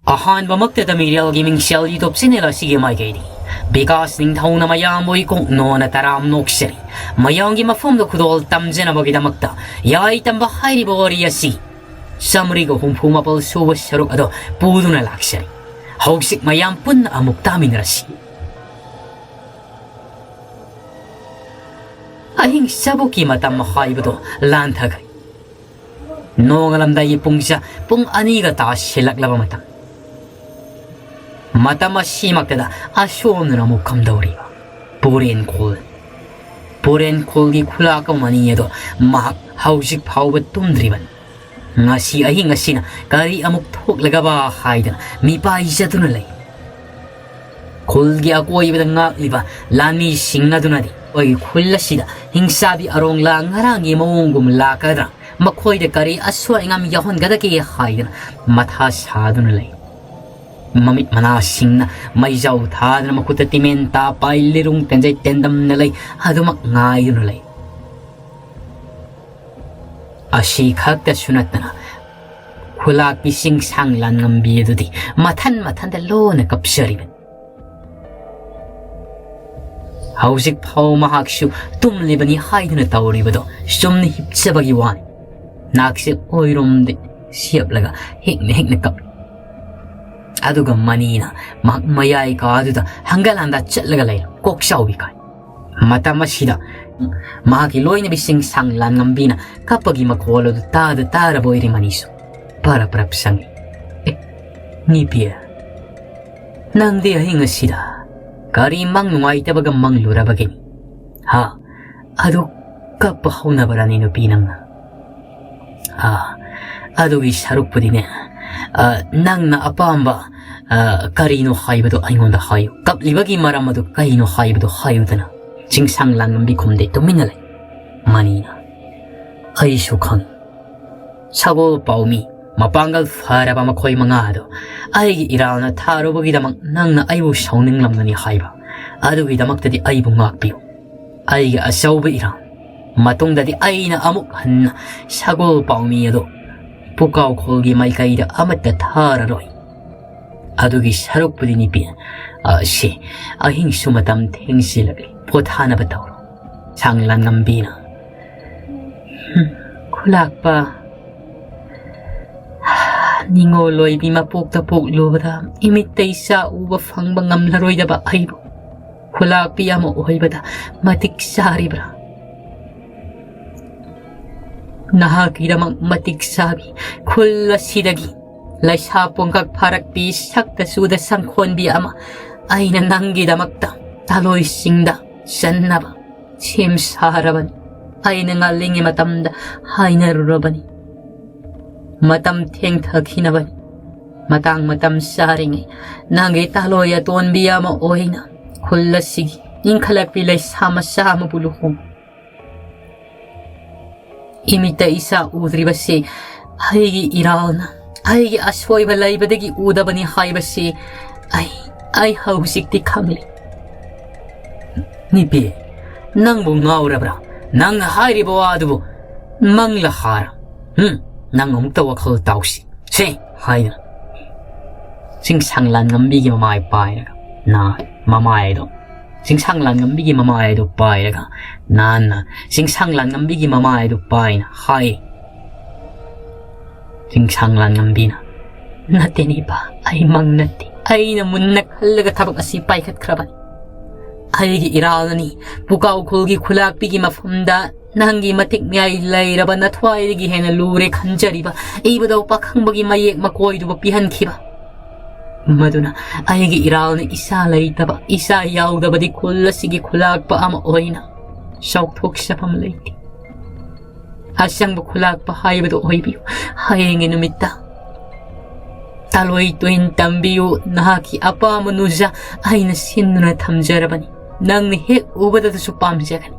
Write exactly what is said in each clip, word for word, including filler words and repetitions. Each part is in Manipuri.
ꯑꯍꯥꯟꯕꯃꯛꯇꯗ ꯃꯤꯔꯦꯜꯒꯤ ꯃꯤꯡꯁꯦꯜ YouTube channel ꯑꯁꯤꯒꯤ ꯃꯥꯏꯀꯩꯗꯒꯤ ꯕꯤꯀꯥꯁ ꯅꯤꯡꯊꯧꯅ ꯃꯌꯥꯝꯕꯨ ꯏꯀꯣꯛ ꯅꯣꯟꯅ ꯇꯔꯥꯝ ꯅꯣꯛꯆꯔꯤ꯫ ꯃꯌꯥꯝꯒꯤ ꯃꯐꯝꯗ ꯈꯨꯗꯣꯜ ꯇꯝꯖꯅꯕꯒꯤꯗꯃꯛꯇ ꯌꯥꯏ ꯇꯝꯕ ꯍꯥꯏꯔꯤꯕ ꯋꯥꯔꯤ ꯑꯁꯤ ꯆꯥꯃꯔꯤꯒ ꯍꯨꯝꯐꯨ ꯃꯥꯄꯜ ꯁꯨꯕ ꯁꯔꯨꯛ ꯑꯗꯣ ꯄꯨꯗꯨꯅ ꯂꯥꯛꯆꯔꯤ꯫ ꯍꯧꯖꯤꯛ ꯃꯌꯥꯝ ꯄꯨꯟꯅ ꯑꯃꯨꯛ ꯇꯥꯃꯤꯟꯅꯔꯁꯤ꯫ ꯑꯍꯤꯡ ꯆꯕꯣꯛꯀꯤ ꯃꯇꯝ ꯍꯥꯏꯕꯗꯣ ꯂꯥꯟꯊꯈ꯭ꯔꯦ꯫ ꯅꯣꯡꯉꯥꯜꯂꯝꯗꯥꯏꯒꯤ ꯄꯨꯡꯁꯦ ꯄꯨꯡ ꯑꯅꯤꯒ ꯇꯥꯁꯤꯜꯂꯛꯂꯕ ꯃꯇꯝ꯫ ꯃꯇꯝ ꯑꯁꯤꯃꯛꯇꯗ ꯑꯁꯣꯝꯗꯅ ꯑꯃꯨꯛ ꯀꯝꯗꯧꯔꯤꯕ? ꯄꯨꯔꯦꯟꯈꯣꯜ꯫ ꯄꯨꯔꯦꯟꯈꯣꯜꯒꯤ ꯈꯨꯂꯥꯛ ꯑꯃꯅꯤ ꯑꯗꯣ ꯃꯍꯥꯛ ꯍꯧꯖꯤꯛ ꯐꯥꯎꯕ ꯇꯨꯝꯗ꯭ꯔꯤꯕꯅꯤ꯫ ꯉꯁꯤ ꯑꯍꯤꯡ ꯑꯁꯤꯅ ꯀꯔꯤ ꯑꯃꯨꯛ ꯊꯣꯛꯂꯒꯕ ꯍꯥꯏꯗꯅ ꯃꯤꯄꯥꯏꯖꯗꯨꯅ ꯂꯩ꯫ ꯈꯨꯜꯒꯤ ꯑꯀꯣꯏꯕꯗ ꯉꯥꯛꯂꯤꯕ ꯂꯥꯟꯃꯤꯁꯤꯡ ꯑꯗꯨꯅꯗꯤ ꯑꯩꯈꯣꯏꯒꯤ ꯈꯨꯜ ꯑꯁꯤꯗ ꯍꯤꯡꯁꯥꯕꯤ ꯑꯔꯣꯡꯂꯥ ꯉꯔꯥꯡꯒꯤ ꯃꯑꯣꯡꯒꯨꯝ ꯂꯥꯛꯀꯗ꯭ꯔꯥ, ꯃꯈꯣꯏꯗ ꯀꯔꯤ ꯑꯁꯣꯏ ꯑꯉꯥꯝ ꯌꯥꯎꯍꯟꯒꯗꯒꯦ ꯍꯥꯏꯗꯅ ꯃꯊꯥ ꯁꯥꯗꯨꯅ ꯂꯩ꯫ ꯃꯃꯤꯠ ꯃꯅꯥꯁꯤꯡꯅ ꯃꯩꯖꯥꯎ ꯊꯥꯗꯅ ꯃꯈꯨꯠꯇ ꯇꯤꯃꯦꯟ ꯇꯥ ꯄꯥꯏ ꯂꯤꯔꯨꯡ ꯇꯦꯟꯖꯩ ꯇꯦꯟꯗꯝꯅ ꯂꯩ, ꯑꯗꯨꯃꯛ ꯉꯥꯏꯗꯨꯅ ꯂꯩ꯫ ꯑꯁꯤ ꯈꯛꯇꯁꯨ ꯅꯠꯇꯅ ꯈꯨꯂꯥꯛꯄꯤ ꯆꯤꯡꯁꯥꯡ ꯂꯥꯟꯉꯝꯕꯤ ꯑꯗꯨꯗꯤ ꯃꯊꯟ ꯃꯊꯟꯇ ꯂꯣꯟꯅ ꯀꯞꯆꯔꯤꯕꯅꯤ꯫ ꯍꯧꯖꯤꯛ ꯐꯥꯎ ꯃꯍꯥꯛꯁꯨ ꯇꯨꯝꯂꯤꯕꯅꯤ ꯍꯥꯏꯗꯨꯅ ꯇꯧꯔꯤꯕꯗꯣ ꯆꯨꯝꯅ ꯍꯤꯞꯆꯕꯒꯤ ꯋꯥꯅꯤ꯫ ꯅꯥꯛꯁꯦ ꯑꯣꯏꯔꯣꯝꯗ ꯁꯦꯞꯂꯒ ꯍꯦꯛꯅ ꯍꯦꯛꯅ ꯀꯞꯂꯤ꯫ ꯑꯗꯨꯒ ꯃꯅꯤꯅ ꯃꯍꯥꯛ ꯃꯌꯥꯏ ꯀꯥꯗꯨꯗ ꯍꯪꯒꯠ ꯍꯟꯗꯥ ꯆꯠꯂꯒ ꯂꯩꯔꯝ ꯀꯣꯛꯆꯥꯎꯕꯤ ꯀꯥꯏ꯫ ꯃꯇꯝ ꯑꯁꯤꯗ ꯃꯍꯥꯛꯀꯤ ꯂꯣꯏꯅꯕꯤꯁꯤꯡ ꯁꯥꯡ ꯂꯥꯟꯉꯝꯕꯤꯅ ꯀꯞꯄꯒꯤ ꯃꯈꯣꯜ ꯑꯗꯨ ꯇꯥꯗ ꯇꯥꯔꯕ ꯑꯣꯏꯔꯦ ꯃꯅꯤꯁꯨ꯫ ꯄꯔꯞ ꯄꯔꯞ ꯆꯪꯉꯤ꯫ "ꯑꯦ, ꯅꯤꯄꯤ, ꯅꯪꯗꯤ ꯑꯍꯤꯡ ꯑꯁꯤꯗ ꯀꯔꯤ ꯃꯪ ꯅꯨꯡꯉꯥꯏꯇꯕꯒ ꯃꯪꯂꯨꯔꯕꯒꯦ? ꯍꯥ? ꯑꯗꯨ ꯀꯞꯄ ꯍꯧꯅꯕꯔꯅꯤ ꯅꯨꯄꯤ ꯅꯪꯅ? ꯑꯥ, ꯑꯗꯨꯒꯤ ꯁꯔꯨꯛꯄꯨꯗꯤꯅꯦ, ꯑ, ꯅꯪꯅ ꯑꯄꯥꯝꯕ, ꯑ, ꯀꯔꯤꯅꯣ ꯍꯥꯏꯕꯗꯨ ꯑꯩꯉꯣꯟꯗ ꯍꯥꯏꯌꯨ꯫ ꯀꯞꯂꯤꯕꯒꯤ ꯃꯔꯝ ꯑꯗꯨ ꯀꯔꯤꯅꯣ ꯍꯥꯏꯕꯗꯨ ꯍꯥꯏꯌꯨꯗꯅ꯫" ꯆꯤꯡꯁꯥꯡ ꯂꯥꯟꯉꯝꯕꯤ ꯈꯨꯝꯗꯦ, ꯇꯨꯃꯤꯟꯅ ꯂꯩ꯫ ꯃꯅꯤꯅ, "ꯑꯩꯁꯨ ꯈꯪꯏ꯫ ꯁꯒꯣꯜ ꯄꯥꯎꯃꯤ, ꯃꯄꯥꯡꯒꯜ ꯐꯔꯕ ꯃꯈꯣꯏ ꯃꯉꯥ ꯑꯗꯨ ꯑꯩꯒꯤ ꯏꯔꯥꯜꯅ ꯊꯥꯔꯨꯕꯒꯤꯗꯃꯛ ꯅꯪꯅ ꯑꯩꯕꯨ ꯁꯥꯎꯅꯤꯡꯂꯝꯒꯅꯤ ꯍꯥꯏꯕ꯫ ꯑꯗꯨꯒꯤꯗꯃꯛꯇꯗꯤ ꯑꯩꯕꯨ ꯉꯥꯛꯄꯤꯌꯨ꯫ ꯑꯩꯒꯤ ꯑꯆꯧꯕ ꯏꯔꯥꯜ꯫ ꯃꯇꯨꯡꯗꯗꯤ ꯑꯩꯅ ꯑꯃꯨꯛ ꯍꯟꯅ ꯁꯒꯣꯜ ꯄꯥꯎꯃꯤ ꯑꯗꯨ ꯄꯨꯀꯥꯎꯈꯣꯜꯒꯤ ꯃꯥꯏꯀꯩꯗ ꯑꯃꯠꯇ ꯊꯥꯔꯔꯣꯏ꯫" ꯑꯗꯨꯒꯤ ꯁꯔꯨꯛꯄꯨꯗꯤ ꯅꯨꯄꯤ, ꯑ, ꯁꯤ, ꯑꯍꯤꯡꯁꯨ ꯃꯇꯝ ꯊꯦꯡꯖꯤꯜꯂꯛꯂꯦ, ꯄꯣꯊꯥꯅꯕ ꯇꯧꯔꯣ꯫ ꯁꯪꯂꯥꯟꯉꯝꯕꯤꯅ, "ꯍꯨꯝ, ꯈꯨꯂꯥꯛꯄ, ꯅꯤꯉꯣꯜ ꯑꯣꯏꯕꯤ ꯃꯄꯣꯛꯇ ꯄꯣꯛꯂꯨꯕꯗ ꯏꯃꯤꯠꯇ ꯏꯆꯥ ꯎꯕ ꯐꯪꯕ ꯉꯝꯂꯔꯣꯏꯗꯕ ꯑꯩꯕꯨ ꯈꯨꯂꯥꯛꯄꯤ ꯑꯃ ꯑꯣꯏꯕꯗ ꯃꯇꯤꯛ ꯆꯥꯔꯤꯕ꯭ꯔꯥ? ꯅꯍꯥꯛꯀꯤꯗꯃꯛ ꯃꯇꯤꯛ ꯆꯥꯕꯤ ꯈꯨꯜ ꯑꯁꯤꯗꯒꯤ ꯂꯩꯁꯥ ꯄꯣꯡꯈꯛ ꯐꯥꯔꯛꯄꯤ ꯁꯛꯇ ꯆꯨꯗ ꯁꯪꯈꯣꯟꯕꯤ ꯑꯃ ꯑꯩꯅ ꯅꯪꯒꯤꯗꯃꯛꯇ ꯇꯥꯂꯣꯏꯁꯤꯡꯗ ꯆꯟꯅꯕ ꯁꯦꯝ ꯁꯥꯔꯕꯅꯤ꯫ ꯑꯩꯅ ꯉꯜꯂꯤꯉꯩ ꯃꯇꯝꯗ ꯍꯥꯏꯅꯔꯨꯔꯕꯅꯤ꯫ ꯃꯇꯝ ꯊꯦꯡꯊꯈꯤꯅꯕꯅꯤ꯫ ꯃꯇꯥꯡ ꯃꯇꯝ ꯆꯥꯔꯤꯉꯩ ꯅꯪꯒꯤ ꯇꯥꯂꯣꯏ ꯑꯇꯣꯟꯕꯤ ꯑꯃ ꯑꯣꯏꯅ ꯈꯨꯜ ꯑꯁꯤꯒꯤ ꯏꯟꯈꯠꯂꯛꯄꯤ ꯂꯩꯁꯥ ꯃꯆꯥ ꯑꯃꯕꯨ ꯂꯨꯍꯣꯡ꯫ ꯏꯃꯤꯠꯇ ꯏꯆꯥ ꯎꯗ꯭ꯔꯤꯕꯁꯤ ꯑꯩꯒꯤ ꯏꯔꯥꯜꯅ, ꯑꯩꯒꯤ ꯑꯁꯣꯏꯕ ꯂꯩꯕꯗꯒꯤ ꯎꯗꯕꯅꯤ ꯍꯥꯏꯕꯁꯤ ꯑꯩ, ꯑꯩ ꯍꯧꯖꯤꯛꯇꯤ ꯈꯪꯂꯦ꯫" "ꯅꯨꯄꯤ, ꯅꯪꯕꯨ ꯉꯥꯎꯔꯕ꯭ꯔꯥ? ꯅꯪꯅ ꯍꯥꯏꯔꯤꯕ ꯋꯥ ꯑꯗꯨꯕꯨ ꯃꯪꯂ ꯍꯥꯔ? ꯍꯨꯝ, ꯅꯪ ꯑꯃꯨꯛꯇ ꯋꯥꯈꯜ ꯇꯥꯎꯁꯤ꯫ ꯁꯦ!" ꯍꯥꯏꯅ ꯆꯤꯡꯁꯥꯡ ꯂꯥꯟꯉꯝꯕꯤꯒꯤ ꯃꯃꯥꯏ ꯄꯥꯏꯔꯒ, ꯅꯥ, ꯃꯃꯥꯏꯗꯣ, ꯆꯤꯡꯁꯥꯡ ꯂꯥꯟꯉꯝꯕꯤꯒꯤ ꯃꯃꯥꯏꯗꯣ ꯄꯥꯏꯔꯒ, ꯅꯥꯟꯅ ꯆꯤꯡꯁꯥꯡ ꯂꯥꯟꯉꯝꯕꯤꯒꯤ ꯃꯃꯥꯏꯗꯣ ꯄꯥꯏꯅ ꯍꯥꯏ꯫ ꯆꯤꯡꯁꯥꯡ ꯂꯥꯟꯉꯝꯕꯤꯅ, "ꯅꯠꯇꯦꯅꯦ ꯏꯄꯥ, ꯑꯩ ꯃꯪ ꯅꯠꯇꯦ꯫ ꯑꯩꯅ ꯃꯨꯟꯅ ꯈꯜꯂꯒ ꯊꯕꯛ ꯑꯁꯤ ꯄꯥꯏꯈꯠꯈ꯭ꯔꯕꯅꯤ꯫ ꯑꯩꯒꯤ ꯏꯔꯥꯜꯅꯅꯤ ꯄꯨꯀꯥꯎꯈꯨꯜꯒꯤ ꯈꯨꯂꯥꯛꯄꯤꯒꯤ ꯃꯐꯝꯗ ꯅꯪꯒꯤ ꯃꯇꯤꯛ ꯃꯌꯥꯏ ꯂꯩꯔꯕ ꯅꯊ꯭ꯋꯥꯏꯗꯒꯤ ꯍꯦꯟꯅ ꯂꯨꯔꯦ ꯈꯟꯖꯔꯤꯕ ꯏꯕꯨꯙꯧ ꯄꯥꯈꯪꯕꯒꯤ ꯃꯌꯦꯛ ꯃꯀꯣꯏꯗꯨꯕꯨ ꯄꯤꯍꯟꯈꯤꯕ꯫ ꯃꯗꯨꯅ ꯑꯩꯒꯤ ꯏꯔꯥꯜꯅ ꯏꯆꯥ ꯂꯩꯇꯕ, ꯏꯆꯥ ꯌꯥꯎꯗꯕꯗꯤ ꯈꯨꯜ ꯑꯁꯤꯒꯤ ꯈꯨꯂꯥꯛꯄ ꯑꯃ ꯑꯣꯏꯅ ꯆꯥꯎꯊꯣꯛꯆꯐꯝ ꯂꯩꯇꯦ꯫ ꯑꯆꯪꯕ ꯈꯨꯂꯥꯛꯄ ꯍꯥꯏꯕꯗꯨ ꯑꯣꯏꯕꯤꯌꯨ꯫ ꯍꯌꯦꯡꯒꯤ ꯅꯨꯃꯤꯠꯇ ꯇꯥꯂꯣꯏ ꯇꯨꯏꯟ ꯇꯝꯕꯤꯌꯨ꯫ ꯅꯍꯥꯛꯀꯤ ꯑꯄꯥꯝꯕ ꯅꯨꯖꯥ ꯑꯩꯅ ꯁꯤꯟꯗꯨꯅ ꯊꯝꯖꯔꯕꯅꯤ꯫ ꯅꯪꯅ ꯍꯦꯛ ꯎꯕꯗꯗꯁꯨ ꯄꯥꯝꯖꯒꯅꯤ꯫"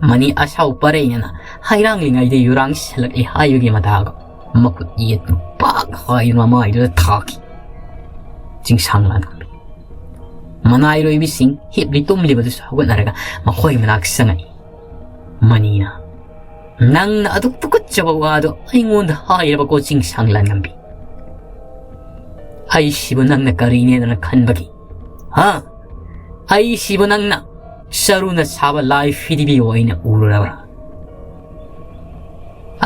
ꯃꯅꯤ ꯑꯁꯥꯎ ꯄꯔꯩꯅꯅ ꯍꯩꯔꯥꯡꯂꯤꯉꯩꯗ ꯌꯨꯔꯥꯡ ꯁꯤꯜꯂꯛꯂꯤ ꯍꯥꯏꯕꯒꯤ ꯃꯇꯥꯒ ꯃꯈꯨꯠ ꯌꯦꯠꯇꯨ ꯄꯥꯛ ꯍꯥꯏꯗꯨꯅ ꯃꯃꯥꯏꯗꯨꯗ ꯊꯥꯈꯤ꯫ ꯆꯤꯡꯁꯥꯡ ꯂꯥꯟꯈꯝꯕꯤ ꯃꯅꯥꯏꯔꯣꯏꯕꯤꯁꯤꯡ ꯍꯤꯞꯂꯤ ꯇꯨꯝꯂꯤꯕꯗꯨꯁꯨ ꯍꯧꯒꯠꯅꯔꯒ ꯃꯈꯣꯏ ꯃꯅꯥꯛ ꯆꯪꯉꯛꯏ꯫ ꯃꯅꯤꯅ, "ꯅꯪꯅ ꯑꯗꯨꯛ ꯇꯨꯀꯠꯆꯕ ꯋꯥꯗꯣ ꯑꯩꯉꯣꯟꯗ ꯍꯥꯏꯔꯕꯀꯣ, ꯆꯤꯡꯁꯥꯡ ꯂꯥꯟꯉꯝꯕꯤ? ꯑꯩꯁꯤꯕꯨ ꯅꯪꯅ ꯀꯔꯤꯅꯦꯗꯅ ꯈꯟꯕꯒꯤ? ꯍꯥ? ꯑꯩꯁꯤꯕꯨ ꯅꯪꯅ ꯆꯔꯨꯅ ꯁꯥꯕ ꯂꯥꯏ ꯐꯤꯗꯤꯕꯤ ꯑꯣꯏꯅ ꯎꯔꯨꯔꯕ꯭ꯔꯥ?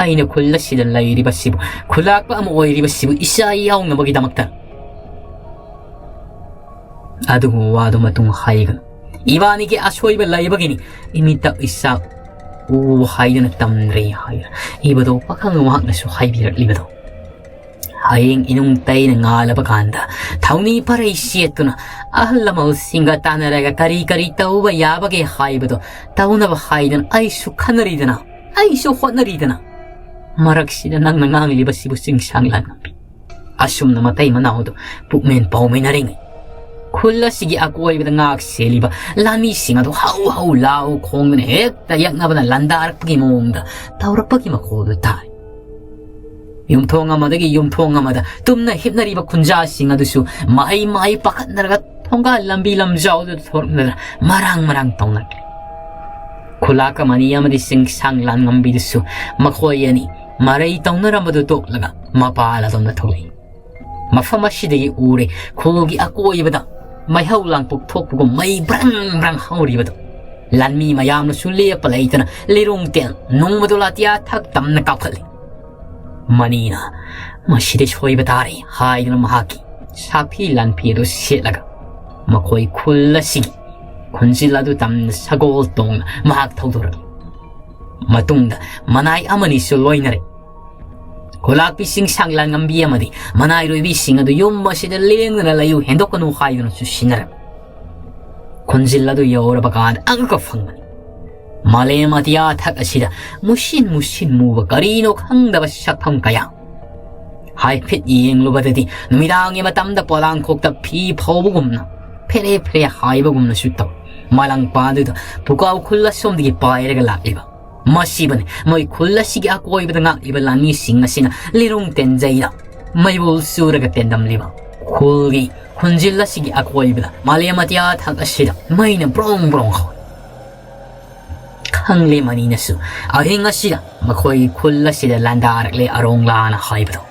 ꯑꯩꯅ ꯈꯨꯜ ꯑꯁꯤꯗ ꯂꯩꯔꯤꯕꯁꯤꯕꯨ, ꯈꯨꯜꯂꯥꯛꯄ ꯑꯃ ꯑꯣꯏꯔꯤꯕꯁꯤꯕꯨ ꯏꯆꯥ ꯌꯥꯎꯅꯕꯒꯤꯗꯃꯛꯇ꯫ ꯑꯗꯨꯒꯨꯝꯕ ꯋꯥꯗꯨ ꯃꯇꯨꯡ ꯍꯥꯏꯒꯅꯨ꯫ ꯏꯕꯥꯅꯤꯒꯤ ꯑꯁꯣꯏꯕ ꯂꯩꯕꯒꯤꯅꯤ ꯏꯃꯤꯠꯇ ꯏꯆꯥ ꯎ ꯍꯥꯏꯗꯨꯅ ꯇꯝꯗ꯭ꯔꯦ ꯍꯥꯏꯗꯨꯅ ꯏꯕꯗꯣ ꯄꯥꯈꯪ ꯃꯍꯥꯛꯅꯁꯨ ꯍꯥꯏꯕꯤꯔꯛꯂꯤꯕꯗꯣ꯫ ꯍꯌꯦꯡ ꯏꯅꯨꯡ ꯇꯩꯅ ꯉꯥꯜꯂꯕ ꯀꯥꯟꯗ ꯊꯧꯅꯤ ꯐꯔꯩ ꯁꯦꯠꯇꯨꯅ ꯑꯍꯜ ꯂꯃꯟꯁꯤꯡꯒ ꯇꯥꯟꯅꯔꯒ ꯀꯔꯤ ꯀꯔꯤ ꯇꯧꯕ ꯌꯥꯕꯒꯦ ꯍꯥꯏꯕꯗꯣ ꯇꯧꯅꯕ ꯍꯥꯏꯗꯨꯅ ꯑꯩꯁꯨ ꯈꯟꯅꯔꯤꯗꯅ, ꯑꯩꯁꯨ ꯍꯣꯠꯅꯔꯤꯗꯅ꯫ ꯃꯔꯛꯁꯤꯗ ꯅꯪꯅ ꯉꯥꯡꯂꯤꯕꯁꯤꯕꯨ ꯆꯤꯡꯁꯥꯡ ꯂꯥꯟꯉꯝꯕꯤ꯫ ꯑꯁꯨꯝꯅ ꯃꯇꯩ ꯃꯅꯥꯎꯗꯨ ꯄꯨꯛꯃꯦꯟ ꯄꯥꯎꯃꯤꯟꯅꯔꯤꯉꯩ ꯈꯨꯜ ꯑꯁꯤꯒꯤ ꯑꯀꯣꯏꯕꯗ ꯉꯥꯛ ꯁꯦꯜꯂꯤꯕ ꯂꯥꯟꯃꯤꯁꯤꯡ ꯑꯗꯨ ꯍꯧ ꯍꯧ ꯂꯥꯎ ꯈꯣꯡꯗꯨꯅ ꯍꯦꯛꯇ ꯌꯛꯅꯕꯅ ꯂꯥꯟꯗꯥꯔꯛꯄꯒꯤ ꯃꯑꯣꯡꯗ ꯇꯧꯔꯛꯄꯒꯤ ꯃꯈꯣꯜꯗꯨ ꯇꯥꯏ꯫ ꯌꯨꯝꯊꯣꯡ ꯑꯃꯗꯒꯤ ꯌꯨꯝꯊꯣꯡ ꯑꯃꯗ ꯇꯨꯝꯅ ꯍꯤꯞꯅꯔꯤꯕ ꯈꯨꯟꯖꯥꯁꯤꯡ ꯑꯗꯨꯁꯨ ꯃꯍꯩ ꯃꯍꯩ ꯄꯥꯈꯠꯅꯔꯒ ꯊꯣꯡꯒꯥꯜ ꯂꯝꯕꯤ ꯂꯝꯖꯥꯎꯗꯨꯗ ꯊꯣꯔꯛꯅꯗꯅ ꯃꯔꯥꯡ ꯃꯔꯥꯡ ꯇꯧꯅꯈ꯭ꯔꯦ꯫ ꯈꯨꯂꯥꯛ ꯑꯃꯅꯤ ꯑꯃꯗꯤ ꯆꯤꯡꯁꯥꯡ ꯂꯥꯟꯉꯝꯕꯤꯗꯨꯁꯨ ꯃꯈꯣꯏ ꯑꯅꯤ ꯃꯔꯩ ꯇꯧꯅꯔꯝꯕꯗꯨ ꯇꯣꯛꯂꯒ ꯃꯄꯥꯜ ꯑꯗꯣꯝꯗ ꯊꯣꯛꯂꯛꯏ꯫ ꯃꯐꯝ ꯑꯁꯤꯗꯒꯤ ꯎꯔꯦ, ꯈꯨꯜꯒꯤ ꯑꯀꯣꯏꯕꯗ ꯃꯩꯍꯧ ꯂꯥꯡꯄꯣꯛ ꯊꯣꯛꯄꯒꯨꯝ ꯃꯩ ꯕ꯭ꯔꯪ ꯕ꯭ꯔꯪ ꯍꯧꯔꯤꯕꯗꯨ꯫ ꯂꯥꯟꯃꯤ ꯃꯌꯥꯝꯅꯁꯨ ꯂꯦꯞꯄ ꯂꯩꯇꯅ ꯂꯤꯔꯨꯡ ꯇꯦꯟ ꯅꯣꯡꯃꯗꯣ ꯂꯥꯇꯤꯌꯥ ꯊꯛ ꯇꯝꯅ ꯀꯥꯞꯈꯠꯂꯤ꯫ ꯃꯅꯤꯅ "ꯃꯁꯤꯗꯤ ꯁꯣꯏꯕ ꯇꯥꯔꯦ" ꯍꯥꯏꯗꯨꯅ ꯃꯍꯥꯛꯀꯤ ꯁꯥꯐꯤ ꯂꯥꯟꯐꯤ ꯑꯗꯨ ꯁꯦꯠꯂꯒ ꯃꯈꯣꯏ ꯈꯨꯜ ꯑꯁꯤꯒꯤ ꯈꯨꯟꯖꯤꯜ ꯑꯗꯨ ꯇꯝꯅ ꯁꯒꯣꯜ ꯇꯣꯡꯅ ꯃꯍꯥꯛ ꯊꯧꯗꯣꯔꯛꯏ꯫ ꯃꯇꯨꯡꯗ ꯃꯅꯥꯏ ꯑꯃꯅꯤꯁꯨ ꯂꯣꯏꯅꯔꯦ꯫ ꯈꯨꯂꯥꯛꯄꯤꯁꯤꯡ ꯁꯥꯡꯂꯥꯟ ꯉꯝꯕꯤ ꯑꯃꯗꯤ ꯃꯅꯥꯏꯔꯣꯏꯕꯤꯁꯤꯡ ꯑꯗꯨ ꯌꯨꯝ ꯑꯁꯤꯗ ꯂꯦꯡꯗꯅ ꯂꯩꯌꯨ, ꯍꯦꯟꯗꯣꯛꯀꯅꯨ ꯍꯥꯏꯗꯨꯅꯁꯨ ꯁꯤꯟꯅꯔꯝꯃꯤ꯫ ꯈꯨꯟꯖꯤꯜ ꯑꯗꯨ ꯌꯧꯔꯕ ꯀꯥꯟꯗ ꯑꯉꯛꯄ ꯐꯪꯕꯅꯤ꯫ ꯃꯥꯂꯦꯝ ꯑꯇꯤꯌꯥ ꯊꯛ ꯑꯁꯤꯗ ꯃꯨꯁꯤꯟ ꯃꯨꯁꯤꯟ ꯃꯨꯕ ꯀꯔꯤꯅꯣ ꯈꯪꯗꯕ ꯁꯛꯐꯝ ꯀꯌꯥ꯫ ꯍꯥꯏꯐꯦꯠ ꯌꯦꯡꯂꯨꯕꯗꯗꯤ ꯅꯨꯃꯤꯗꯥꯡꯒꯤ ꯃꯇꯝꯗ ꯄꯣꯂꯥꯡꯈꯣꯛꯇ ꯐꯤ ꯐꯧꯕꯒꯨꯝꯅ ꯐꯦꯔꯦ ꯐꯦꯔꯦ ꯍꯥꯏꯕꯒꯨꯝꯅꯁꯨ ꯇꯧꯏ꯫ ꯃꯥꯂꯪꯄꯥꯟꯗꯨꯗ ꯄꯨꯀꯥꯎ ꯈꯨꯜ ꯑꯁꯣꯝꯗꯒꯤ ꯄꯥꯏꯔꯒ ꯂꯥꯛꯂꯤꯕ ꯃꯁꯤꯕꯨꯅꯤ ꯃꯣꯏ ꯈꯨꯜ ꯑꯁꯤꯒꯤ ꯑꯀꯣꯏꯕꯗ ꯉꯥꯛꯂꯤꯕ ꯂꯥꯟꯃꯤꯁꯤꯡ ꯑꯁꯤꯅ ꯂꯤꯔꯨꯡ ꯇꯦꯟꯖꯩꯗ ꯃꯩꯕꯨꯜ ꯆꯨꯔꯒ ꯇꯦꯟꯗꯝꯂꯤꯕ ꯈꯨꯜꯒꯤ ꯈꯨꯟꯖꯤꯜ ꯑꯁꯤꯒꯤ ꯑꯀꯣꯏꯕꯗ ꯃꯥꯂꯦꯝ ꯑꯇꯤꯌꯥ ꯊꯛ ꯑꯁꯤꯗ ꯃꯩꯅ ꯕ꯭ꯔꯣꯡ ꯕ꯭ꯔꯣꯡ ꯍꯧꯏ꯫ ꯈꯪꯂꯦ ꯃꯅꯤꯅꯁꯨ ꯑꯍꯤꯡ ꯑꯁꯤꯗ ꯃꯈꯣꯏꯒꯤ ꯈꯨꯜ ꯑꯁꯤꯗ ꯂꯥꯟꯗꯥꯔꯛꯂꯦ ꯑꯔꯣꯡꯂꯥꯅ ꯍꯥꯏꯕꯗꯣ꯫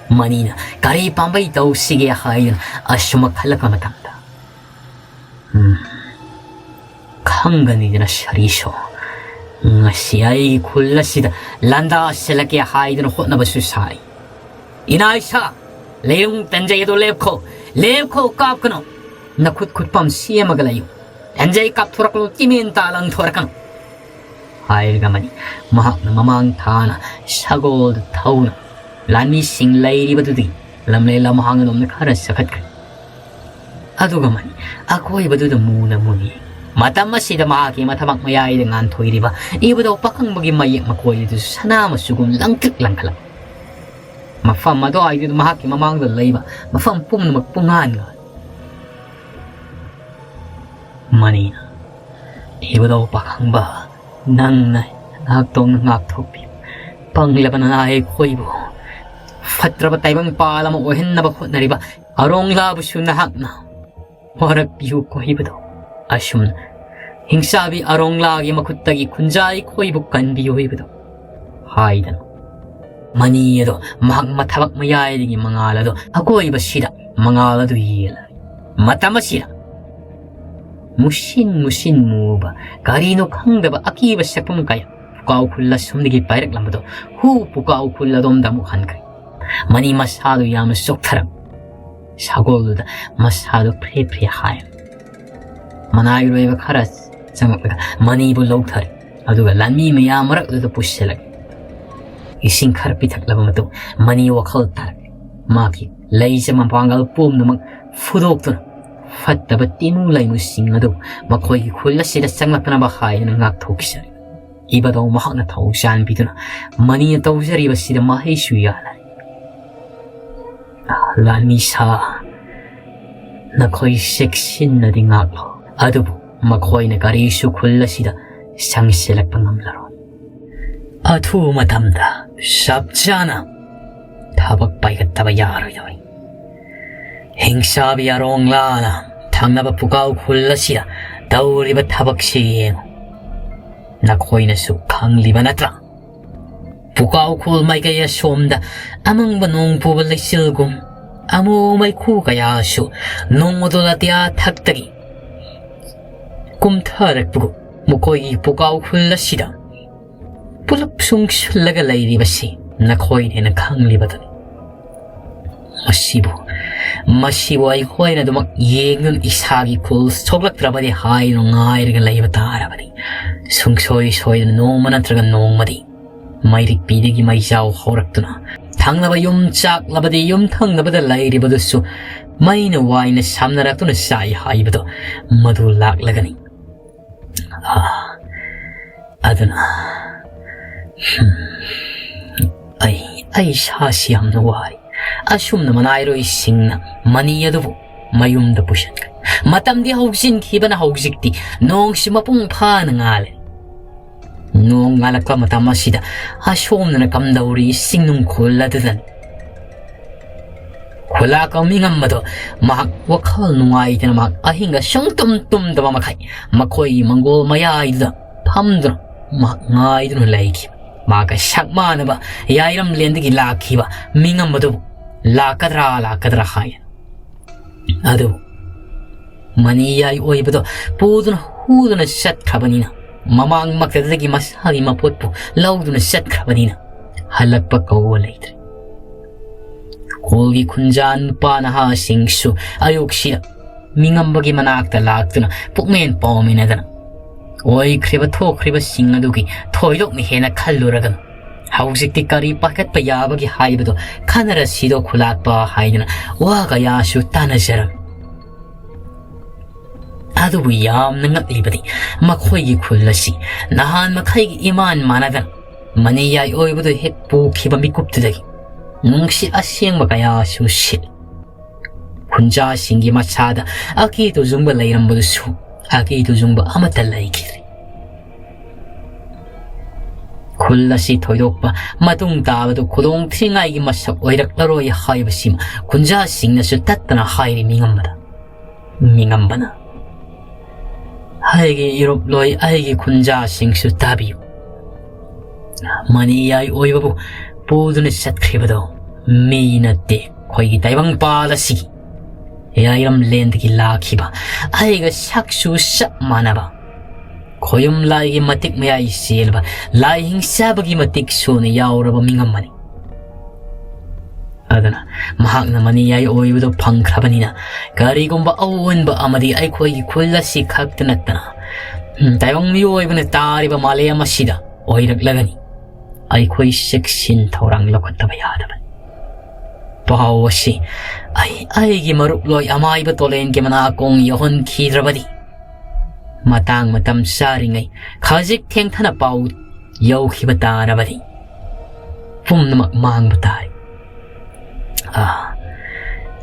ꯃꯅꯤꯅ ꯀꯔꯤ ꯄꯥꯝꯕꯩ ꯇꯧꯁꯤꯒꯦ ꯍꯥꯏꯗꯨꯅ ꯑꯁꯨꯝ ꯈꯜꯂꯛꯄ ꯃꯇꯝꯗ, "ꯎꯝ, ꯈꯪꯒꯅꯤꯗꯅ ꯁꯔꯤꯁꯣ, ꯉꯁꯤ ꯑꯩꯒꯤ ꯈꯨꯜ ꯑꯁꯤꯗ ꯂꯥꯟꯗꯥꯁꯤꯜꯂꯛꯀꯦ ꯍꯥꯏꯗꯨꯅ ꯍꯣꯠꯅꯕꯁꯨ ꯁꯥꯏ꯫ ꯏꯅꯥꯏꯁꯥ, ꯂꯩꯔꯨꯡ ꯇꯟꯖꯩ ꯑꯗꯣ ꯂꯦꯞꯈꯣ, ꯂꯦꯞꯈꯣ, ꯀꯥꯞꯀꯅꯨ꯫ ꯅꯈꯨꯠ ꯈꯨꯠꯄꯝ ꯁꯦꯝꯃꯒ ꯂꯩꯌꯨ꯫ ꯇꯟꯖꯩ ꯀꯥꯞꯊꯣꯔꯛꯂꯣ, ꯆꯤꯃꯦꯟ ꯇꯥ ꯂꯪꯊꯣꯔꯛꯀꯅꯨ" ꯍꯥꯏꯔꯒ ꯃꯅꯤ ꯃꯍꯥꯛꯅ ꯃꯃꯥꯡ ꯊꯥꯅ ꯁꯒꯣꯜꯗ ꯊꯧꯅ ꯂꯥꯟꯃꯤꯁꯤꯡ ꯂꯩꯔꯤꯕꯗꯨꯗꯒꯤ ꯂꯝꯂꯩ ꯂꯝꯍꯥꯡ ꯑꯗꯣꯝꯗ ꯈꯔ ꯆꯈꯠꯈ꯭ꯔꯦ꯫ ꯑꯗꯨꯒ ꯃꯅꯤ ꯑꯀꯣꯏꯕꯗꯨꯗ ꯃꯨꯅ ꯃꯨꯅ ꯌꯦꯡꯏ꯫ ꯃꯇꯝ ꯑꯁꯤꯗ ꯃꯍꯥꯛꯀꯤ ꯃꯊꯕꯥꯛ ꯃꯌꯥꯏꯗ ꯉꯥꯟꯊꯣꯏꯔꯤꯕ ꯏꯕꯨꯙꯧ ꯄꯥꯈꯪꯕꯒꯤ ꯃꯌꯦꯛ ꯃꯀꯣꯏ ꯑꯗꯨꯁꯨ ꯁꯅꯥ ꯃꯆꯨꯒꯨꯝ ꯂꯪꯇ꯭ꯔꯤꯛ ꯂꯪꯈꯠꯂꯛꯏ꯫ ꯃꯐꯝ ꯑꯗꯨꯋꯥꯏꯗꯨꯗ ꯃꯍꯥꯛꯀꯤ ꯃꯃꯥꯡꯗ ꯂꯩꯕ ꯃꯐꯝ ꯄꯨꯝꯅꯃꯛ ꯄꯨꯡꯉꯥꯟ ꯉꯥꯜꯂꯤ꯫ ꯃꯅꯤꯅ, "ꯏꯕꯨꯙꯧ ꯄꯥꯈꯪꯕ, ꯅꯪꯅ ꯉꯥꯛꯇꯣꯡꯅ ꯉꯥꯛꯊꯣꯛꯄꯤꯌꯨ꯫ ꯄꯪꯂꯕ ꯅꯅꯥ ꯑꯩꯈꯣꯏꯕꯨ ꯐꯠꯇ꯭ꯔꯕ ꯇꯥꯏꯕꯪ ꯄꯥꯜ ꯑꯃ ꯑꯣꯏꯍꯟꯅꯕ ꯍꯣꯠꯅꯔꯤꯕ ꯑꯔꯣꯡꯂꯥꯕꯨꯁꯨ ꯅꯍꯥꯛꯅ ꯋꯥꯔꯛꯄꯤꯌꯨ ꯀꯣ ꯏꯕꯨꯙꯧ꯫ ꯑꯁꯨꯝꯅ ꯍꯤꯡꯆꯥꯕꯤ ꯑꯔꯣꯡꯂꯥꯒꯤ ꯃꯈꯨꯠꯇꯒꯤ ꯈꯨꯟꯖꯥ ꯑꯩꯈꯣꯏꯕꯨ ꯀꯟꯕꯤꯌꯨ ꯏꯕꯨꯙꯧ" ꯍꯥꯏꯗꯅ ꯃꯅꯤ ꯑꯗꯣ ꯃꯍꯥꯛ ꯃꯊꯕꯥꯛ ꯃꯌꯥꯏꯗꯒꯤ ꯃꯉꯥꯜ ꯑꯗꯣ ꯑꯀꯣꯏꯕꯁꯤꯗ ꯃꯉꯥꯜ ꯑꯗꯨ ꯌꯦꯜꯂꯤ꯫ ꯃꯇꯝ ꯑꯁꯤꯗ ꯃꯨꯁꯤꯟ ꯃꯨꯁꯤꯟ ꯃꯨꯕ, ꯀꯔꯤꯅꯣ ꯈꯪꯗꯕ ꯑꯀꯤꯕ ꯁꯛꯐꯝ ꯀꯌꯥ ꯄꯨꯀꯥꯎ ꯈꯨꯜ ꯑꯁꯣꯝꯗꯒꯤ ꯄꯥꯏꯔꯛꯂꯝꯕꯗꯣ ꯍꯨ ꯄꯨꯀꯥꯎ ꯈꯨꯜ ꯑꯗꯣꯝꯗ ꯑꯃꯨꯛ ꯍꯟꯈ꯭ꯔꯦ꯫ ꯃꯅꯤ ꯃꯁꯥꯗꯨ ꯌꯥꯝꯅ ꯆꯣꯛꯊꯔꯝꯃꯤ꯫ ꯁꯒꯣꯜꯗꯨꯗ ꯃꯁꯥꯗꯨ ꯐ꯭ꯔꯦ ꯐ꯭ꯔꯦ ꯍꯥꯏꯔꯝꯃꯤ꯫ ꯃꯅꯥꯏꯔꯣꯏꯕ ꯈꯔ ꯆꯪꯂꯛꯂꯒ ꯃꯅꯤꯕꯨ ꯂꯧꯊꯔꯦ꯫ ꯑꯗꯨꯒ ꯂꯥꯟꯃꯤ ꯃꯌꯥꯝ ꯃꯔꯛꯇꯨꯗ ꯄꯨꯁꯤꯜꯂꯛꯏ꯫ ꯏꯁꯤꯡ ꯈꯔ ꯄꯤꯊꯛꯂꯕ ꯃꯇꯨꯡ ꯃꯅꯤ ꯋꯥꯈꯜ ꯇꯥꯔꯛꯂꯦ꯫ ꯃꯍꯥꯛꯀꯤ ꯂꯩꯖ ꯃꯄꯥꯡꯒꯜ ꯄꯨꯝꯅꯃꯛ ꯐꯨꯗꯣꯛꯇꯨꯅ ꯐꯠꯇꯕ ꯇꯤꯃꯨ ꯂꯩꯃꯨꯁꯤꯡ ꯑꯗꯨ ꯃꯈꯣꯏꯒꯤ ꯈꯨꯜ ꯑꯁꯤꯗ ꯆꯪꯂꯛꯇꯅꯕ ꯍꯥꯏꯗꯨꯅ ꯉꯥꯛꯊꯣꯛꯆꯔꯤ꯫ ꯏꯕꯗꯧ ꯃꯍꯥꯛꯅ ꯊꯧ ꯆꯥꯟꯕꯤꯗꯨꯅ ꯃꯅꯤꯅ ꯇꯧꯖꯔꯤꯕꯁꯤꯗ ꯃꯍꯩꯁꯨ ꯌꯥꯜꯂꯔꯤ꯫ "ꯂꯥꯟꯃꯤ ꯁꯥ, ꯅꯈꯣꯏ ꯆꯦꯛꯁꯤꯟꯅꯗꯤ ꯉꯥꯛꯂꯣ, ꯑꯗꯨꯕꯨ ꯃꯈꯣꯏꯅ ꯀꯔꯤꯁꯨ ꯈꯨꯜ ꯑꯁꯤꯗ ꯆꯪꯁꯤꯜꯂꯛꯄ ꯉꯝꯂꯔꯣꯏ꯫ ꯑꯊꯨꯕ ꯃꯇꯝꯗ ꯆꯞ ꯆꯥꯅ ꯊꯕꯛ ꯄꯥꯏꯈꯠꯇꯕ ꯌꯥꯔꯣꯏꯗꯧꯔꯤ꯫ ꯍꯤꯡꯆꯥꯕꯤ ꯑꯔꯣꯡꯂꯥꯅ ꯊꯪꯅꯕ ꯄꯨꯀꯥꯎ ꯈꯨꯜ ꯑꯁꯤꯗ ꯇꯧꯔꯤꯕ ꯊꯕꯛꯁꯤ ꯌꯦꯡꯉꯨ꯫ ꯅꯈꯣꯏꯅꯁꯨ ꯈꯪꯂꯤꯕ ꯅꯠꯇ꯭ꯔꯥ?" ꯄꯨꯀꯥꯎꯈꯨꯜ ꯃꯥꯏꯀꯩ ꯑꯁꯣꯝꯗ ꯑꯃꯪꯕ ꯅꯣꯡ ꯄꯨꯕ ꯂꯩꯆꯤꯜꯒꯨꯝ ꯑꯃꯨ ꯃꯩꯈꯨ ꯀꯌꯥꯁꯨ ꯅꯣꯡꯃꯗꯣꯜ ꯑꯇꯤꯌꯥ ꯊꯛꯇꯒꯤ ꯀꯨꯝꯊꯔꯛꯄꯒꯨꯝ ꯃꯈꯣꯏꯒꯤ ꯄꯨꯀꯥꯎꯈꯨꯜ ꯑꯁꯤꯗ ꯄꯨꯂꯞ ꯁꯨꯡꯁꯤꯜꯂꯒ ꯂꯩꯔꯤꯕꯁꯤ ꯅꯈꯣꯏꯅ ꯍꯦꯟꯅ ꯈꯪꯂꯤꯕꯗꯨꯅꯤ꯫ ꯃꯁꯤꯕꯨ, ꯃꯁꯤꯕꯨ ꯑꯩꯈꯣꯏꯅ ꯑꯗꯨꯃꯛ ꯌꯦꯡꯗꯨꯅ ꯏꯁꯥꯒꯤ ꯈꯨꯜ ꯁꯣꯛꯂꯛꯇ꯭ꯔꯕꯗꯤ ꯍꯥꯏꯗꯨꯅ ꯉꯥꯏꯔꯒ ꯂꯩꯕ ꯇꯥꯔꯕꯅꯤ꯫ ꯁꯨꯡꯁꯣꯏ ꯁꯣꯏꯗꯅ ꯅꯣꯡꯃ ꯅꯠꯇ꯭ꯔꯒ ꯅꯣꯡꯃꯗꯤ ꯃꯩꯔꯤꯛꯄꯤꯗꯒꯤ ꯃꯩꯖꯥꯎ ꯍꯧꯔꯛꯇꯨꯅ ꯊꯪꯅꯕ ꯌꯨꯝ ꯆꯥꯛꯂꯕꯗꯤ ꯌꯨꯝ ꯊꯪꯅꯕꯗ ꯂꯩꯔꯤꯕꯗꯨꯁꯨ ꯃꯩꯅ ꯋꯥꯏꯅ ꯁꯝꯅꯔꯛꯇꯨꯅ ꯆꯥꯏ ꯍꯥꯏꯕꯗꯣ ꯃꯗꯨ ꯂꯥꯛꯂꯒꯅꯤ꯫ ꯑꯥ, ꯑꯗꯨꯅ, ꯍꯝ, ꯑꯩ, ꯑꯩ ꯏꯁꯥꯁꯤ ꯌꯥꯝꯅ ꯋꯥꯔꯤ꯫ ꯑꯁꯨꯝꯅ ꯃꯅꯥꯏꯔꯣꯏꯁꯤꯡꯅ ꯃꯅꯤ ꯑꯗꯨꯕꯨ ꯃꯌꯨꯝꯗ ꯄꯨꯁꯤꯟꯈ꯭ꯔꯦ꯫ ꯃꯇꯝꯗꯤ ꯍꯧꯖꯤꯟꯈꯤꯕꯅ ꯍꯧꯖꯤꯛꯇꯤ ꯅꯣꯡꯁꯤ ꯃꯄꯨꯡ ꯐꯥꯅ ꯉꯥꯜꯂꯦ꯫ ꯅꯣꯡ ꯉꯥꯜꯂꯛꯄ ꯃꯇꯝ ꯑꯁꯤꯗ ꯑꯁꯣꯝꯗꯅ ꯀꯝꯗꯧꯔꯤ ꯆꯤꯡꯅꯨꯡ ꯈꯨꯜ ꯑꯗꯨꯗꯅꯤ꯫ ꯈꯨꯂꯥꯛꯄ ꯃꯤꯉꯝꯕꯗꯣ ꯃꯍꯥꯛ ꯋꯥꯈꯜ ꯅꯨꯡꯉꯥꯏꯇꯅ ꯃꯍꯥꯛ ꯑꯍꯤꯡꯒ ꯁꯨꯡꯇꯨꯝ ꯇꯨꯝꯗꯕ ꯃꯈꯩ ꯃꯈꯣꯏꯒꯤ ꯃꯪꯒꯣꯜ ꯃꯌꯥꯏꯗꯨꯗ ꯐꯝꯗꯨꯅ ꯃꯍꯥꯛ ꯉꯥꯏꯗꯨꯅ ꯂꯩꯈꯤ꯫ ꯃꯍꯥꯛꯀ ꯁꯛ ꯃꯥꯟꯅꯕ ꯌꯥꯏꯔꯝꯂꯦꯟꯗꯒꯤ ꯂꯥꯛꯈꯤꯕ ꯃꯤꯉꯝꯕꯗꯨꯕꯨ ꯂꯥꯛꯀꯗ꯭ꯔꯥ ꯂꯥꯛꯀꯗ꯭ꯔꯥ ꯍꯥꯏ꯫ ꯑꯗꯨꯕꯨ ꯃꯅꯤ ꯌꯥꯏ ꯑꯣꯏꯕꯗꯣ ꯄꯨꯗꯨꯅ ꯍꯨꯗꯨꯅ ꯆꯠꯈ꯭ꯔꯕꯅꯤꯅ, ꯃꯃꯥꯡꯃꯛꯇꯗꯒꯤ ꯃꯁꯥꯒꯤ ꯃꯄꯣꯠꯄꯨ ꯂꯧꯗꯨꯅ ꯆꯠꯈ꯭ꯔꯕꯅꯤꯅ ꯍꯜꯂꯛꯄ ꯀꯧꯕ ꯂꯩꯇ꯭ꯔꯦ꯫ ꯈꯨꯜꯒꯤ ꯈꯨꯟꯖꯥ ꯅꯨꯄꯥ ꯅꯍꯥꯁꯤꯡꯁꯨ ꯑꯌꯨꯛꯁꯤꯗ ꯃꯤꯉꯝꯕꯒꯤ ꯃꯅꯥꯛꯇ ꯂꯥꯛꯇꯨꯅ ꯄꯨꯛꯃꯦꯟ ꯄꯥꯎꯃꯤꯟꯅꯗꯅ ꯑꯣꯏꯈ꯭ꯔꯤꯕ ꯊꯣꯛꯈ꯭ꯔꯤꯕꯁꯤꯡ ꯑꯗꯨꯒꯤ ꯊꯣꯏꯗꯣꯛꯅ ꯍꯦꯟꯅ ꯈꯜꯂꯨꯔꯒꯅꯨ꯫ ꯍꯧꯖꯤꯛꯇꯤ ꯀꯔꯤ ꯄꯥꯏꯈꯠꯄ ꯌꯥꯕꯒꯦ ꯍꯥꯏꯕꯗꯣ ꯈꯟꯅꯔꯁꯤꯗꯣ ꯈꯨꯂꯥꯛꯄ ꯍꯥꯏꯗꯅ ꯋꯥ ꯀꯌꯥꯁꯨ ꯇꯥꯟꯅꯖꯔꯝꯃꯤ꯫ ꯑꯗꯨꯕꯨ ꯌꯥꯝꯅ ꯉꯛꯂꯤꯕꯗꯤ ꯃꯈꯣꯏꯒꯤ ꯈꯨꯜ ꯑꯁꯤ ꯅꯍꯥꯟ ꯃꯈꯩꯒꯤ ꯏꯃꯥꯟ ꯃꯥꯟꯅꯗꯅ ꯃꯅꯤꯌꯥꯏ ꯑꯣꯏꯕꯗꯨ ꯍꯦꯛ ꯄꯨꯈꯤꯕ ꯃꯤꯀꯨꯞꯇꯨꯗꯒꯤ ꯅꯨꯡꯁꯤꯠ ꯑꯁꯦꯡꯕ ꯀꯌꯥꯁꯨ ꯁꯤꯠꯂꯤ꯫ ꯈꯨꯟꯖꯥꯁꯤꯡꯒꯤ ꯃꯁꯥꯗ ꯑꯀꯤ ꯇꯨꯖꯨꯡꯕ ꯂꯩꯔꯝꯕꯗꯨꯁꯨ ꯑꯀꯤ ꯇꯨꯖꯨꯡꯕ ꯑꯃꯠꯇ ꯂꯩꯈꯤꯗ꯭ꯔꯦ꯫ ꯈꯨꯜ ꯑꯁꯤ ꯊꯣꯏꯗꯣꯛꯄ ꯃꯇꯨꯡ ꯇꯥꯕꯗꯨ ꯈꯨꯗꯣꯡ ꯊꯤꯅꯤꯡꯉꯥꯏꯒꯤ ꯃꯁꯛ ꯑꯣꯏꯔꯛꯂꯔꯣꯏ ꯍꯥꯏꯕꯁꯤꯃ ꯈꯨꯟꯖꯥꯁꯤꯡꯅꯁꯨ ꯇꯠꯇꯅ ꯍꯥꯏꯔꯤ ꯃꯤꯉꯝꯕꯗ꯫ ꯃꯤꯉꯝꯕꯅ, ꯑꯩꯒꯤ ꯏꯔꯨꯞꯂꯣꯏ, ꯑꯩꯒꯤ ꯈꯨꯟꯖꯥꯁꯤꯡꯁꯨ ꯇꯥꯕꯤꯌꯨ꯫ ꯃꯅꯤꯌꯥꯏ ꯑꯣꯏꯕꯕꯨ ꯄꯨꯗꯨꯅ ꯆꯠꯈ꯭ꯔꯤꯕꯗꯣ ꯃꯤ ꯅꯠꯇꯦ, ꯑꯩꯈꯣꯏꯒꯤ ꯇꯥꯏꯕꯪꯄꯥꯜ ꯑꯁꯤꯒꯤ ꯌꯥꯏꯔꯝꯂꯦꯟꯗꯒꯤ ꯂꯥꯛꯈꯤꯕ, ꯑꯩꯒ ꯁꯛꯁꯨ ꯆꯞ ꯃꯥꯟꯅꯕ, ꯈꯣꯌꯨꯝ ꯂꯥꯏꯒꯤ ꯃꯇꯤꯛ ꯃꯌꯥꯏ ꯆꯦꯜꯂꯕ, ꯂꯥꯏ ꯍꯤꯡꯆꯥꯕꯒꯤ ꯃꯇꯤꯛ ꯁꯨꯅ ꯌꯥꯎꯔꯕ ꯃꯤꯉꯝ ꯑꯃꯅꯤ꯫ ꯑꯗꯨꯅ ꯃꯍꯥꯛꯅ ꯃꯅꯤꯌꯥꯏ ꯑꯣꯏꯕꯗꯨ ꯐꯪꯈ꯭ꯔꯕꯅꯤꯅ, ꯀꯔꯤꯒꯨꯝꯕ ꯑꯑꯣꯟꯕ ꯑꯃꯗꯤ ꯑꯩꯈꯣꯏꯒꯤ ꯈꯨꯜ ꯑꯁꯤ ꯈꯛꯇ ꯅꯠꯇꯅ, ꯎꯝ, ꯇꯥꯏꯕꯪ ꯃꯤꯑꯣꯏꯕꯅ ꯇꯥꯔꯤꯕ ꯃꯥꯂꯦꯝ ꯑꯁꯤꯗ ꯑꯣꯏꯔꯛꯂꯒꯅꯤ꯫ ꯑꯩꯈꯣꯏ ꯆꯦꯛꯁꯤꯟ ꯊꯧꯔꯥꯡ ꯂꯧꯈꯠꯇꯕ ꯌꯥꯗꯕꯅꯤ꯫ ꯄꯥꯎ ꯑꯁꯤ ꯑꯩ ꯑꯩꯒꯤ ꯃꯔꯨꯞꯂꯣꯏ ꯑꯃꯥꯏꯕ ꯇꯣꯂꯦꯟꯒꯤ ꯃꯅꯥꯀꯣꯡ ꯌꯧꯍꯟꯈꯤꯗ꯭ꯔꯕꯗꯤ, ꯃꯇꯥꯡ ꯃꯇꯝ ꯆꯥꯔꯤꯉꯩ ꯈꯖꯤꯛ ꯊꯦꯡꯊꯅ ꯄꯥꯎ ꯌꯧꯈꯤꯕ ꯇꯥꯔꯕꯗꯤ, ꯄꯨꯝꯅꯃꯛ ꯃꯥꯡꯕ ꯇꯥꯔꯦ꯫ ꯑꯥ,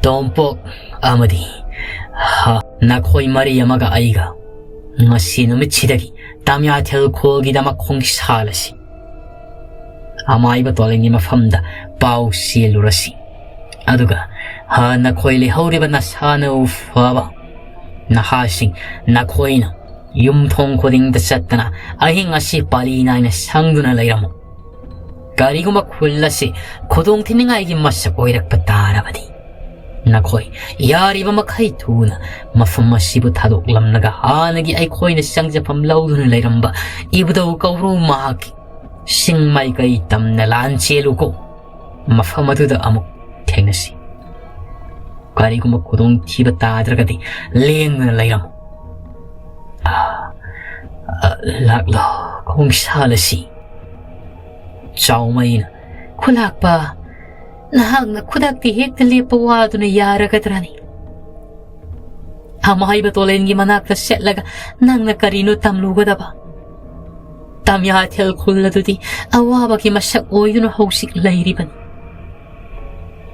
ꯇꯣꯝꯄꯣꯛ ꯑꯃꯗꯤ, ꯍꯥ, ꯅꯈꯣꯏ ꯃꯔꯤ ꯑꯃꯒ ꯑꯩꯒ ꯉꯁꯤ ꯅꯨꯃꯤꯠꯁꯤꯗꯒꯤ ꯇꯥꯃꯤꯌꯥꯊꯦꯜ ꯈꯨꯜꯒꯤꯗꯃꯛ ꯈꯣꯡꯁꯥꯜꯂꯁꯤ꯫ ꯑꯃꯥꯏꯕ ꯇꯣꯂꯦꯟꯒꯤ ꯃꯐꯝꯗ ꯄꯥꯎ ꯆꯦꯜꯂꯨꯔꯁꯤ꯫ ꯑꯗꯨꯒ, ꯍꯥ, ꯅꯈꯣꯏ ꯂꯩꯍꯧꯔꯤꯕ ꯅꯁꯥꯅ ꯐꯕ ꯅꯍꯥꯁꯤꯡ, ꯅꯈꯣꯏꯅ ꯌꯨꯝꯊꯣꯡ ꯈꯨꯗꯤꯡꯗ ꯆꯠꯇꯅ ꯑꯍꯤꯡ ꯑꯁꯤ ꯄꯥꯂꯤ ꯅꯥꯏꯅ ꯁꯪꯗꯨꯅ ꯂꯩꯔꯝꯃꯨ꯫ ꯀꯔꯤꯒꯨꯝꯕ ꯈꯨꯜ ꯑꯁꯤ ꯈꯨꯗꯣꯡ ꯊꯤꯅꯤꯡꯉꯥꯏꯒꯤ ꯃꯁꯛ ꯑꯣꯏꯔꯛꯄ ꯇꯥꯔꯕꯗꯤ, ꯅꯈꯣꯏ ꯌꯥꯔꯤꯕ ꯃꯈꯩ ꯊꯨꯅ ꯃꯐꯝ ꯑꯁꯤꯕꯨ ꯊꯥꯗꯣꯛꯂꯝꯂꯒ ꯍꯥꯟꯅꯒꯤ ꯑꯩꯈꯣꯏꯅ ꯆꯪꯖꯐꯝ ꯂꯧꯗꯨꯅ ꯂꯩꯔꯝꯕ ꯏꯕꯨꯙꯧ ꯀꯧꯕ꯭ꯔꯨ ꯃꯍꯥꯛꯀꯤ ꯆꯤꯡ ꯃꯥꯏꯀꯩ ꯇꯝꯅ ꯂꯥꯟ ꯆꯦꯜꯂꯨꯀꯣ꯫ ꯃꯐꯝ ꯑꯗꯨꯗ ꯑꯃꯨꯛ ꯊꯦꯡꯅꯁꯤ꯫ ꯀꯔꯤꯒꯨꯝꯕ ꯈꯨꯗꯣꯡꯊꯤꯕ ꯇꯥꯗ꯭ꯔꯒꯗꯤ ꯂꯦꯡꯗꯅ ꯂꯩꯔꯝꯃꯨ꯫ ꯑ, ꯑ, ꯂꯥꯛꯂꯣ, ꯈꯣꯡꯁꯥꯜꯂꯁꯤ꯫ ꯆꯥꯎꯃꯩꯅ, "ꯈꯨꯂꯥꯛꯄ, ꯅꯍꯥꯛꯅ ꯈꯨꯗꯛꯇꯤ ꯍꯦꯛꯇ ꯂꯦꯞꯄ ꯋꯥꯗꯨꯅ ꯌꯥꯔꯒꯗ꯭ꯔꯅꯤ? ꯑꯃꯥꯏꯕ ꯇꯣꯂꯦꯟꯒꯤ ꯃꯅꯥꯛꯇ ꯆꯠꯂꯒ ꯅꯪꯅ ꯀꯔꯤꯅꯣ ꯇꯝꯂꯨꯒꯗꯕ? ꯇꯥꯃꯤꯌꯥꯊꯦꯜ ꯈꯨꯜ ꯑꯗꯨꯗꯤ ꯑꯋꯥꯕꯒꯤ ꯃꯁꯛ ꯑꯣꯏꯗꯨꯅ ꯍꯧꯖꯤꯛ ꯂꯩꯔꯤꯕꯅꯤ꯫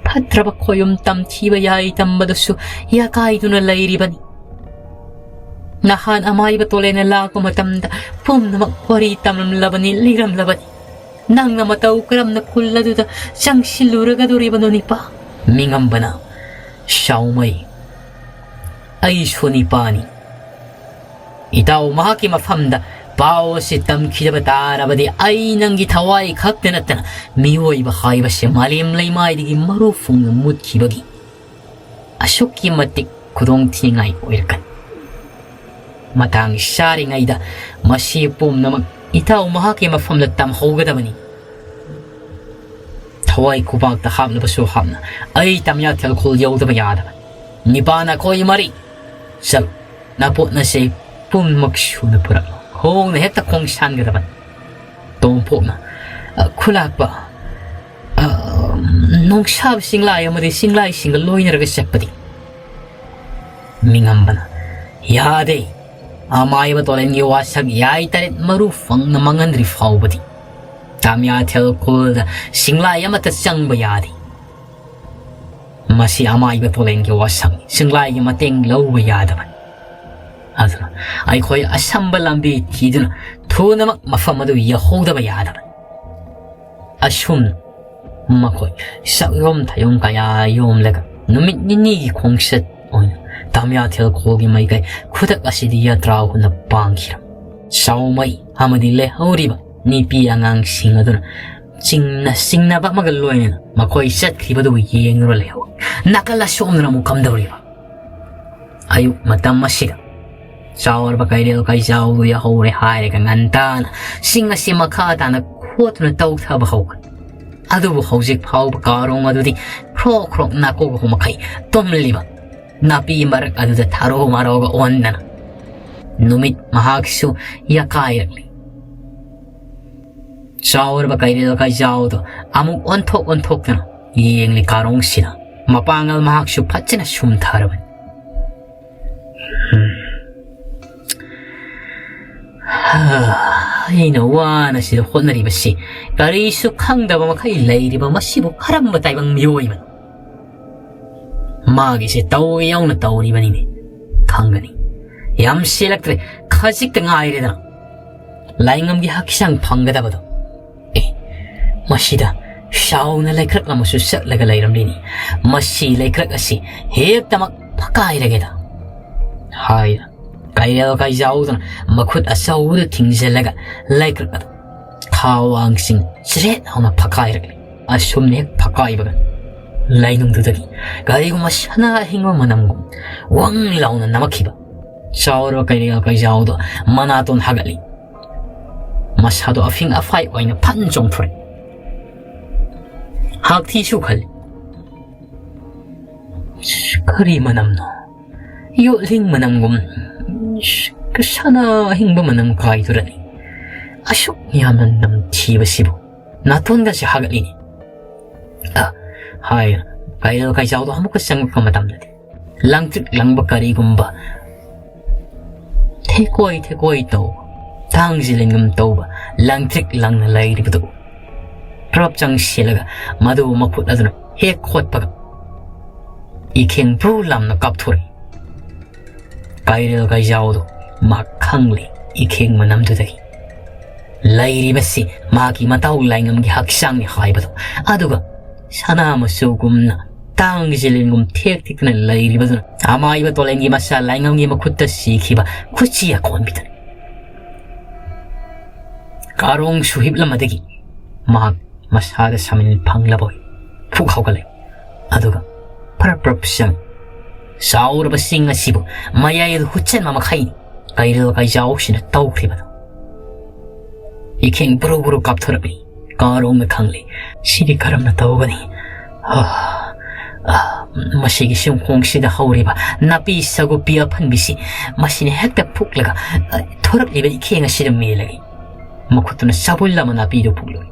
ꯐꯠꯇ꯭ꯔꯕ ꯈꯣꯌꯨꯝ ꯇꯝꯊꯤꯕ ꯌꯥꯏ ꯇꯝꯕꯗꯁꯨ ꯌꯥꯀꯥꯏꯗꯨꯅ ꯂꯩꯔꯤꯕꯅꯤ꯫ ꯅꯍꯥꯟ ꯑꯃꯥꯏꯕ ꯇꯣꯂꯦꯟꯅ ꯂꯥꯛꯄ ꯃꯇꯝꯗ ꯄꯨꯝꯅꯃꯛ ꯋꯥꯔꯤ ꯇꯝꯂꯝꯂꯕꯅꯤ, ꯂꯤꯔꯝꯂꯕꯅꯤ꯫ ꯅꯪꯅ ꯃꯇꯧ ꯀꯔꯝꯅ ꯈꯨꯜ ꯑꯗꯨꯗ ꯆꯪꯁꯤꯜꯂꯨꯔꯒꯗꯧꯔꯤꯕꯅꯣ, ꯅꯤꯄꯥ?" ꯃꯤꯉꯝꯕꯅ, "ꯁꯥꯎꯃꯩ, ꯑꯩꯁꯨ ꯅꯤꯄꯥꯅꯤ꯫ ꯏꯇꯥꯎ ꯃꯍꯥꯛꯀꯤ ꯃꯐꯝꯗ ꯄꯥꯎ ꯑꯁꯤ ꯇꯝꯈꯤꯗꯕ ꯇꯥꯔꯕꯗꯤ ꯑꯩ ꯅꯪꯒꯤ ꯊꯋꯥꯏ ꯈꯛꯇ ꯅꯠꯇꯅ ꯃꯤꯑꯣꯏꯕ ꯍꯥꯏꯕꯁꯦ ꯃꯥꯂꯦꯝ ꯂꯩꯃꯥꯏꯗꯒꯤ ꯃꯔꯨ ꯐꯣꯡꯅ ꯃꯨꯠꯈꯤꯕꯒꯤ ꯑꯁꯨꯛꯀꯤ ꯃꯇꯤꯛ ꯈꯨꯗꯣꯡ ꯊꯤꯅꯤꯡꯉꯥꯏ ꯑꯣꯏꯔꯛꯀꯅꯤ꯫ ꯃꯇꯥꯡ ꯆꯥꯔꯤꯉꯩꯗ ꯃꯁꯤ ꯄꯨꯝꯅꯃꯛ ꯏꯇꯥꯎ ꯃꯍꯥꯛꯀꯤ ꯃꯐꯝꯗ ꯇꯝꯍꯧꯒꯗꯕꯅꯤ꯫ ꯊꯋꯥꯏ ꯈꯨꯕꯥꯛꯇ ꯍꯥꯞꯅꯕꯁꯨ ꯍꯥꯞꯅ ꯑꯩ ꯇꯝꯌꯥꯊꯦꯜ ꯈꯨꯜ ꯌꯧꯗꯕ ꯌꯥꯗꯕ꯫ ꯅꯤꯄꯥꯅ ꯑꯩꯈꯣꯏ ꯃꯔꯤ ꯆꯠꯂꯨ꯫ ꯅꯥꯄꯣꯠꯅꯁꯦ ꯄꯨꯝꯅꯃꯛ ꯁꯨꯅ ꯄꯨꯔꯛꯂꯣ꯫ ꯈꯣꯡꯅ ꯍꯦꯛꯇ ꯈꯣꯡꯁꯥꯟꯒꯗꯕꯅꯤ꯫ ꯇꯣꯝꯄꯣꯛꯅ, "ꯑ, ꯈꯨꯂꯥꯛꯄ, ꯑ, ꯅꯣꯡꯁꯥꯕ ꯆꯤꯡꯂꯥꯏ ꯑꯃꯗꯤ ꯆꯤꯡꯂꯥꯏꯁꯤꯡꯒ ꯂꯣꯏꯅꯔꯒ ꯆꯠꯄꯗꯤ?" ꯃꯤꯉꯝꯕꯅ, "ꯌꯥꯗꯦ꯫ ꯑꯃꯥꯏꯕ ꯇꯣꯂꯦꯟꯒꯤ ꯋꯥꯁꯛ ꯌꯥꯏ ꯇꯔꯦꯠ ꯃꯔꯨ ꯐꯪꯅ ꯃꯥꯡꯍꯟꯗ꯭ꯔꯤ ꯐꯥꯎꯕꯗꯤ ꯇꯥꯃꯤꯌꯥꯊꯦꯜ ꯈꯨꯜꯗ ꯆꯤꯡꯂꯥꯏ ꯑꯃꯠꯇ ꯆꯪꯕ ꯌꯥꯗꯦ꯫ ꯃꯁꯤ ꯑꯃꯥꯏꯕ ꯇꯣꯂꯦꯟꯒꯤ ꯋꯥꯁꯛꯅꯤ꯫ ꯆꯤꯡꯂꯥꯏꯒꯤ ꯃꯇꯦꯡ ꯂꯧꯕ ꯌꯥꯗꯕꯅꯤ꯫ ꯑꯗꯨꯅ ꯑꯩꯈꯣꯏ ꯑꯁꯝꯕ ꯂꯝꯕꯤ ꯊꯤꯗꯨꯅ ꯊꯨꯅꯃꯛ ꯃꯐꯝ ꯑꯗꯨ ꯌꯧꯍꯧꯗꯕ ꯌꯥꯗꯕꯅꯤ꯫" ꯑꯁꯨꯝꯅ ꯃꯈꯣꯏ ꯆꯥꯛꯌꯣꯝ ꯊꯌꯣꯝ ꯀꯌꯥ ꯌꯣꯝꯂꯒ ꯅꯨꯃꯤꯠ ꯅꯤꯅꯤꯒꯤ ꯈꯣꯡꯆꯠ ꯑꯣꯏꯅ ꯇꯥꯃꯤꯌꯥꯊꯦꯜ ꯈꯨꯜꯒꯤ ꯃꯥꯏꯀꯩ ꯈꯨꯗꯛ ꯑꯁꯤꯗ ꯌꯥꯇ꯭ꯔꯥ ꯍꯨꯟꯅ ꯄꯥꯡꯈꯤꯔꯝꯃꯤ꯫ ꯆꯥꯎꯃꯩ ꯑꯃꯗꯤ ꯂꯩꯍꯧꯔꯤꯕ ꯅꯨꯄꯤ ꯑꯉꯥꯡꯁꯤꯡ ꯑꯗꯨꯅ ꯆꯤꯡꯅ ꯆꯤꯡꯅꯕ ꯑꯃꯒ ꯂꯣꯏꯅꯅ ꯃꯈꯣꯏ ꯆꯠꯈꯤꯕꯗꯨꯕꯨ ꯌꯦꯡꯗꯨꯅ ꯂꯩꯍꯧꯏ꯫ ꯅꯥꯀꯜ ꯑꯁꯣꯝꯗꯅ ꯑꯃꯨꯛ ꯀꯝꯗꯧꯔꯤꯕ? ꯑꯌꯨꯛ ꯃꯇꯝ ꯑꯁꯤꯗ ꯆꯥꯎꯔꯕ ꯀꯩꯔꯦꯜ ꯀꯩꯖꯥꯎꯗꯨ ꯌꯧꯍꯧꯔꯦ ꯍꯥꯏꯔꯒ ꯉꯟꯇꯥꯅ ꯆꯤꯡ ꯑꯁꯤ ꯃꯈꯥ ꯇꯥꯅ ꯈꯣꯠꯇꯨꯅ ꯇꯧꯊꯕ ꯍꯧꯈ꯭ꯔꯦ꯫ ꯑꯗꯨꯕꯨ ꯍꯧꯖꯤꯛ ꯐꯥꯎꯕ ꯀꯥꯔꯣꯡ ꯑꯗꯨꯗꯤ ꯈ꯭ꯔꯣꯛ ꯈ꯭ꯔꯣꯛ ꯅꯥꯀꯣꯛ ꯃꯈꯩ ꯇꯨꯝꯂꯤꯕ ꯅꯥꯄꯤ ꯃꯔꯛ ꯑꯗꯨꯗ ꯊꯥꯔꯣ ꯃꯥꯔꯣꯒ ꯑꯣꯟꯗꯅ ꯅꯨꯃꯤꯠ ꯃꯍꯥꯛꯁꯨ ꯌꯥꯀꯥꯏꯔꯛꯂꯤ꯫ ꯆꯥꯎꯔꯕ ꯀꯩꯔꯦꯜ ꯀꯩꯖꯥꯎꯗꯣ ꯑꯃꯨꯛ ꯑꯣꯟꯊꯣꯛ ꯑꯣꯟꯊꯣꯛꯇꯅ ꯌꯦꯡꯂꯤ ꯀꯥꯔꯣꯡꯁꯤꯗ꯫ ꯃꯄꯥꯡꯒꯜ ꯃꯍꯥꯛꯁꯨ ꯐꯖꯅ ꯁꯨꯝꯊꯔꯕꯅꯤ꯫ ꯎꯝ꯫ ꯑꯩꯅ ꯋꯥꯅ ꯁꯤꯗ ꯍꯣꯠꯅꯔꯤꯕꯁꯤ ꯀꯔꯤꯁꯨ ꯈꯪꯗꯕ ꯃꯈꯩ ꯂꯩꯔꯤꯕ ꯃꯁꯤꯕꯨ ꯀꯔꯝꯕ ꯇꯥꯏꯕꯪ ꯃꯤꯑꯣꯏꯕꯅꯣ? ꯃꯥꯒꯤꯁꯦ ꯇꯧꯒꯦ ꯌꯥꯎꯅ ꯇꯧꯔꯤꯕꯅꯤꯅꯦ꯫ ꯈꯪꯒꯅꯤ꯫ ꯌꯥꯝ ꯁꯦꯜꯂꯛꯇ꯭ꯔꯦ, ꯈꯖꯤꯛꯇ ꯉꯥꯏꯔꯦꯗꯅ ꯂꯥꯏꯉꯝꯒꯤ ꯍꯛꯆꯥꯡ ꯐꯪꯒꯗꯕꯗꯣ꯫ ꯑꯦ, ꯃꯁꯤꯗ ꯁꯥꯎꯅ ꯂꯩꯀ꯭ꯔꯛ ꯑꯃꯁꯨ ꯆꯠꯂꯒ ꯂꯩꯔꯝꯂꯤꯅꯤ꯫ ꯃꯁꯤ ꯂꯩꯀ꯭ꯔꯛ ꯑꯁꯤ ꯍꯦꯛꯇꯃꯛ ꯐꯀꯥꯏꯔꯒꯦꯗ ꯍꯥꯏꯅ ꯀꯩꯔꯦꯜ ꯀꯩꯖꯥꯎꯗꯨꯅ ꯃꯈꯨꯠ ꯑꯆꯧꯕꯗꯨ ꯊꯤꯡꯖꯤꯜꯂꯒ ꯂꯩꯀ꯭ꯔꯛ ꯑꯗꯨ ꯊꯥꯋꯥꯡꯁꯤꯡ ꯆꯔꯦꯠ ꯍꯧꯅ ꯐꯛꯀꯥꯏꯔꯛꯂꯤ꯫ ꯑꯁꯨꯝꯅ ꯍꯦꯛ ꯐꯛꯀꯥꯏꯕꯒ ꯂꯩꯅꯨꯡꯗꯨꯗꯒꯤ ꯀꯔꯤꯒꯨꯝꯕ ꯁꯅꯥ ꯑꯍꯤꯡꯕ ꯃꯅꯝꯒꯨꯝ ꯋꯪ ꯂꯥꯎꯅ ꯅꯝꯃꯛꯈꯤꯕ ꯆꯥꯎꯔꯕ ꯀꯩꯔꯦꯜ ꯀꯩꯖꯥꯎꯗꯣ ꯃꯅꯥꯇꯣꯟ ꯍꯥꯒꯠꯂꯤ꯫ ꯃꯁꯥꯗꯣ ꯑꯐꯤꯡ ꯑꯐꯥꯏ ꯑꯣꯏꯅ ꯐꯟ ꯆꯣꯡꯊꯣꯔꯛꯏ꯫ ꯍꯥꯛꯊꯤꯁꯨ ꯈꯜꯂꯤ꯫ "ꯀꯔꯤ ꯃꯅꯝꯅꯣ? ꯌꯣꯠꯂꯤꯡ ꯃꯅꯝꯒꯨꯝ ꯁꯅꯥ ꯑꯍꯤꯡꯕ ꯃꯅꯝ ꯀꯥꯏꯗꯨꯔꯅꯤ꯫ ꯑꯁꯨꯛ ꯌꯥꯝꯅ ꯅꯝꯊꯤꯕꯁꯤꯕꯨ ꯅꯥꯇꯣꯟꯒꯁꯦ ꯍꯥꯒꯠꯂꯤꯅꯤ"꯫ ꯑ, ꯍꯥꯏ ꯀꯩꯔꯦꯜ ꯀꯩꯖꯥꯎꯗꯣ ꯑꯃꯨꯛꯀ ꯆꯪꯂꯛꯄ ꯃꯇꯝꯗꯗꯤ ꯂꯪꯇ꯭ꯔꯤꯛ ꯂꯪꯕ ꯀꯔꯤꯒꯨꯝꯕ ꯊꯦꯀꯣꯏ ꯊꯦꯀꯣꯏ ꯇꯧꯕ, ꯇꯥꯡ ꯖꯤꯂꯤꯟꯒꯨꯝ ꯇꯧꯕ ꯂꯪꯇ꯭ꯔꯤꯛ ꯂꯪꯅ ꯂꯩꯔꯤꯕꯗꯨ ꯄ꯭ꯔꯞ ꯆꯪꯁꯤꯜꯂꯒ ꯃꯗꯨ ꯃꯈꯨꯠ ꯑꯗꯨꯅ ꯍꯦꯛ ꯈꯣꯠꯄꯒ ꯏꯈꯦꯡ ꯕ꯭ꯔꯨ ꯂꯥꯝꯅ ꯀꯥꯞꯊꯣꯔꯛꯏ꯫ ꯀꯩꯔꯦꯜ ꯀꯩꯖꯥꯎꯗꯣ ꯃꯍꯥꯛ ꯈꯪꯂꯦ, ꯏꯈꯦꯡ ꯃꯅꯝꯗꯨꯗꯒꯤ ꯂꯩꯔꯤꯕꯁꯤ ꯃꯍꯥꯛꯀꯤ ꯃꯇꯥꯎ ꯂꯥꯏꯉꯝꯒꯤ ꯍꯛꯆꯥꯡꯅꯤ ꯍꯥꯏꯕꯗꯣ꯫ ꯑꯗꯨꯒ ꯁꯅꯥ ꯃꯆꯨꯒꯨꯝꯅ ꯇꯥꯡꯒꯤ ꯖꯤꯂꯤꯟꯒꯨꯝ ꯊꯦꯛ ꯊꯦꯛꯇꯅ ꯂꯩꯔꯤꯕꯗꯨꯅ ꯑꯃꯥꯏꯕ ꯇꯣꯂꯦꯟꯒꯤ ꯃꯆꯥ ꯂꯥꯏꯉꯝꯒꯤ ꯃꯈꯨꯠꯇ ꯁꯤꯈꯤꯕ ꯈꯨꯠꯆꯤ ꯑꯀꯣꯟꯕꯤꯗꯨꯅꯤ꯫ ꯀꯥꯔꯣꯡꯁꯨ ꯍꯤꯞꯂꯝꯕꯗꯒꯤ ꯃꯍꯥꯛ ꯃꯁꯥꯗ ꯁꯃꯤꯜ ꯐꯪꯂꯕꯣꯏ ꯐꯨꯛ ꯍꯧꯒꯠꯂꯦ꯫ ꯑꯗꯨꯒ ꯐꯔꯞ ꯐꯔꯞ ꯆꯪ ꯆꯥꯎꯔꯕ ꯆꯤꯡ ꯑꯁꯤꯕꯨ ꯃꯌꯥꯏ ꯑꯗꯨ ꯍꯨꯠꯆꯟꯕ ꯃꯈꯩꯅꯤ ꯀꯩꯔꯦꯜ ꯀꯩꯖꯥꯎꯁꯤꯅ ꯇꯧꯈ꯭ꯔꯤꯕꯗꯨ꯫ ꯏꯈꯦꯡ ꯕꯨꯔꯨ ꯕꯨꯔꯨ ꯀꯥꯞꯊꯣꯔꯛꯂꯤ꯫ ꯀꯥꯔꯣꯡꯅ ꯈꯪꯂꯤ꯫ "ꯁꯤꯗꯤ ꯀꯔꯝꯅ ꯇꯧꯒꯅꯤ? ꯑꯥ, ꯑꯥ, ꯃꯁꯤꯒꯤ ꯆꯤꯡꯈꯣꯡꯁꯤꯗ ꯍꯧꯔꯤꯕ ꯅꯥꯄꯤ ꯁꯥꯒꯨꯞꯄꯤ ꯑꯐꯟꯕꯤꯁꯤ ꯃꯁꯤꯅ ꯍꯦꯛꯇ ꯐꯨꯛꯂꯒ, ꯑ, ꯊꯣꯔꯛꯂꯤꯕ ꯏꯈꯦꯡ ꯑꯁꯤꯗ ꯃꯦꯜꯂꯒꯦ"꯫ ꯃꯈꯨꯠꯇꯨꯅ ꯆꯥꯕꯨꯜ ꯑꯃ ꯅꯥꯄꯤꯗꯨ ꯐꯨꯛꯂꯨꯏ꯫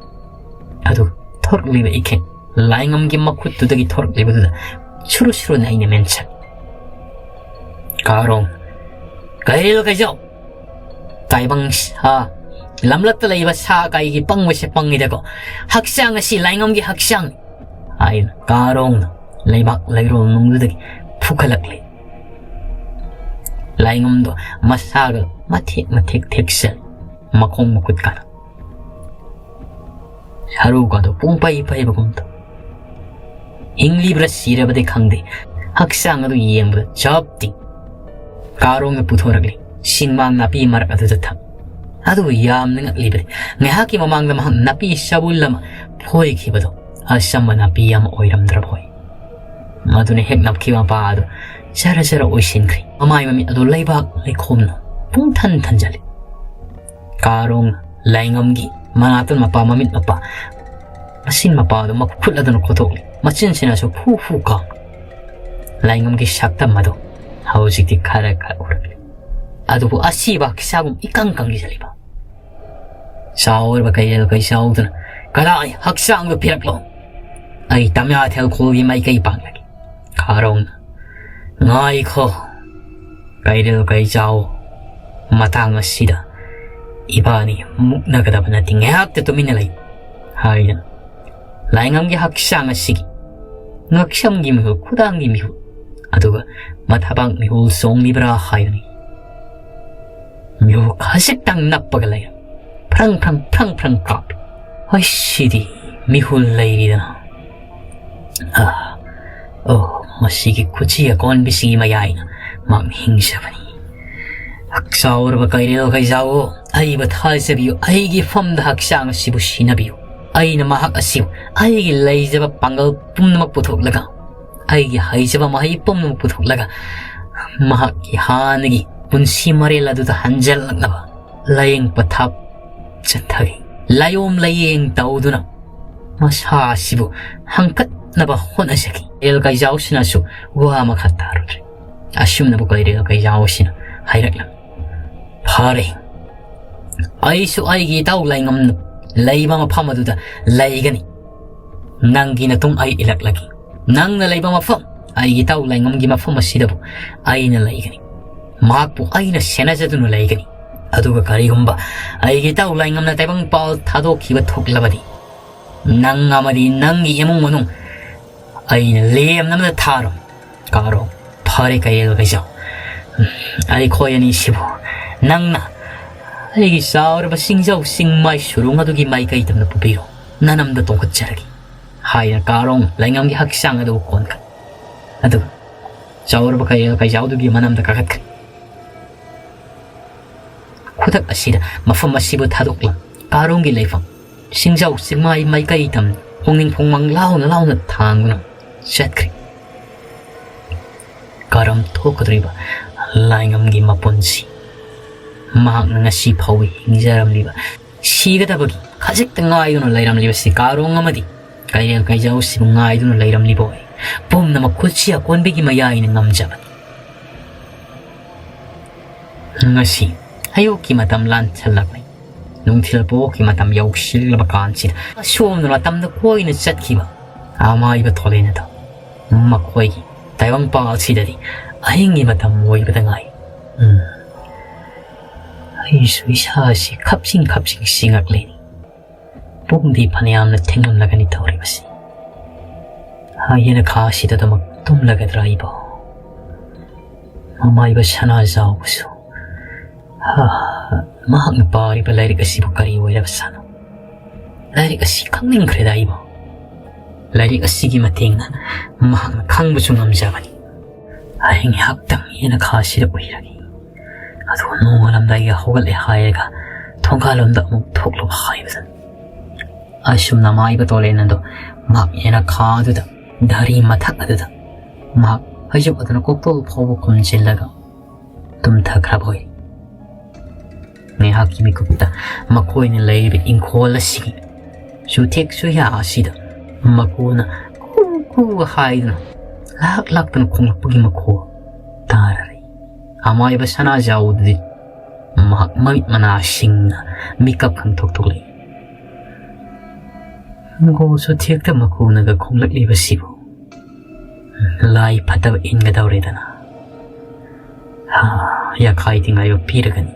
ꯑꯗꯨ ꯊꯣꯔꯛꯂꯤꯕ ꯏꯈꯦꯡ ꯂꯥꯏꯉꯝꯒꯤ ꯃꯈꯨꯠꯇꯨꯗꯒꯤ ꯊꯣꯔꯛꯂꯤꯕꯗꯨꯗ ꯁꯨꯔꯨ ꯁꯨꯔꯨ ꯅꯩꯅ ꯃꯦꯟꯁꯤꯜꯂꯤ꯫ ꯀꯥꯔꯣꯡ, "ꯀꯩꯔꯦꯜ ꯀꯩꯖꯥꯎ, ꯇꯥꯏꯕꯪ ꯁꯥ, ꯂꯝꯂꯛꯇ ꯂꯩꯕ ꯁꯥ ꯀꯩꯒꯤ ꯄꯪꯕꯁꯦ ꯄꯪꯉꯤꯗꯀꯣ꯫ ꯍꯛꯆꯥꯡ ꯑꯁꯤ ꯂꯥꯏꯉꯝꯒꯤ ꯍꯛꯆꯥꯡꯅꯤ" ꯍꯥꯏꯅ ꯀꯥꯔꯣꯡꯅ ꯂꯩꯕꯥꯛ ꯂꯩꯔꯣꯜ ꯅꯨꯡꯗꯨꯗꯒꯤ ꯐꯨꯈꯠꯂꯛꯂꯤ꯫ ꯂꯥꯏꯉꯝꯗꯣ ꯃꯁꯥꯒ ꯃꯊꯦꯛ ꯃꯊꯦꯛ ꯊꯦꯛꯆꯜ, ꯃꯈꯣꯡ ꯃꯈꯨꯠ ꯀꯥꯅ ꯁꯔꯨꯒꯗꯣ ꯄꯨꯡ ꯄꯩ ꯄꯩꯕꯒꯨꯝ ꯇꯧ꯫ ꯍꯤꯡꯂꯤꯕ꯭ꯔꯥ ꯁꯤꯔꯕꯗꯤ ꯈꯪꯗꯦ, ꯍꯛꯆꯥꯡ ꯑꯗꯨ ꯌꯦꯡꯕꯗ ꯆꯞ ꯇꯤꯡ꯫ ꯀꯥꯔꯣꯡꯅ ꯄꯨꯊꯣꯔꯛꯂꯤ꯫ ꯁꯤꯡꯃꯥꯡ ꯅꯥꯄꯤ ꯃꯔꯛ ꯑꯗꯨꯗ ꯊꯝ꯫ ꯑꯗꯨꯕꯨ ꯌꯥꯝꯅ ꯉꯛꯂꯤꯕꯗꯤ, ꯉꯥꯏꯍꯥꯛꯀꯤ ꯃꯃꯥꯡꯗ ꯃꯍꯥꯛ ꯅꯥꯄꯤ ꯆꯕꯨꯜ ꯑꯃ ꯐꯣꯏꯈꯤꯕꯗꯣ ꯑꯆꯝꯕ ꯅꯥꯄꯤ ꯑꯃ ꯑꯣꯏꯔꯝꯗ꯭ꯔꯕ ꯑꯣꯏ꯫ ꯃꯗꯨꯅ ꯍꯦꯛ ꯅꯞꯈꯤꯕ ꯃꯄꯥ ꯑꯗꯨ ꯖꯔ ꯖꯔ ꯑꯣꯏꯁꯤꯟꯈ꯭ꯔꯦ꯫ ꯃꯃꯥꯏ ꯃꯃꯤꯠ ꯑꯗꯨ ꯂꯩꯕꯥꯛ ꯂꯩꯈꯣꯝꯅ ꯄꯨꯡꯊꯟ ꯊꯟꯖꯜꯂꯤ꯫ ꯀꯥꯔꯣꯡ ꯂꯥꯏꯉꯝꯒꯤ ꯃꯅꯥꯛꯇ ꯃꯄꯥ ꯃꯃꯤꯠ ꯃꯄꯥ ꯃꯆꯤꯟ ꯃꯄꯥ ꯑꯗꯨ ꯃꯈꯨꯠ ꯑꯗꯨꯅ ꯈꯣꯊꯣꯛꯂꯤ꯫ ꯃꯆꯤꯟꯁꯤꯅꯁꯨ ꯐꯨ ꯐꯨ ꯀꯥꯝ꯫ ꯂꯥꯏꯉꯝꯒꯤ ꯁꯛꯇꯝ ꯑꯗꯨ ꯍꯧꯖꯤꯛꯇꯤ ꯈꯔ ꯈꯔ ꯎꯔꯛꯂꯤ꯫ ꯑꯗꯨꯕꯨ ꯑꯁꯤꯕ ꯍꯛꯆꯥꯡ ꯏꯀꯪ ꯀꯪꯁꯤꯜꯂꯤꯕ꯫ ꯆꯥꯎꯔꯕ ꯀꯩꯔꯦꯜ ꯀꯩꯆꯥꯎꯗꯨꯅ, "ꯀꯗꯥꯏ ꯍꯛꯆꯥꯡꯗꯨ ꯄꯤꯔꯛꯂꯣ? ꯑꯩ ꯇꯝꯌꯥꯊꯦꯜ ꯈꯣꯜꯒꯤ ꯃꯥꯏꯀꯩ ꯄꯥꯡꯂꯒꯦ꯫" ꯀꯥꯔꯣꯡꯅ, "ꯉꯥꯏꯈꯣ, ꯀꯩꯔꯦꯜ ꯀꯩꯆꯥꯎ, ꯃꯇꯥꯡ ꯑꯁꯤꯗ ꯏꯕꯥꯅꯤ ꯃꯨꯛꯅꯒꯗꯕ ꯅꯠꯇꯦ, ꯉꯥꯏꯍꯥꯛꯇ ꯇꯨꯃꯤꯟꯅ ꯂꯩ" ꯍꯥꯏꯅ ꯂꯥꯏꯉꯝꯒꯤ ꯍꯛꯆꯥꯡ ꯑꯁꯤꯒꯤ ꯉꯛꯁꯝꯒꯤ ꯃꯤꯍꯨꯜ, ꯈꯨꯗꯥꯡꯒꯤ ꯃꯤꯍꯨꯜ, ꯑꯗꯨꯒ ꯃꯊꯕꯥꯛ ꯃꯤꯍꯨꯜ ꯆꯣꯡꯂꯤꯕ꯭ꯔꯥ ꯍꯥꯏꯕꯅꯤ꯫ ꯃꯤꯍꯨꯜ ꯈꯖꯤꯛꯇꯪ ꯅꯞꯄꯒ ꯂꯩꯔꯝꯃꯤ꯫ ꯐ꯭ꯔꯪ ꯐ꯭ꯔꯪ ꯐ꯭ꯔꯪ ꯐ꯭ꯔꯪ ꯀꯥꯞꯄꯤ꯫ ꯑꯩꯁꯤꯗꯤ ꯃꯤꯍꯨꯜ ꯂꯩꯔꯤꯗꯅ꯫ ꯑꯥ, ꯑꯣ, ꯃꯁꯤꯒꯤ ꯈꯨꯠꯁꯤ ꯑꯀꯣꯟꯕꯤꯁꯤꯒꯤ ꯃꯌꯥꯏꯅ ꯃꯥꯡ ꯍꯤꯡꯖꯕꯅꯤ꯫ ꯆꯥꯎꯔꯕ ꯀꯩꯔꯦꯜ ꯀꯩꯖꯥꯎꯑꯣ, ꯑꯩꯕꯨ ꯊꯥꯖꯕꯤꯌꯨ, ꯑꯩꯒꯤ ꯐꯝꯗ ꯍꯛꯆꯥꯡ ꯑꯁꯤꯕꯨ ꯁꯤꯟꯅꯕꯤꯌꯨ꯫ ꯑꯩꯅ ꯃꯍꯥꯛ ꯑꯁꯤꯕꯨ ꯑꯩꯒꯤ ꯂꯩꯖꯕ ꯄꯥꯡꯒꯜ ꯄꯨꯝꯅꯃꯛ ꯄꯨꯊꯣꯛꯂꯒ, ꯑꯩꯒꯤ ꯍꯩꯖꯕ ꯃꯍꯩ ꯄꯨꯝꯅꯃꯛ ꯄꯨꯊꯣꯛꯂꯒ, ꯃꯍꯥꯛꯀꯤ ꯍꯥꯟꯅꯒꯤ ꯄꯨꯟꯁꯤ ꯃꯔꯦꯜ ꯑꯗꯨꯗ ꯍꯟꯖꯜꯂꯛꯅꯕ ꯂꯥꯏꯌꯦꯡ ꯄꯊꯥꯞ ꯆꯠꯊꯈꯤ꯫ ꯂꯥꯏꯌꯣꯝ ꯂꯥꯏꯌꯦꯡ ꯇꯧꯗꯨꯅ ꯃꯁꯥ ꯑꯁꯤꯕꯨ ꯍꯪꯀꯠꯅꯕ ꯍꯣꯠꯅꯖꯈꯤ꯫ ꯀꯩꯔꯦꯜ ꯀꯩꯖꯥꯎꯁꯤꯅꯁꯨ ꯋꯥ ꯃꯈꯥ ꯇꯥꯔꯨꯗ꯭ꯔꯦ꯫ ꯑꯁꯨꯝꯅꯕꯨ ꯀꯩꯔꯦꯜ ꯀꯩꯖꯥꯎꯁꯤꯅ ꯍꯥꯏꯔꯛꯂꯝꯃꯤ, "ꯐꯔꯦ, ꯑꯩꯁꯨ ꯑꯩꯒꯤ ꯏꯇꯥꯎ ꯂꯥꯏꯉꯝꯅ ꯂꯩꯕ ꯃꯐꯝ ꯑꯗꯨꯗ ꯂꯩꯒꯅꯤ꯫ ꯅꯪꯒꯤ ꯅꯇꯨꯡ ꯑꯩ ꯏꯜꯂꯛꯂꯒꯦ꯫ ꯅꯪꯅ ꯂꯩꯕ ꯃꯐꯝ, ꯑꯩꯒꯤ ꯏꯇꯥꯎ ꯂꯥꯏꯉꯝꯒꯤ ꯃꯐꯝ ꯑꯁꯤꯗꯕꯨ ꯑꯩꯅ ꯂꯩꯒꯅꯤ꯫ ꯃꯍꯥꯛꯄꯨ ꯑꯩꯅ ꯁꯦꯟꯅꯖꯗꯨꯅ ꯂꯩꯒꯅꯤ꯫ ꯑꯗꯨꯒ ꯀꯔꯤꯒꯨꯝꯕ ꯑꯩꯒꯤ ꯏꯇꯥꯎ ꯂꯥꯏꯉꯝꯅ ꯇꯥꯏꯕꯪꯄꯥꯜ ꯊꯥꯗꯣꯛꯈꯤꯕ ꯊꯣꯛꯂꯕꯗꯤ, ꯅꯪ ꯑꯃꯗꯤ ꯅꯪꯒꯤ ꯏꯃꯨꯡ ꯃꯅꯨꯡ ꯑꯩꯅ ꯂꯦꯝꯅꯕꯗ ꯊꯥꯔꯣ꯫" ꯀꯥꯔꯣ, "ꯐꯔꯦ ꯀꯩꯔꯦꯜ ꯀꯩꯖꯥꯎ, ꯑꯩꯈꯣꯏ ꯑꯅꯤꯁꯤꯕꯨ ꯅꯪꯅ ꯑꯩꯒꯤ ꯆꯥꯎꯔꯕ ꯆꯤꯡꯖꯥꯎ ꯆꯤꯡꯃꯥꯏ ꯁꯨꯔꯨꯡ ꯑꯗꯨꯒꯤ ꯃꯥꯏꯀꯩ ꯇꯝꯅ ꯄꯨꯕꯤꯔꯣ, ꯅꯅꯝꯗ ꯇꯣꯡꯈꯠꯆꯔꯒꯦ" ꯍꯥꯏꯅ ꯀꯥꯔꯣꯡ ꯂꯥꯏꯉꯝꯒꯤ ꯍꯛꯆꯥꯡ ꯑꯗꯨ ꯀꯣꯟꯈꯠ꯫ ꯑꯗꯨꯒ ꯆꯥꯎꯔꯕ ꯀꯩꯔꯦꯜ ꯀꯩꯖꯥꯎꯗꯨꯒꯤ ꯃꯅꯝꯗ ꯀꯥꯈꯠꯈ꯭ꯔꯦ꯫ ꯈꯨꯗꯛ ꯑꯁꯤꯗ ꯃꯐꯝ ꯑꯁꯤꯕꯨ ꯊꯥꯗꯣꯛꯂꯝ ꯀꯥꯔꯣꯡꯒꯤ ꯂꯩꯐꯝ ꯁꯤꯡꯖꯥꯎ ꯆꯤꯡꯃꯥꯏ ꯃꯥꯏꯀꯩ ꯇꯝ ꯄꯨꯛꯅꯤꯡ ꯐꯣꯡꯃꯥꯡ ꯂꯥꯎꯅ ꯂꯥꯎꯅ ꯊꯥꯡꯗꯨꯅ ꯆꯠꯈ꯭ꯔꯦ꯫ ꯀꯔꯝ ꯊꯣꯛꯀꯗꯧꯔꯤꯕ ꯂꯥꯏꯉꯝꯒꯤ ꯃꯄꯨꯟꯁꯤ? ꯃꯍꯥꯛꯅ ꯉꯁꯤ ꯐꯥꯎꯕ ꯍꯤꯡꯖꯔꯝꯂꯤꯕ, ꯁꯤꯒꯗꯕꯒꯤ ꯈꯖꯤꯛꯇ ꯉꯥꯏꯗꯨꯅ ꯂꯩꯔꯝꯂꯤꯕꯁꯤ ꯀꯥꯔꯣꯡ ꯑꯃꯗꯤ ꯀꯩꯔꯦꯜ ꯀꯩꯖꯥꯎꯁꯤꯕꯨ ꯉꯥꯏꯗꯨꯅ ꯂꯩꯔꯝꯂꯤꯕ ꯑꯣꯏ꯫ ꯄꯨꯝꯅꯃꯛ ꯈꯨꯠꯁꯤ ꯑꯀꯣꯟꯕꯤꯒꯤ ꯃꯌꯥꯏꯅ ꯉꯝꯖꯕꯅꯤ꯫ ꯉꯁꯤ ꯑꯌꯨꯛꯀꯤ ꯃꯇꯝ ꯂꯥꯟꯁꯜꯂꯛꯂꯦ꯫ ꯅꯨꯡꯊꯤꯜ ꯄꯣꯛꯀꯤ ꯃꯇꯝ ꯌꯧꯁꯤꯜꯂꯕ ꯀꯥꯟꯁꯤꯗ ꯑꯁꯣꯝꯗ ꯃꯇꯝꯗ ꯀꯣꯏꯅ ꯆꯠꯈꯤꯕ ꯑꯃꯥꯏꯕ ꯊꯣꯂꯦꯟ ꯑꯗꯣ ꯃꯈꯣꯏꯒꯤ ꯇꯥꯏꯕꯪꯄꯥꯜꯁꯤꯗꯗꯤ ꯑꯍꯤꯡꯒꯤ ꯃꯇꯝ ꯑꯣꯏꯕꯗ ꯉꯥꯏ꯫ ꯎꯝ꯫ ꯑꯩꯁꯨ ꯏꯁꯥꯁꯤ ꯈꯞꯆꯤꯡ ꯈꯞꯆꯤꯡ ꯆꯤꯡꯉꯛꯂꯦ꯫ ꯄꯨꯡꯗꯤ ꯐꯅꯌꯥꯝꯅ ꯊꯦꯡꯂꯝꯂꯒꯅꯤ ꯇꯧꯔꯤꯕꯁꯤ꯫ ꯍꯌꯦꯅ ꯈꯥꯁꯤꯗꯗꯃꯛ ꯇꯨꯝꯂꯒꯗ꯭ꯔꯥ ꯑꯩꯕꯣ? ꯃꯃꯥꯏꯕ ꯁꯅꯥꯖꯥꯎꯕꯁꯨ, ꯍꯥ, ꯃꯍꯥꯛꯅ ꯄꯥꯔꯤꯕ ꯂꯥꯏꯔꯤꯛ ꯑꯁꯤꯕꯨ ꯀꯔꯤ ꯑꯣꯏꯔꯕ ꯁꯥꯅꯣ? ꯂꯥꯏꯔꯤꯛ ꯑꯁꯤ ꯈꯪꯅꯤꯡꯈ꯭ꯔꯦꯗ ꯑꯩꯕꯣ꯫ ꯂꯥꯏꯔꯤꯛ ꯑꯁꯤꯒꯤ ꯃꯇꯦꯡꯅ ꯃꯍꯥꯛꯅ ꯈꯪꯕꯁꯨ ꯉꯝꯖꯕꯅꯤ꯫ ꯑꯩ ꯉꯥꯏꯍꯥꯛꯇꯪ ꯌꯦꯅꯈꯥꯁꯤꯗ ꯎꯏꯔꯒꯦ꯫ ꯑꯗꯨꯒ ꯅꯣꯡꯉꯥꯜꯂꯝꯗꯥꯏꯒꯤ ꯍꯧꯒꯠꯂꯦ ꯍꯥꯏꯔꯒ ꯊꯣꯡꯒꯥꯜꯂꯣꯝꯗ ꯑꯃꯨꯛ ꯊꯣꯛꯂꯨꯕ ꯍꯥꯏꯕꯗꯨꯅꯤ꯫ ꯑꯁꯨꯝꯅ ꯃꯥꯏꯕ ꯇꯣꯂꯦꯟ ꯑꯗꯣ ꯃꯍꯥꯛ ꯌꯦꯅꯈꯥꯗꯨꯗ, ꯙꯔꯤ ꯃꯊꯛ ꯑꯗꯨꯗ ꯃꯍꯥꯛ ꯐꯩꯖꯨꯞ ꯑꯗꯨꯅ ꯀꯣꯛꯇꯣꯜ ꯐꯥꯎꯕ ꯈꯨꯝꯖꯤꯜꯂꯒ ꯇꯨꯝꯊꯈ꯭ꯔꯕ ꯑꯣꯏ꯫ ꯉꯥꯏꯍꯥꯛꯀꯤ ꯃꯤꯀꯨꯞꯇ ꯃꯈꯣꯏꯅ ꯂꯩꯔꯤꯕ ꯏꯪꯈꯣꯜ ꯑꯁꯤꯒꯤ ꯆꯨꯊꯦꯛ ꯆꯨꯌꯥ ꯑꯁꯤꯗ ꯃꯀꯨꯅ ꯀꯨ ꯀꯨ ꯍꯥꯏꯗꯨꯅ ꯂꯥꯛ ꯂꯥꯛꯇꯅ ꯈꯣꯡꯂꯛꯄꯒꯤ ꯃꯈꯣꯜ ꯇꯥꯔꯔꯤ꯫ ꯑꯃꯥꯏꯕ ꯁꯅꯥꯖꯥꯎꯗꯨꯗꯤ ꯃꯍꯥꯛ ꯃꯃꯤꯠ ꯃꯅꯥꯁꯤꯡꯅ ꯃꯤꯀꯞ ꯈꯪꯊꯣꯛ ꯊꯣꯛꯂꯛꯏ꯫ ꯒꯣꯁꯨ ꯊꯦꯛꯇ ꯃꯈꯣꯡꯅꯒ ꯈꯣꯡꯂꯛꯂꯤꯕꯁꯤꯕꯨ ꯂꯥꯏ ꯐꯠꯇꯕ ꯏꯟꯒꯗꯧꯔꯦꯗꯅ꯫ ꯍꯥ, ꯌꯥꯈꯥꯏꯗꯤ ꯉꯥꯏꯕ ꯄꯤꯔꯒꯅꯤ꯫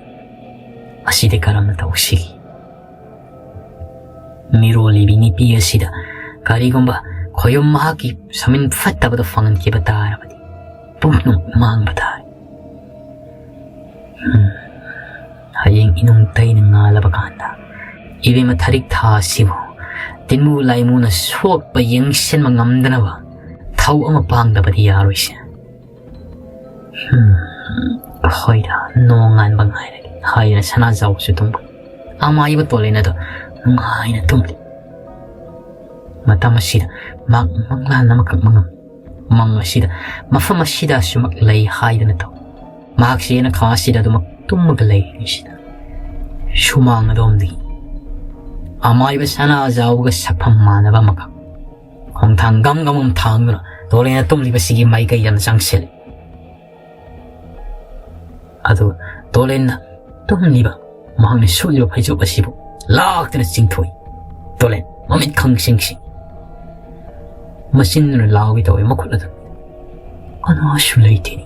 ꯑꯁꯤꯗꯤ ꯀꯔꯝꯅ ꯇꯧꯁꯤꯒꯦ? ꯃꯤꯔꯣꯜꯂꯤꯕꯤ ꯅꯨꯄꯤ ꯑꯁꯤꯗ ꯀꯔꯤꯒꯨꯝꯕ ꯈꯣꯌꯨꯝ ꯃꯍꯥꯛꯀꯤ ꯁꯃꯤꯟ ꯐꯠꯇꯕꯗꯣ ꯐꯪꯍꯟꯈꯤꯕ ꯇꯥꯔꯕꯗꯤ ꯄꯨꯝꯅꯃꯛ ꯃꯥꯡꯕ ꯇꯥꯔꯦ꯫ ꯎꯝ, ꯍꯌꯦꯡ ꯏꯅꯨꯡ ꯇꯩꯅ ꯉꯥꯜꯂꯕ ꯀꯥꯟꯗ ꯏꯕꯦꯝꯃ ꯊꯔꯤꯛ ꯊꯥ ꯑꯁꯤꯕꯨ ꯇꯤꯟꯃꯨ ꯂꯥꯏꯃꯨꯅ ꯁꯣꯛꯄ ꯌꯦꯡꯁꯤꯟꯕ ꯉꯝꯗꯅꯕ ꯊꯧ ꯑꯃ ꯄꯥꯡꯗꯕꯗꯤ ꯌꯥꯔꯣꯏꯁꯦ꯫ ꯎꯝ, ꯍꯣꯏꯗ, ꯅꯣꯡ ꯉꯥꯟꯕ ꯉꯥꯏꯔꯒꯦ꯫ ꯍꯥꯏꯗꯨꯅ ꯁꯅꯥꯖꯥꯎꯕꯁꯨ ꯇꯨꯝꯈ꯭ꯔꯦ꯫ ꯑꯃꯥꯏꯕ ꯇꯣꯂꯦꯟ ꯑꯗꯣ ꯅꯨꯡꯉꯥꯏꯅ ꯇꯨꯝꯂꯤ꯫ ꯃꯇꯝ ꯑꯁꯤꯗ ꯃꯍꯥꯛ ꯃꯪꯂꯥꯟ ꯑꯃꯈꯛ ꯃꯪꯉꯝꯃꯤ꯫ ꯃꯪ ꯑꯁꯤꯗ ꯃꯐꯝ ꯑꯁꯤꯗ ꯑꯁꯨꯃꯛ ꯂꯩ ꯍꯥꯏꯗꯨꯅ ꯇꯧ꯫ ꯃꯍꯥꯛꯁꯤ ꯌꯦꯅꯈꯥ ꯑꯁꯤꯗ ꯑꯗꯨꯃꯛ ꯇꯨꯝꯃꯒ ꯂꯩꯔꯤꯉꯩꯁꯤꯗ ꯁꯨꯃꯥꯡ ꯑꯗꯣꯝꯗꯒꯤ ꯑꯃꯥꯏꯕ ꯁꯅꯥꯖꯥꯎꯕꯒ ꯁꯛꯐꯝ ꯃꯥꯟꯅꯕ ꯑꯃꯈꯛ ꯈꯣꯡꯊꯥꯡ ꯒꯝ ꯒꯝ ꯒꯝ ꯊꯥꯡꯗꯨꯅ ꯇꯣꯂꯦꯟꯅ ꯇꯨꯝꯂꯤꯕꯁꯤꯒꯤ ꯃꯥꯏꯀꯩꯗ ꯆꯪꯁꯤꯜꯂꯤ꯫ ꯑꯗꯨ ꯇꯣꯂꯦꯟꯅ ꯇꯨꯝꯂꯤꯕ ꯃꯍꯥꯛꯅ ꯁꯨꯠꯂꯤꯕ ꯐꯩꯖꯨꯞ ꯑꯁꯤꯕꯨ ꯂꯥꯛꯇꯨꯅ ꯆꯤꯡꯊꯣꯛꯏ꯫ ꯇꯣꯂꯦꯟ ꯃꯃꯤꯠ ꯈꯪꯁꯤꯡꯁꯤ ꯃꯆꯤꯟꯗꯨꯅ ꯂꯥꯎꯒꯦ ꯇꯧꯏ, ꯃꯈꯨꯠ ꯑꯗꯨ ꯀꯅꯥꯁꯨ ꯂꯩꯇꯦꯅꯤ꯫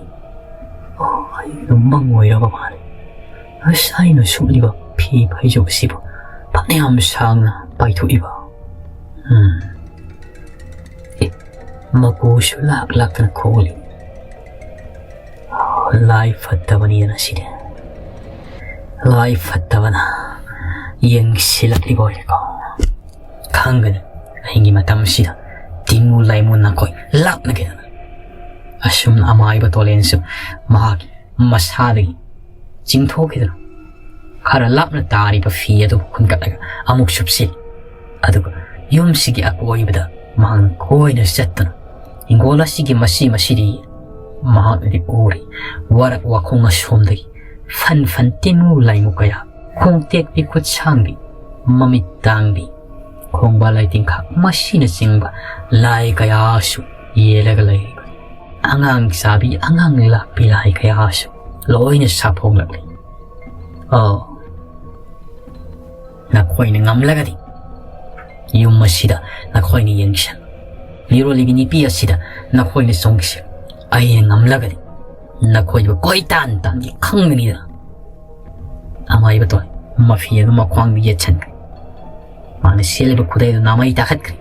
ꯑꯣ, ꯑꯩꯒꯤ ꯃꯪ ꯑꯣꯏꯔꯕ ꯃꯥꯜꯂꯦ꯫ ꯑꯁ, ꯑꯩꯅ ꯁꯨꯠꯂꯤꯕ ꯐꯤ ꯐꯩꯖꯨꯞ ꯑꯁꯤꯕꯨ ꯐꯅꯌꯥꯝ ꯁꯥꯡꯅ ꯄꯥꯏꯊꯣꯛꯏꯕ꯫ ꯎꯝ꯫ ꯑꯦ, ꯃꯀꯨꯁꯨ ꯂꯥꯛ ꯂꯥꯛꯇꯅ ꯈꯣꯡꯂꯤ꯫ ꯂꯥꯏ ꯐꯠꯇꯕꯅꯤꯗꯅ ꯁꯤꯗꯤ꯫ ꯂꯥꯏ ꯐꯠꯇꯕꯅ ꯌꯦꯡꯁꯤꯜꯂꯛꯂꯤꯕ ꯑꯣꯏꯔꯦꯀꯣ꯫ ꯈꯪꯒꯅꯤ ꯑꯍꯤꯡꯒꯤ ꯃꯇꯝꯁꯤꯗ ꯇꯤꯡꯉꯨ ꯂꯥꯏꯃꯨ ꯅꯥꯈꯣꯏ ꯂꯥꯞꯅꯈꯤꯗꯅ꯫ ꯑꯁꯨꯝꯅ ꯑꯃꯥꯏꯕ ꯇꯣꯂꯦꯟꯁꯨ ꯃꯍꯥꯛꯀꯤ ꯃꯁꯥꯗꯒꯤ ꯆꯤꯡꯊꯣꯛꯈꯤꯗꯨꯅ ꯈꯔ ꯂꯥꯞꯅ ꯇꯥꯔꯤꯕ ꯐꯤ ꯑꯗꯨ ꯈꯨꯟꯒꯠꯂꯒ ꯑꯃꯨꯛ ꯁꯨꯞꯁꯤꯜꯂꯤ꯫ ꯑꯗꯨꯒ ꯌꯨꯝꯁꯤꯒꯤ ꯑꯀꯣꯏꯕꯗ ꯃꯍꯥꯛꯅ ꯀꯣꯏꯅ ꯆꯠꯇꯨꯅ ꯍꯤꯡꯒꯣꯜ ꯑꯁꯤꯒꯤ ꯃꯁꯤ ꯃꯁꯤꯗꯤ ꯃꯍꯥꯛꯅꯗꯤ ꯎꯔꯤ꯫ ꯋꯥꯔꯛ ꯋꯥꯈꯣꯡ ꯑꯁꯣꯝꯗꯒꯤ ꯐꯟ ꯐꯟ ꯇꯤꯟꯃꯨ ꯂꯥꯏꯃꯨ ꯀꯌꯥ, ꯈꯣꯡ ꯇꯦꯛꯄꯤ ꯈꯨꯠ ꯁꯥꯡꯕꯤ, ꯃꯃꯤꯠ ꯇꯥꯡꯕꯤ, ꯈꯣꯡꯕꯥꯜ ꯂꯥꯏ ꯇꯤꯟꯈꯥꯛ ꯃꯁꯤꯅꯆꯤꯡꯕ ꯂꯥꯏ ꯀꯌꯥꯁꯨ ꯌꯦꯜꯂꯒ ꯂꯩꯔꯤꯕꯅꯤ꯫ ꯑꯉꯥꯡ ꯆꯥꯕꯤ, ꯑꯉꯥꯡ ꯂꯥꯛꯄꯤ ꯂꯥꯏ ꯀꯌꯥꯁꯨ ꯂꯣꯏꯅ ꯁꯥꯐꯣꯡꯂꯛꯂꯤ꯫ ꯑꯣ, ꯅꯈꯣꯏꯅ ꯉꯝꯂꯒꯗꯤ ꯌꯨꯝ ꯑꯁꯤꯗ ꯅꯈꯣꯏꯅ ꯌꯦꯡꯁꯤꯜ꯫ ꯃꯤꯔꯣꯜꯂꯤꯕꯤ ꯅꯨꯄꯤ ꯑꯁꯤꯗ ꯅꯈꯣꯏꯅ ꯆꯣꯡꯁꯤꯜ꯫ ꯑꯩꯅ ꯉꯝꯂꯒꯗꯤ ꯅꯈꯣꯏꯕꯨ ꯀꯣꯏꯇꯥꯟ ꯇꯥꯟꯒꯦ ꯈꯪꯒꯅꯤꯗꯅ꯫ ꯑꯃꯥꯏꯕ ꯇꯣꯟ ꯃꯐꯤ ꯑꯗꯨ ꯃꯈ꯭ꯋꯥꯡꯗ ꯌꯦꯠꯁꯟꯈ꯭ꯔꯦ꯫ ꯃꯥꯅ ꯁꯦꯠꯂꯤꯕ ꯈꯨꯗꯩ ꯑꯗꯨ ꯅꯥꯃꯩ ꯇꯥꯈꯠꯈ꯭ꯔꯦ꯫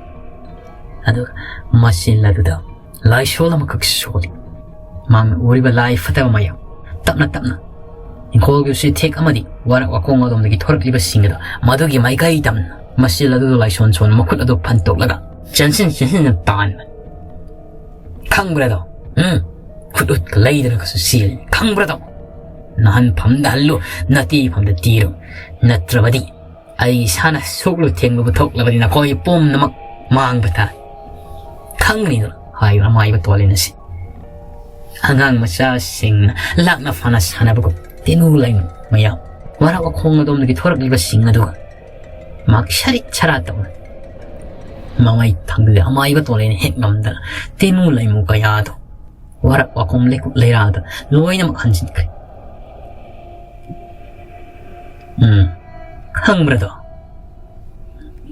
ꯑꯗꯨꯒ ꯃꯆꯤꯟ ꯑꯗꯨꯗ ꯂꯥꯏꯁꯣꯜ ꯑꯃꯈꯛ ꯁꯣꯜꯂꯤ꯫ ꯃꯍꯥꯛꯅ ꯎꯔꯤꯕ ꯂꯥꯏ ꯐꯠꯇꯕ ꯃꯌꯥꯝ ꯇꯞꯅ ꯇꯞꯅ ꯏꯪꯈꯣꯜꯒꯤ ꯎꯆꯦꯛ ꯑꯃꯗꯤ ꯋꯥꯔꯛ ꯋꯥꯈꯣꯡ ꯑꯗꯣꯝꯗꯒꯤ ꯊꯣꯔꯛꯂꯤꯕꯁꯤꯡ ꯑꯗꯨ ꯃꯗꯨꯒꯤ ꯃꯥꯏꯀꯩ ꯇꯝꯅ ꯃꯆꯤꯜ ꯑꯗꯨꯗ ꯂꯥꯏꯁꯣꯟ ꯁꯣꯟ ꯃꯈꯨꯠ ꯑꯗꯨ ꯐꯟꯇꯣꯛꯂꯒ ꯆꯦꯟꯁꯤꯟ ꯆꯦꯟꯁꯤꯟꯗꯨꯅ ꯇꯥꯟꯕꯅꯤ꯫ ꯈꯪꯕ꯭ꯔꯥꯗꯣ? ꯎꯝ? ꯈꯨꯠ ꯎꯠꯀ ꯂꯩꯗꯅꯒꯁꯨ ꯆꯦꯜꯂꯤ꯫ ꯈꯪꯕ꯭ꯔꯥꯗꯣ? ꯅꯍꯥꯟꯐꯝꯗ ꯍꯜꯂꯨ, ꯅꯇꯤꯐꯝꯗ ꯇꯤꯔꯨ, ꯅꯠꯇ꯭ꯔꯕꯗꯤ ꯑꯩ ꯏꯁꯥꯅ ꯁꯣꯛꯂꯨ ꯊꯦꯡꯂꯨꯕ ꯊꯣꯛꯂꯕꯗꯤ ꯅꯈꯣꯏ ꯄꯨꯝꯅꯃꯛ ꯃꯥꯡꯕ ꯇꯥꯏ꯫ ꯈꯪꯂꯤꯗꯨꯅ ꯍꯥꯏꯕ ꯑꯃꯥꯏꯕ ꯇꯣꯂꯦꯟ ꯑꯁꯤ ꯑꯉꯥꯡ ꯃꯆꯥꯁꯤꯡꯅ ꯂꯥꯛꯅ ꯐꯅ ꯁꯥꯟꯅꯕꯒꯨꯝ ꯇꯦꯅꯨ ꯂꯩꯉꯨ ꯃꯌꯥꯝ ꯋꯥꯔꯥꯛ ꯋꯥꯈꯣꯡ ꯑꯗꯣꯝꯗꯒꯤ ꯊꯣꯔꯛꯂꯤꯕꯁꯤꯡ ꯑꯗꯨꯒ ꯃꯍꯥꯛ ꯁꯔꯤꯠ ꯁꯔꯥ ꯇꯧꯅ ꯃꯃꯩ ꯊꯪꯗꯨꯗ ꯑꯃꯥꯏꯕ ꯇꯣꯂꯦꯟ ꯍꯦꯛ ꯉꯝꯗꯅ ꯇꯦꯅꯨ ꯂꯩꯃꯨ ꯀꯌꯥꯗꯣ ꯋꯥꯔꯛ ꯋꯥꯈꯣꯡ ꯂꯩꯀꯨꯞ ꯂꯩꯔꯥꯗ ꯂꯣꯏꯅꯃꯛ ꯍꯟꯖꯤꯟꯈ꯭ꯔꯦ꯫ ꯎꯝ, ꯈꯪꯕ꯭ꯔꯗꯣ?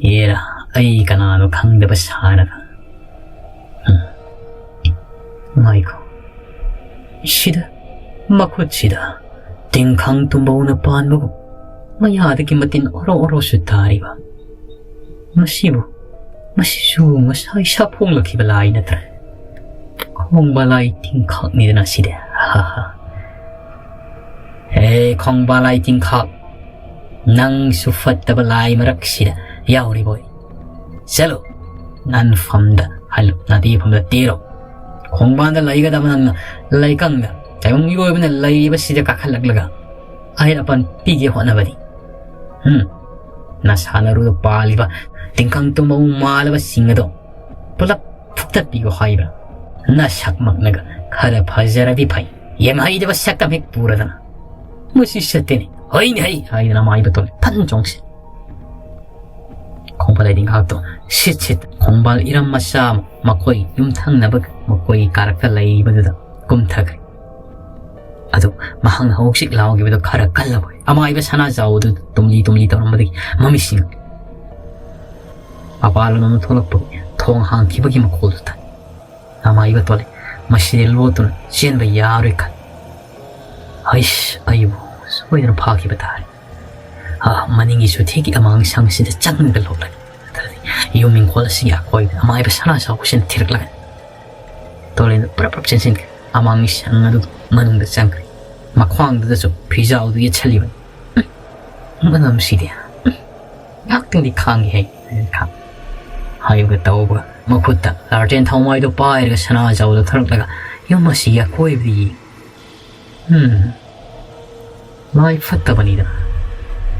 ꯑꯦꯔꯥ, ꯑꯩ ꯀꯅꯥꯅꯣ ꯈꯪꯗꯕ ꯁꯥꯔꯒ꯫ ꯎꯝ, ꯉꯥꯏꯈꯣ꯫ ꯁꯤꯗ, ꯃꯈꯨꯠꯁꯤꯗ ꯇꯤꯡꯈꯪ ꯇꯨꯝꯕꯧꯅ ꯄꯥꯟꯕꯒꯨꯝ ꯃꯌꯥꯗꯒꯤ ꯃꯇꯤꯟ ꯑꯣꯔꯣ ꯑꯣꯔꯣꯁꯨ ꯇꯥꯔꯤꯕ꯫ ꯃꯁꯤꯕꯨ, ꯃꯁꯤꯁꯨ ꯉꯁꯥꯏ ꯁꯥꯐꯣꯡꯂꯛꯈꯤꯕ ꯂꯥꯏ ꯅꯠꯇ꯭ꯔꯦ? ꯈꯣꯡꯕ ꯂꯥꯏ ꯇꯤꯡꯈꯪꯅꯤꯗꯅ ꯁꯤꯗꯤ꯫ ꯍꯥ ꯍꯥ꯫ ꯍꯦ ꯈꯣꯡꯕ ꯂꯥꯏ ꯇꯤꯡꯈꯪ, ꯅꯪꯁꯨ ꯐꯠꯇꯕ ꯂꯥꯏ ꯃꯔꯛꯁꯤꯗ ꯌꯥꯎꯔꯤꯕꯣꯏ? ꯆꯠꯂꯣ, ꯅꯟꯐꯝꯗ ꯍꯜꯂꯨ, ꯅꯥꯇꯤꯐꯝꯗ ꯇꯦꯔꯣ꯫ ꯈꯣꯡꯕꯥꯟꯗ ꯂꯩꯒꯗꯕ ꯅꯪꯅ ꯂꯩꯀꯪꯗ ꯇꯥꯏꯕꯪ ꯃꯤꯑꯣꯏꯕꯅ ꯂꯩꯔꯤꯕꯁꯤꯗ ꯀꯥꯈꯠꯂꯛꯂꯒ ꯑꯍꯦꯠ ꯑꯄꯟ ꯄꯤꯒꯦ ꯍꯣꯠꯅꯕꯗꯤ꯫ ꯎꯝ, ꯅꯁꯥ ꯅꯔꯨꯗ ꯄꯥꯜꯂꯤꯕ ꯇꯤꯡꯈꯪ ꯇꯨꯝꯕ ꯃꯥꯜꯂꯕꯁꯤꯡ ꯑꯗꯣ ꯄꯨꯂꯞ ꯐꯨꯛꯇꯠꯄꯤꯌꯣ ꯍꯥꯏꯕ꯭ꯔꯥ? ꯅꯁꯛꯃꯛꯅꯒ ꯈꯔ ꯐꯖꯔꯗꯤ ꯐꯩ, ꯌꯦꯝꯍꯩꯗꯕ ꯁꯛꯇꯝ ꯍꯦꯛ ꯄꯨꯔꯗꯅ꯫ ꯃꯁꯤ ꯁꯠꯇꯦꯅꯦ, ꯍꯩꯅꯦ ꯍꯩ ꯍꯥꯏꯗꯅ ꯃꯥꯏꯕ ꯇꯣꯂꯦꯟ ꯐꯟ ꯆꯣꯡꯁꯤ꯫ ꯈꯣꯡꯕꯥꯜ ꯂꯩꯗꯤ ꯉꯥꯏꯍꯥꯛꯇꯣ ꯁꯤꯠ ꯁꯤꯠ ꯈꯣꯡꯕꯥꯜ ꯏꯔꯝ ꯃꯆꯥ ꯑꯃ ꯃꯈꯣꯏ ꯌꯨꯝꯊꯪꯅꯕ ꯃꯈꯣꯏꯒꯤ ꯀꯥꯔꯛꯇ ꯂꯩꯕꯗꯨꯗ ꯀꯨꯝꯊꯈ꯭ꯔꯦ꯫ ꯑꯗꯨ ꯃꯍꯥꯛꯅ ꯍꯧꯖꯤꯛ ꯂꯥꯎꯈꯤꯕꯗꯨ ꯈꯔ ꯀꯜꯂꯕꯣꯏ꯫ ꯑꯃꯥꯏꯕ ꯁꯅꯥꯖꯥꯎ ꯑꯗꯨ ꯇꯨꯝꯂꯤ ꯇꯨꯝꯂꯤ ꯇꯧꯔꯝꯕꯗꯒꯤ ꯃꯃꯤꯠꯁꯤꯡ ꯃꯄꯥꯟꯂꯣꯝ ꯑꯃ ꯊꯣꯛꯂꯛꯄꯒꯤ ꯊꯣꯡ ꯍꯥꯡꯈꯤꯕꯒꯤ ꯃꯈꯣꯜꯗꯨ ꯇꯥꯏ꯫ ꯑꯃꯥꯏꯕ ꯇꯣꯂꯦꯟ ꯃꯁꯤꯗꯤ ꯂꯣꯠꯇꯨꯅ ꯆꯦꯟꯕ ꯌꯥꯔꯣꯏ ꯈꯟ꯫ ꯍꯩꯁ, ꯑꯩꯕꯨ ꯁꯣꯏꯗꯅ ꯐꯥꯈꯤꯕ ꯇꯥꯔꯦ꯫ ꯑꯥ, ꯃꯅꯤꯡꯒꯤ ꯆꯨꯊꯤꯒꯤ ꯑꯃꯥꯡ ꯁꯪꯁꯤꯗ ꯆꯪꯂꯒ ꯂꯣꯠꯂꯒꯦ꯫ ꯅꯠꯇ꯭ꯔꯗꯤ ꯌꯨꯝ ꯏꯪꯈꯣꯜ ꯑꯁꯤꯒꯤ ꯑꯀꯣꯏꯕꯗ ꯑꯃꯥꯏꯕ ꯁꯅꯥꯖꯥꯎꯕꯁꯤꯅ ꯊꯤꯔꯛꯂꯒꯅꯤ꯫ ꯇꯣꯂꯦꯟꯗꯨ ꯄ꯭ꯔꯞ ꯄ꯭ꯔꯞ ꯆꯦꯟꯁꯤꯟꯈ꯭ꯔꯦ꯫ ꯑꯃꯥꯡ ꯁꯪ ꯑꯗꯨ ꯃꯅꯨꯡꯗ ꯆꯪꯈ꯭ꯔꯦ꯫ ꯃꯈ꯭ꯋꯥꯡꯗꯨꯗꯁꯨ ꯐꯤꯖꯥꯎꯗꯨ ꯌꯦꯠꯁꯜꯂꯤꯕꯅꯤ꯫ ꯎꯝ, ꯃꯅꯝꯁꯤꯗꯤ꯫ ꯎꯝ, ꯉꯥꯏꯍꯥꯛꯇꯪꯗꯤ ꯈꯥꯡꯒꯦ ꯍꯥꯏ꯫ ꯈꯥꯡ-, ꯍꯥꯏꯕꯒ ꯇꯧꯕꯒ ꯃꯈꯨꯠꯇ ꯂꯥꯔꯇꯦꯟ ꯊꯥꯎꯃꯥꯏꯗꯨ ꯄꯥꯏꯔꯒ ꯁꯅꯥꯖꯥꯎꯗ ꯊꯣꯔꯛꯂꯒ ꯌꯨꯝ ꯑꯁꯤꯒꯤ ꯑꯀꯣꯏꯕꯗ ꯌꯦꯡ-, ꯎꯝ, ꯃꯥꯏ ꯐꯠꯇꯕꯅꯤꯗꯅ꯫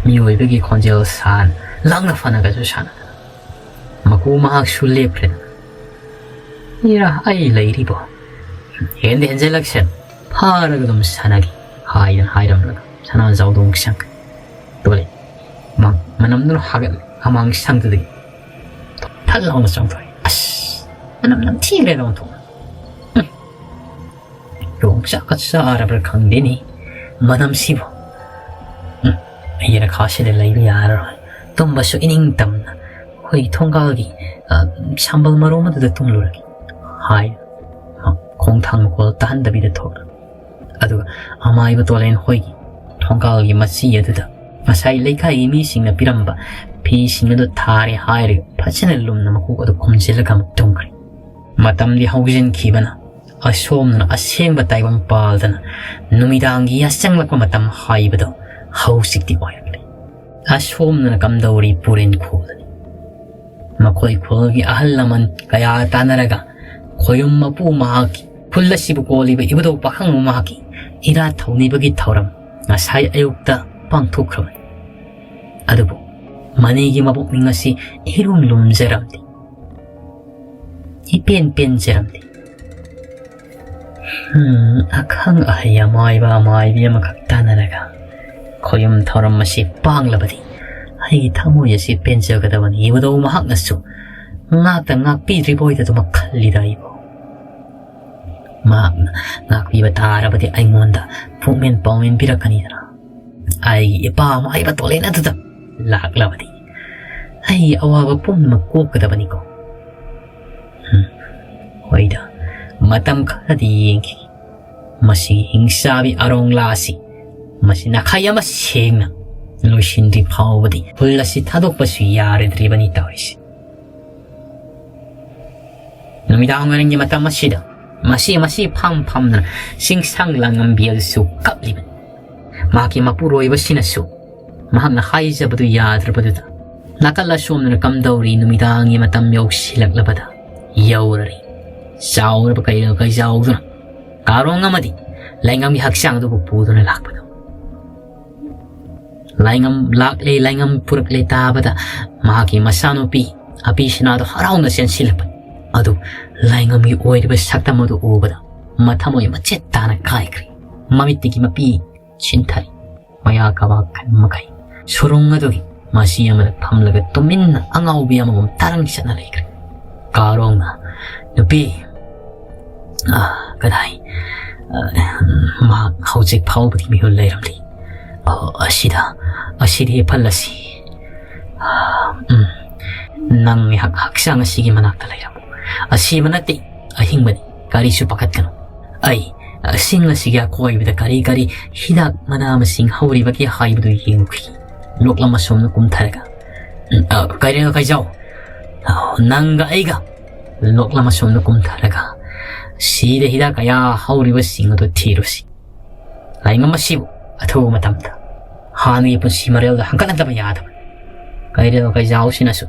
ꯃꯤꯑꯣꯏꯕꯒꯤ ꯈꯣꯟꯖꯦꯜ ꯁꯥꯟ ꯂꯥꯡꯅ ꯐꯅꯒꯁꯨ ꯁꯥꯟꯅꯗꯅ꯫ ꯃꯀꯨ ꯃꯍꯥꯛꯁꯨ ꯂꯦꯞꯈ꯭ꯔꯦꯗꯅ꯫ ꯏꯔꯥ, ꯑꯩ ꯂꯩꯔꯤꯕꯣ? ꯍꯦꯟꯗꯤ ꯍꯦꯟꯖꯜꯂꯛꯁꯦ꯫ ꯐꯥꯔꯒ ꯑꯗꯨꯝ ꯁꯥꯟꯅꯒꯦ ꯍꯥꯏꯗꯅ ꯍꯥꯏꯔꯝꯂꯒ ꯁꯅꯥꯖꯥꯎꯗꯣ ꯑꯃꯨꯛ ꯁꯪꯈ꯭ꯔꯦ꯫ ꯇꯣꯂꯦ꯫ ꯃꯥ ꯃꯅꯝꯗꯨꯅ ꯍꯥꯒꯠꯂꯦ꯫ ꯑꯃꯥꯡ ꯁꯪꯗꯨꯗꯒꯤ ꯐꯠ ꯂꯥꯎꯅ ꯆꯪꯊꯣꯛꯑꯦ꯫ ꯑꯁ! ꯃꯅꯝ ꯅꯝꯊꯤꯈ꯭ꯔꯦꯗ ꯑꯣꯟꯊꯣꯛꯅ꯫ ꯎꯝ꯫ ꯌꯣꯡꯆꯥꯛꯀ ꯆꯥꯔꯕ꯭ꯔꯥ ꯈꯪꯗꯦꯅꯦ ꯃꯅꯝꯁꯤꯕꯨ꯫ ꯎꯝ, ꯑꯩ ꯌꯦꯅꯈꯥꯁꯤꯗ ꯂꯩꯕ ꯌꯥꯔꯔꯣꯏ꯫ ꯇꯨꯝꯕꯁꯨ ꯏꯅꯤꯡ ꯇꯝꯅ ꯑꯩꯈꯣꯏꯒꯤ ꯊꯣꯡꯒꯥꯜꯒꯤ, ꯑ, ꯁꯝꯕꯜ ꯃꯔꯨꯝ ꯑꯗꯨꯗ ꯇꯨꯝꯂꯨꯔꯒꯦ ꯍꯥꯏ꯫ ꯈꯣꯡꯊꯥꯡ ꯃꯈꯣꯜ ꯇꯥꯍꯟꯗꯕꯤꯗ ꯊꯣꯛꯂꯛ꯫ ꯑꯗꯨꯒ ꯑꯃꯥꯏꯕ ꯇꯣꯂꯦꯟ ꯍꯣꯏꯒꯤ ꯊꯣꯡꯒꯥꯜꯒꯤ ꯃꯆꯤ ꯑꯗꯨꯗ ꯉꯁꯥꯏ ꯂꯩꯀꯥꯏꯒꯤ ꯃꯤꯁꯤꯡꯅ ꯄꯤꯔꯝꯕ ꯐꯤꯁꯤꯡ ꯑꯗꯨ ꯊꯥꯔꯦ ꯍꯥꯏꯔꯒ ꯐꯖꯅ ꯂꯨꯝꯅ ꯃꯀꯣꯛ ꯑꯗꯨ ꯈꯨꯝꯖꯤꯜꯂꯒ ꯑꯃꯨꯛ ꯇꯨꯝꯈ꯭ꯔꯦ꯫ ꯃꯇꯝꯗꯤ ꯍꯧꯖꯤꯟꯈꯤꯕꯅ ꯑꯁꯣꯝꯗꯅ ꯑꯁꯦꯡꯕ ꯇꯥꯏꯕꯪ ꯄꯥꯜꯗꯅ ꯅꯨꯃꯤꯗꯥꯡꯒꯤ ꯌꯥꯆꯪꯂꯛꯄ ꯃꯇꯝ ꯍꯥꯏꯕꯗꯣ ꯍꯧꯖꯤꯛꯇꯤ ꯑꯣꯏꯔꯛꯂꯦ꯫ ꯑꯁꯣꯝꯗꯅ ꯀꯝꯗꯧꯔꯤ ꯄꯨꯔꯦꯟ ꯈꯨꯜꯗꯅꯤ꯫ ꯃꯈꯣꯏ ꯈꯨꯜꯒꯤ ꯑꯍꯜ ꯂꯃꯟ ꯀꯌꯥ ꯇꯥꯟꯅꯔꯒ ꯈꯣꯌꯨꯝ ꯃꯄꯨ ꯃꯍꯥꯛꯀꯤ ꯈꯨꯜ ꯑꯁꯤꯕꯨ ꯀꯣꯜꯂꯤꯕ ꯏꯕꯨꯙꯧ ꯄꯥꯈꯪꯕ ꯃꯍꯥꯛꯀꯤ ꯏꯔꯥꯠ ꯊꯧꯅꯤꯕꯒꯤ ꯊꯧꯔꯝ ꯉꯁꯥꯏ ꯑꯌꯨꯛꯇ ꯄꯥꯡꯊꯣꯛꯈ꯭ꯔꯕꯅꯤ꯫ ꯑꯗꯨꯕꯨ ꯃꯅꯤꯒꯤ ꯃꯄꯨꯛꯅꯤꯡ ꯑꯁꯤ ꯏꯔꯨꯝ ꯂꯨꯝꯖꯔꯝꯗꯦ꯫ ꯏꯄꯦꯟ ꯄꯦꯟꯖꯔꯝꯗꯦ꯫ ꯍꯝ, ꯑꯈꯪ ꯑꯍꯩ ꯑꯃꯥꯏꯕ ꯑꯃꯥꯏꯕꯤ ꯑꯃꯈꯛ ꯇꯥꯟꯅꯔꯒ ꯈꯣꯌꯨꯝ ꯊꯧꯔꯝ ꯑꯁꯤ ꯄꯥꯡꯂꯕꯗꯤ ꯑꯩꯒꯤ ꯊꯃꯣꯏ ꯑꯁꯤ ꯄꯦꯟꯖꯒꯗꯕꯅꯤ꯫ ꯏꯕꯨꯙꯧ ꯃꯍꯥꯛꯅꯁꯨ ꯉꯥꯛꯇ ꯉꯥꯛꯄꯤꯗ꯭ꯔꯤꯕꯣꯏꯗ ꯑꯗꯨꯃꯛ ꯈꯜꯂꯤꯗ ꯑꯩꯕꯨ꯫ ꯃꯍꯥꯛꯅ ꯉꯥꯛꯄꯤꯕ ꯇꯥꯔꯕꯗꯤ ꯑꯩꯉꯣꯟꯗ ꯄꯨꯛꯃꯦꯟ ꯄꯥꯎꯃꯦꯟ ꯄꯤꯔꯛꯀꯅꯤꯗꯅ꯫ ꯑꯩꯒꯤ ꯏꯄꯥ ꯑꯃꯥꯏꯕ ꯇꯣꯂꯦꯟ ꯑꯗꯨꯗ ꯂꯥꯛꯂꯕꯗꯤ ꯑꯩꯒꯤ ꯑꯋꯥꯕ ꯄꯨꯝꯅꯃꯛ ꯀꯣꯛꯀꯗꯕꯅꯤꯀꯣ꯫ ꯍꯝ, ꯍꯣꯏꯗ, ꯃꯇꯝ ꯈꯔꯗꯤ ꯌꯦꯡꯈꯤ꯫ ꯃꯁꯤꯒꯤ ꯍꯤꯡꯆꯥꯕꯤ ꯑꯔꯣꯡꯂꯥ ꯑꯁꯤ ꯃꯁꯤ ꯅꯥꯈꯩ ꯑꯃ ꯁꯦꯡꯅ ꯂꯣꯏꯁꯤꯟꯗ꯭ꯔꯤ ꯐꯥꯎꯕꯗꯤ ꯈꯨꯜ ꯑꯁꯤ ꯊꯥꯗꯣꯛꯄꯁꯨ ꯌꯥꯔꯣꯏꯗ꯭ꯔꯤꯕꯅꯤ ꯇꯧꯔꯤꯁꯦ꯫ ꯅꯨꯃꯤꯗꯥꯡ ꯋꯥꯏꯔꯝꯒꯤ ꯃꯇꯝ ꯑꯁꯤꯗ ꯃꯁꯤ, ꯃꯁꯤ ꯐꯝ ꯐꯝꯗꯨꯅ ꯆꯤꯡꯁꯥꯡ ꯂꯥꯡꯉꯝꯕꯤ ꯑꯗꯨꯁꯨ ꯀꯞꯂꯤꯕꯅꯤ꯫ ꯃꯍꯥꯛꯀꯤ ꯃꯄꯨꯔꯣꯏꯕꯁꯤꯅꯁꯨ ꯃꯍꯥꯛꯅ ꯍꯥꯏꯖꯕꯗꯨ ꯌꯥꯗ꯭ꯔꯕꯗꯨꯗ ꯅꯥꯀꯜ ꯑꯁꯣꯝꯗꯅ ꯀꯝꯗꯧꯔꯤ ꯅꯨꯃꯤꯗꯥꯡꯒꯤ ꯃꯇꯝ ꯌꯧꯁꯤꯜꯂꯛꯂꯕꯗ ꯌꯧꯔꯔꯤ꯫ ꯆꯥꯎꯔꯕ ꯀꯩꯔꯥ ꯀꯩꯖꯥꯎꯗꯨꯅ ꯀꯥꯔꯣꯡ ꯑꯃꯗꯤ ꯂꯩꯉꯝꯒꯤ ꯍꯛꯆꯥꯡꯗꯨꯕꯨ ꯄꯨꯗꯨꯅ ꯂꯥꯛꯄꯗꯣ꯫ ꯂꯥꯏꯉꯝ ꯂꯥꯛꯂꯦ, ꯂꯥꯏꯉꯝ ꯄꯨꯔꯛꯂꯦ ꯇꯥꯕꯗ ꯃꯍꯥꯛꯀꯤ ꯃꯆꯥꯅꯨꯄꯤ ꯑꯕꯤꯁꯅꯥꯗꯣ ꯍꯔꯥꯎꯅ ꯆꯦꯟꯁꯤꯜꯂꯛꯄꯅꯤ꯫ ꯑꯗꯨ ꯂꯥꯏꯉꯝꯒꯤ ꯑꯣꯏꯔꯤꯕ ꯁꯛꯇꯝ ꯑꯗꯨ ꯎꯕꯗ ꯃꯊꯃꯣꯏ ꯃꯆꯦꯠ ꯇꯥꯅ ꯀꯥꯏꯈ꯭ꯔꯦ꯫ ꯃꯃꯤꯠꯇꯒꯤ ꯃꯄꯤ ꯆꯤꯟꯊꯔꯤ꯫ ꯃꯌꯥ ꯀꯕꯥꯛ ꯃꯈꯩ ꯁꯨꯔꯨꯡ ꯑꯗꯨꯒꯤ ꯃꯁꯤ ꯑꯃꯗ ꯐꯝꯂꯒ ꯇꯨꯃꯤꯟꯅ ꯑꯉꯥꯎꯕꯤ ꯑꯃꯒꯨꯝ ꯇꯥꯔꯪ ꯆꯠꯅ ꯂꯩꯈ꯭ꯔꯦ꯫ ꯀꯥꯔꯣꯡꯅ, "ꯅꯨꯄꯤ, ꯑ, ꯀꯗꯥꯏ? ꯑ, ꯃꯍꯥꯛ ꯍꯧꯖꯤꯛ ꯐꯥꯎꯕꯗꯤ ꯃꯤꯍꯨꯜ ꯂꯩꯔꯝꯂꯤ꯫ ꯑ, ꯑꯁꯤꯗ, ꯑꯁꯤꯗ ꯍꯤꯞꯍꯜꯂꯁꯤ꯫ ꯑ, ꯎꯝ, ꯅꯪ ꯉꯥꯏꯍꯥꯛ ꯍꯛꯆꯥꯡ ꯑꯁꯤꯒꯤ ꯃꯅꯥꯛꯇ ꯂꯩꯔꯝꯃꯨ꯫ ꯑꯁꯤꯕ ꯅꯠꯇꯦ, ꯑꯍꯤꯡꯕꯅꯤ꯫ ꯀꯔꯤꯁꯨ ꯄꯥꯈꯠꯀꯅꯨ꯫ ꯑꯩ, ꯑ, ꯁꯤꯡ ꯑꯁꯤꯒꯤ ꯑꯀꯣꯏꯕꯗ ꯀꯔꯤ ꯀꯔꯤ ꯍꯤꯗꯥꯛ ꯃꯅꯥ ꯃꯁꯤꯡ ꯍꯧꯔꯤꯕꯒꯦ ꯍꯥꯏꯕꯗꯨ ꯌꯦꯡꯉꯨꯈꯤ꯫" ꯂꯣꯛꯂꯝ ꯑꯁꯣꯝꯅ ꯀꯨꯝꯊꯔꯒ, "ꯎꯝ, ꯑ, ꯀꯩꯔꯦꯜ ꯀꯩꯖꯥꯎ, ꯑ, ꯅꯪꯒ ꯑꯩꯒ ꯂꯣꯛꯂꯝ ꯑꯁꯣꯝꯗ ꯀꯨꯝꯊꯔꯒ ꯁꯤꯗ ꯍꯤꯗꯥꯛ ꯀꯌꯥ ꯍꯧꯔꯤꯕꯁꯤꯡ ꯑꯗꯨ ꯊꯤꯔꯨꯁꯤ꯫ ꯂꯥꯏꯉꯝ ꯑꯁꯤꯕꯨ ꯑꯊꯨꯕ ꯃꯇꯝꯗ ꯍꯥꯟꯅꯒꯤ ꯄꯨꯟꯁꯤ ꯃꯔꯦꯜꯗ ꯍꯟꯀꯠꯍꯟꯗꯕ ꯌꯥꯗꯕꯅꯤ꯫" ꯀꯩꯔꯦꯜ ꯀꯩꯖꯥꯎꯁꯤꯅꯁꯨ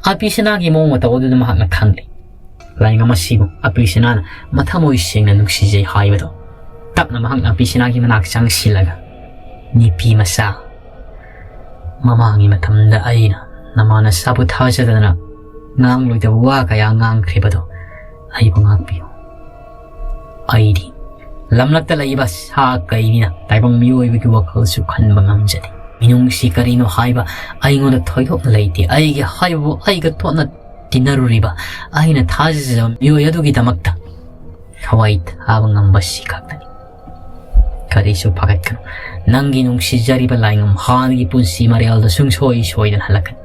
ꯑꯕꯤꯁꯅꯥꯒꯤ ꯃꯑꯣꯡ ꯃꯇꯧ ꯑꯗꯨꯗ ꯃꯍꯥꯛꯅ ꯈꯪꯂꯦ꯫ ꯂꯥꯏꯉꯝ ꯑꯁꯤꯕꯨ ꯑꯕꯤꯁꯅꯥꯅ ꯃꯊꯃꯣꯏ ꯁꯦꯡꯅ ꯅꯨꯡꯁꯤꯖꯩ ꯍꯥꯏꯕꯗꯣ꯫ ꯇꯞꯅ ꯃꯍꯥꯛꯅ ꯑꯕꯤꯁꯅꯥꯒꯤ ꯃꯅꯥꯛ ꯆꯪꯁꯤꯜꯂꯒ, "ꯅꯨꯄꯤ ꯃꯆꯥ, ꯃꯃꯥꯡꯒꯤ ꯃꯇꯝꯗ ꯑꯩꯅ ꯅꯃꯥ ꯅꯁꯥꯕꯨ ꯊꯥꯖꯗꯅ ꯉꯥꯡꯂꯣꯏꯗꯕ ꯋꯥ ꯀꯌꯥ ꯉꯥꯡꯈ꯭ꯔꯤꯕꯗꯣ ꯑꯩꯕꯨ ꯉꯥꯛꯄꯤꯌꯨ꯫ ꯑꯩꯗꯤ ꯂꯝꯂꯛꯇ ꯂꯩꯕ ꯁꯥ ꯀꯩꯅꯤꯅ ꯇꯥꯏꯕꯪ ꯃꯤꯑꯣꯏꯕꯒꯤ ꯋꯥꯈꯜꯁꯨ ꯈꯟꯕ ꯉꯝꯖꯗꯦ꯫ ꯃꯤꯅꯨꯡꯁꯤ ꯀꯔꯤꯅꯣ ꯍꯥꯏꯕ ꯑꯩꯉꯣꯟꯗ ꯊꯣꯏꯗꯣꯛꯅ ꯂꯩꯇꯦ꯫ ꯑꯩꯒꯤ ꯍꯥꯏꯕꯕꯨ ꯑꯩꯒ ꯇꯣꯠꯅ ꯇꯤꯟꯅꯔꯨꯔꯤꯕ ꯑꯩꯅ ꯊꯥꯖꯖꯕ ꯃꯤꯑꯣꯏ ꯑꯗꯨꯒꯤꯗꯃꯛꯇ ꯊꯋꯥꯏ ꯊꯥꯕ ꯉꯝꯕ ꯁꯤ ꯈꯛꯇꯅꯤ꯫ ꯀꯔꯤꯁꯨ ꯄꯥꯈꯠꯀꯅꯨ꯫ ꯅꯪꯒꯤ ꯅꯨꯡꯁꯤꯖꯔꯤꯕ ꯂꯥꯏꯉꯝ ꯍꯥꯟꯅꯒꯤ ꯄꯨꯟꯁꯤ ꯃꯔꯦꯜꯗ ꯁꯨꯡꯁꯣꯏ ꯁꯣꯏꯗꯅ ꯍꯜꯂꯛꯀꯅꯤ꯫"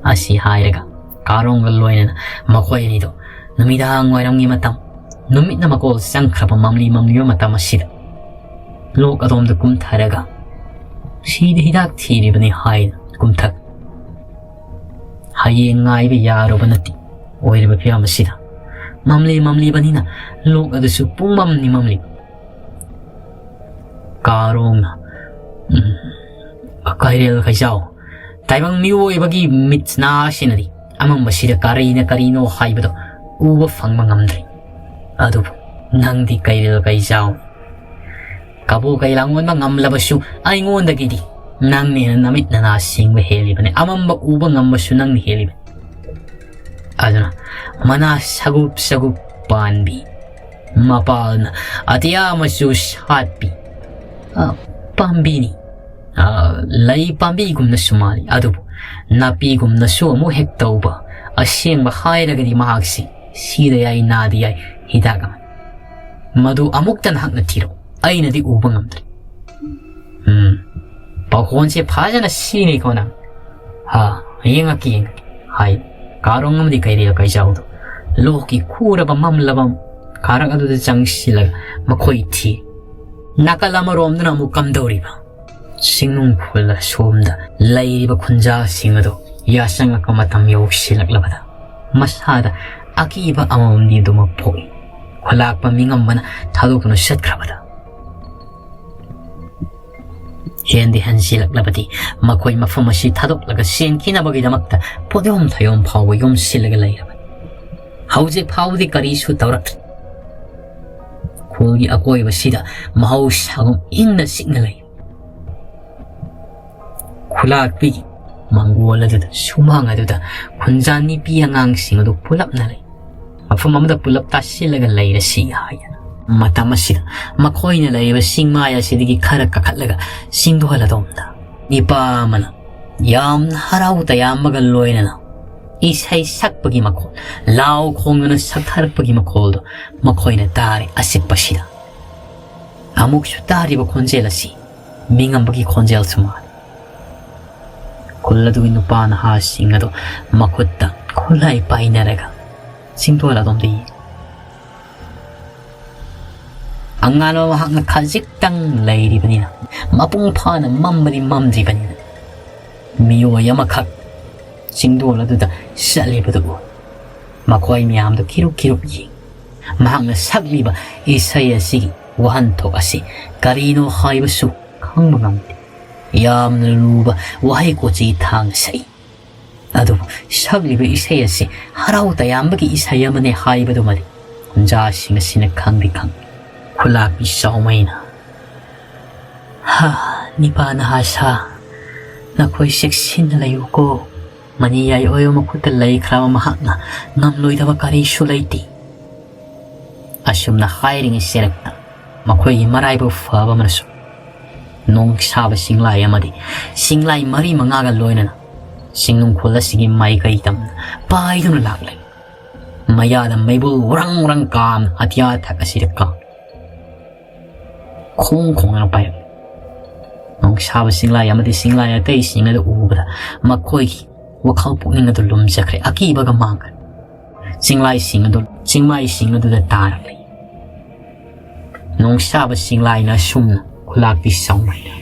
ꯑꯁꯤ ꯍꯥꯏꯔꯒ ꯀꯥꯔꯣꯡꯒ ꯂꯣꯏꯅꯅ ꯃꯈꯣꯏ ꯑꯅꯤꯗꯣ ꯅꯨꯃꯤꯗꯥꯡ ꯋꯥꯏꯔꯝꯒꯤ ꯃꯇꯝ, ꯅꯨꯃꯤꯠꯅ ꯃꯀꯣꯜ ꯆꯪꯈ꯭ꯔꯕ ꯃꯝꯂꯤ ꯃꯝꯂꯤꯕ ꯃꯇꯝ ꯑꯁꯤꯗ ꯂꯣꯛ ꯑꯗꯣꯝꯗ ꯀꯨꯝꯊꯔꯒ ꯁꯤꯗ ꯍꯤꯗꯥꯛ ꯊꯤꯔꯤꯕꯅꯤ ꯍꯥꯏꯅ ꯀꯨꯝꯊ ꯍꯌꯦꯡ ꯉꯥꯏꯕ ꯌꯥꯔꯨꯕ ꯅꯠꯇꯦ꯫ ꯑꯣꯏꯔꯤꯕ ꯐꯤꯕꯝ ꯑꯁꯤꯗ ꯃꯝꯂꯤ ꯃꯝꯂꯤꯕꯅꯤꯅ ꯂꯣꯛ ꯑꯗꯨꯁꯨ ꯄꯨꯡꯃꯝꯅꯤ ꯃꯝꯂꯤ꯫ ꯀꯥꯔꯣꯡꯅ, "ꯎꯝ, ꯀꯩꯔꯦꯜ ꯀꯩꯖꯥꯎ, ꯇꯥꯏꯕꯪ ꯃꯤꯑꯣꯏꯕꯒꯤ ꯃꯤꯠ ꯅꯥꯁꯤꯅꯗꯤ ꯑꯃꯝꯕꯁꯤꯗ ꯀꯔꯤꯅ ꯀꯔꯤꯅꯣ ꯍꯥꯏꯕꯗꯣ ꯎꯕ ꯐꯪꯕ ꯉꯝꯗ꯭ꯔꯤ꯫ ꯑꯗꯨꯕꯨ ꯅꯪꯗꯤ ꯀꯩꯔꯦꯜ ꯀꯩꯖꯥꯎ, ꯀꯕꯣ ꯀꯩ ꯂꯥꯡꯑꯣꯟꯕ ꯉꯝꯂꯕꯁꯨ ꯑꯩꯉꯣꯟꯗꯒꯤꯗꯤ ꯅꯪꯅ ꯍꯦꯟꯅ ꯅꯃꯤꯠ ꯅꯅꯥ ꯁꯤꯡꯕ ꯍꯦꯜꯂꯤꯕꯅꯤ, ꯑꯃꯝꯕ ꯎꯕ ꯉꯝꯕꯁꯨ ꯅꯪꯅ ꯍꯦꯜꯂꯤꯕꯅꯤ꯫ ꯑꯗꯨꯅ ꯃꯅꯥ ꯁꯒꯨꯞ ꯁꯒꯨꯞ ꯄꯥꯟꯕꯤ, ꯃꯄꯥꯜꯅ ꯑꯇꯤꯌꯥ ꯃꯆꯨ ꯁꯥꯠꯄꯤ, ꯑ, ꯄꯥꯝꯕꯤꯅꯤ꯫ ꯑ, ꯂꯩ ꯄꯥꯝꯕꯤꯒꯨꯝꯅꯁꯨ ꯃꯥꯜꯂꯤ, ꯑꯗꯨꯕꯨ ꯅꯥꯄꯤꯒꯨꯝꯅꯁꯨ ꯑꯃꯨꯛ ꯍꯦꯛ ꯇꯧꯕ, ꯑꯁꯦꯡꯕ ꯍꯥꯏꯔꯒꯗꯤ ꯃꯍꯥꯛꯁꯤ ꯁꯤꯗ ꯌꯥꯏ, ꯅꯥꯗ ꯌꯥꯏ, ꯍꯤꯗꯥꯛ ꯑꯃꯅꯤ꯫ ꯃꯗꯨ ꯑꯃꯨꯛꯇ ꯅꯍꯥꯛꯅ ꯊꯤꯔꯛꯎ, ꯑꯩꯅꯗꯤ ꯎꯕ ꯉꯝꯗ꯭ꯔꯤ꯫ ꯎꯝ, ꯄꯥꯎꯈꯣꯟꯁꯦ ꯐꯖꯅ ꯁꯤꯅꯤꯀꯣ ꯅꯪ꯫ ꯍꯥ, ꯌꯦꯡꯉꯛꯀꯦ, ꯌꯦꯡꯉꯛꯀꯦ, ꯍꯥꯏ ꯀꯥꯔꯣꯡ ꯑꯃꯗꯤ ꯀꯩꯔꯦꯜ ꯀꯩꯖꯥꯎꯗꯣ ꯂꯣꯛꯀꯤ ꯈꯨꯔꯕ ꯃꯝꯂꯕ ꯀꯥꯔꯛ ꯑꯗꯨꯗ ꯆꯪꯁꯤꯜꯂꯒ ꯃꯈꯣꯏ ꯊꯤ꯫ ꯅꯥꯀꯜ ꯑꯃꯔꯣꯝꯗꯅ ꯑꯃꯨꯛ ꯀꯝꯗꯧꯔꯤꯕ? ꯆꯤꯡꯅꯨꯡ ꯈꯨꯜ ꯑꯁꯣꯝꯗ ꯂꯩꯔꯤꯕ ꯈꯨꯟꯖꯥꯁꯤꯡ ꯑꯗꯨ ꯌꯥꯆꯪꯉꯛꯄ ꯃꯇꯝ ꯌꯧꯁꯤꯜꯂꯛꯂꯕꯗ ꯃꯁꯥꯗ ꯑꯀꯤꯕ ꯑꯃꯃꯝꯗꯤ ꯑꯗꯨꯃꯛ ꯄꯣꯛꯏ꯫ ꯈꯨꯂꯥꯛꯄ ꯃꯤꯉꯝꯕꯅ ꯊꯥꯗꯣꯛꯇꯨꯅ ꯆꯠꯈ꯭ꯔꯕꯗ ꯍꯦꯟꯗꯤ ꯍꯟꯖꯤꯜꯂꯛꯂꯕꯗꯤ ꯃꯈꯣꯏ ꯃꯐꯝ ꯑꯁꯤ ꯊꯥꯗꯣꯛꯂꯒ ꯆꯦꯟꯈꯤꯅꯕꯒꯤꯗꯃꯛꯇ ꯄꯣꯠꯌꯣꯝ ꯊꯌꯣꯝ ꯐꯥꯎꯕ ꯌꯣꯝꯁꯤꯜꯂꯒ ꯂꯩꯔꯕꯅꯤ꯫ ꯍꯧꯖꯤꯛ ꯐꯥꯎꯕꯗꯤ ꯀꯔꯤꯁꯨ ꯇꯧꯔꯛꯇ꯭ꯔꯤ꯫ ꯈꯨꯜꯒꯤ ꯑꯀꯣꯏꯕꯁꯤꯗ ꯃꯍꯧꯁꯥꯒꯨꯝ ꯏꯪꯅ ꯆꯤꯛꯅ ꯂꯩ꯫ ꯈꯨꯂꯥꯛꯄꯤꯒꯤ ꯃꯪꯒꯣꯜ ꯑꯗꯨꯗ, ꯁꯨꯃꯥꯡ ꯑꯗꯨꯗ ꯈꯨꯟꯖꯥ ꯅꯨꯄꯤ ꯑꯉꯥꯡꯁꯤꯡ ꯑꯗꯨ ꯄꯨꯂꯞꯅ ꯂꯩ꯫ ꯃꯐꯝ ꯑꯃꯗ ꯄꯨꯂꯞ ꯇꯥꯁꯤꯜꯂꯒ ꯂꯩꯔꯁꯤ ꯍꯥꯏꯗꯅ꯫ ꯃꯇꯝ ꯑꯁꯤꯗ ꯃꯈꯣꯏꯅ ꯂꯩꯔꯤꯕ ꯆꯤꯡꯃꯥꯏ ꯑꯁꯤꯗꯒꯤ ꯈꯔ ꯀꯥꯈꯠꯂꯒ ꯆꯤꯡꯗꯣꯜ ꯑꯗꯣꯝꯗ ꯅꯤꯄꯥ ꯑꯃꯅ ꯌꯥꯝꯅ ꯍꯔꯥꯎ ꯇꯌꯥꯝꯕꯒ ꯂꯣꯏꯅꯅ ꯏꯁꯩ ꯁꯛꯄꯒꯤ ꯃꯈꯣꯜ, ꯂꯥꯎ ꯈꯣꯡꯗꯨꯅ ꯁꯛꯊꯔꯛꯄꯒꯤ ꯃꯈꯣꯜꯗꯨ ꯃꯈꯣꯏꯅ ꯇꯥꯔꯦ꯫ ꯑꯆꯤꯛꯄꯁꯤꯗ ꯑꯃꯨꯛꯁꯨ ꯇꯥꯔꯤꯕ ꯈꯣꯟꯖꯦꯜ ꯑꯁꯤ ꯃꯤꯉꯝꯕꯒꯤ ꯈꯣꯟꯖꯦꯜꯁꯨ ꯃꯥꯜꯂꯤ꯫ ꯈꯨꯜ ꯑꯗꯨꯒꯤ ꯅꯨꯄꯥ ꯅꯍꯥꯁꯤꯡ ꯑꯗꯨ ꯃꯈꯨꯠꯇ ꯈꯨꯠꯂꯥꯏ ꯄꯥꯏꯅꯔꯒ ꯆꯤꯡꯗꯣꯜ ꯑꯗꯣꯝꯗ ꯌꯦꯡ꯫ ꯑꯉꯥꯟꯕ ꯃꯍꯥꯛꯅ ꯈꯖꯤꯛꯇꯪ ꯂꯩꯔꯤꯕꯅꯤꯅ ꯃꯄꯨꯡ ꯐꯥꯅ ꯃꯝꯕꯗꯤ ꯃꯝꯗ꯭ꯔꯤꯕꯅꯤꯅ ꯃꯤꯑꯣꯏ ꯑꯃꯈꯛ ꯆꯤꯡꯗꯣꯜ ꯑꯗꯨꯗ ꯆꯠꯂꯤꯕꯗꯨ ꯎꯏ꯫ ꯃꯈꯣꯏ ꯃꯌꯥꯝꯗꯨ ꯀꯤꯔꯨꯛ ꯀꯤꯔꯨꯛ ꯌꯦꯡ꯫ ꯃꯍꯥꯛꯅ ꯁꯛꯂꯤꯕ ꯏꯁꯩ ꯑꯁꯤꯒꯤ ꯋꯥꯍꯟꯊꯣꯛ ꯑꯁꯤ ꯀꯔꯤꯅꯣ ꯍꯥꯏꯕꯁꯨ ꯈꯪꯕ ꯉꯝꯗꯦ꯫ ꯌꯥꯝꯅ ꯂꯨꯕ ꯋꯥꯍꯩ ꯀꯣꯆꯤ ꯊꯥꯡꯅ ꯁꯛꯏ꯫ ꯑꯗꯨꯕꯨ ꯁꯛꯂꯤꯕ ꯏꯁꯩ ꯑꯁꯤ ꯍꯔꯥꯎ ꯇꯌꯥꯝꯕꯒꯤ ꯏꯁꯩ ꯑꯃꯅꯤ ꯍꯥꯏꯕꯗꯨꯃꯗꯤ ꯈꯨꯟꯖꯥꯁꯤꯡ ꯑꯁꯤꯅ ꯈꯪꯗꯤ ꯈꯪꯏ꯫ ꯈꯨꯂꯥꯛꯄꯤ ꯆꯥꯎꯃꯩꯅ, "ꯍꯥ, ꯅꯤꯄꯥ ꯅꯍꯥ ꯁꯥ, ꯅꯈꯣꯏ ꯆꯦꯛꯁꯤꯟꯅ ꯂꯩꯌꯨꯀꯣ꯫ ꯃꯅꯤꯌꯥꯏ ꯑꯣꯏꯕ ꯃꯈꯨꯠꯇ ꯂꯩꯈ꯭ꯔꯕ ꯃꯍꯥꯛꯅ ꯉꯝꯂꯣꯏꯗꯕ ꯀꯔꯤꯁꯨ ꯂꯩꯇꯦ꯫ ꯑꯁꯨꯝꯅ ꯍꯥꯏꯔꯤꯉꯩ ꯆꯦꯔꯛꯇ ꯃꯈꯣꯏꯒꯤ ꯃꯔꯥꯏꯕꯛ ꯐꯕ ꯑꯃꯅꯁꯨ ꯅꯣꯡ ꯁꯥꯕ ꯆꯤꯡꯂꯥꯏ ꯑꯃꯗꯤ ꯆꯤꯡꯂꯥꯏ ꯃꯔꯤ ꯃꯉꯥꯒ ꯂꯣꯏꯅꯅ ꯆꯤꯡꯅꯨꯡꯈꯣꯜ ꯑꯁꯤꯒꯤ ꯃꯥꯏꯀꯩ ꯇꯝꯅ ꯄꯥꯏꯗꯨꯅ ꯂꯥꯛꯂꯦ꯫ ꯃꯌꯥꯗ ꯃꯩꯕꯨꯜ ꯎꯔꯪ ꯎꯔꯪ ꯀꯥꯝꯅ ꯑꯇꯤꯌꯥ ꯊꯛ ꯑꯁꯤꯗ ꯀꯥꯝ ꯈꯣꯡ ꯈꯣꯡꯅ ꯄꯥꯏꯔꯛꯂꯦ꯫ ꯅꯣꯡꯁꯥꯕ ꯆꯤꯡꯂꯥꯏ ꯑꯃꯗꯤ ꯆꯤꯡꯂꯥꯏ ꯑꯇꯩꯁꯤꯡ ꯑꯗꯨ ꯎꯕꯗ ꯃꯈꯣꯏꯒꯤ ꯋꯥꯈꯜ ꯄꯨꯛꯅꯤꯡ ꯑꯗꯨ ꯂꯨꯝꯖꯈ꯭ꯔꯦ, ꯑꯀꯤꯕꯒ ꯃꯥꯡꯈ꯭ꯔꯦ꯫ ꯆꯤꯡꯂꯥꯏꯁꯤꯡ ꯑꯗꯨ ꯆꯤꯡꯃꯥꯏꯁꯤꯡ ꯑꯗꯨꯗ ꯇꯥꯔꯛꯂꯦ꯫ ꯅꯣꯡꯁꯥꯕ ꯆꯤꯡꯂꯥꯏꯅ ꯑꯁꯨꯝꯅ ꯈꯨꯂꯥꯛꯄꯤ ꯁꯥꯎꯃꯩꯗ,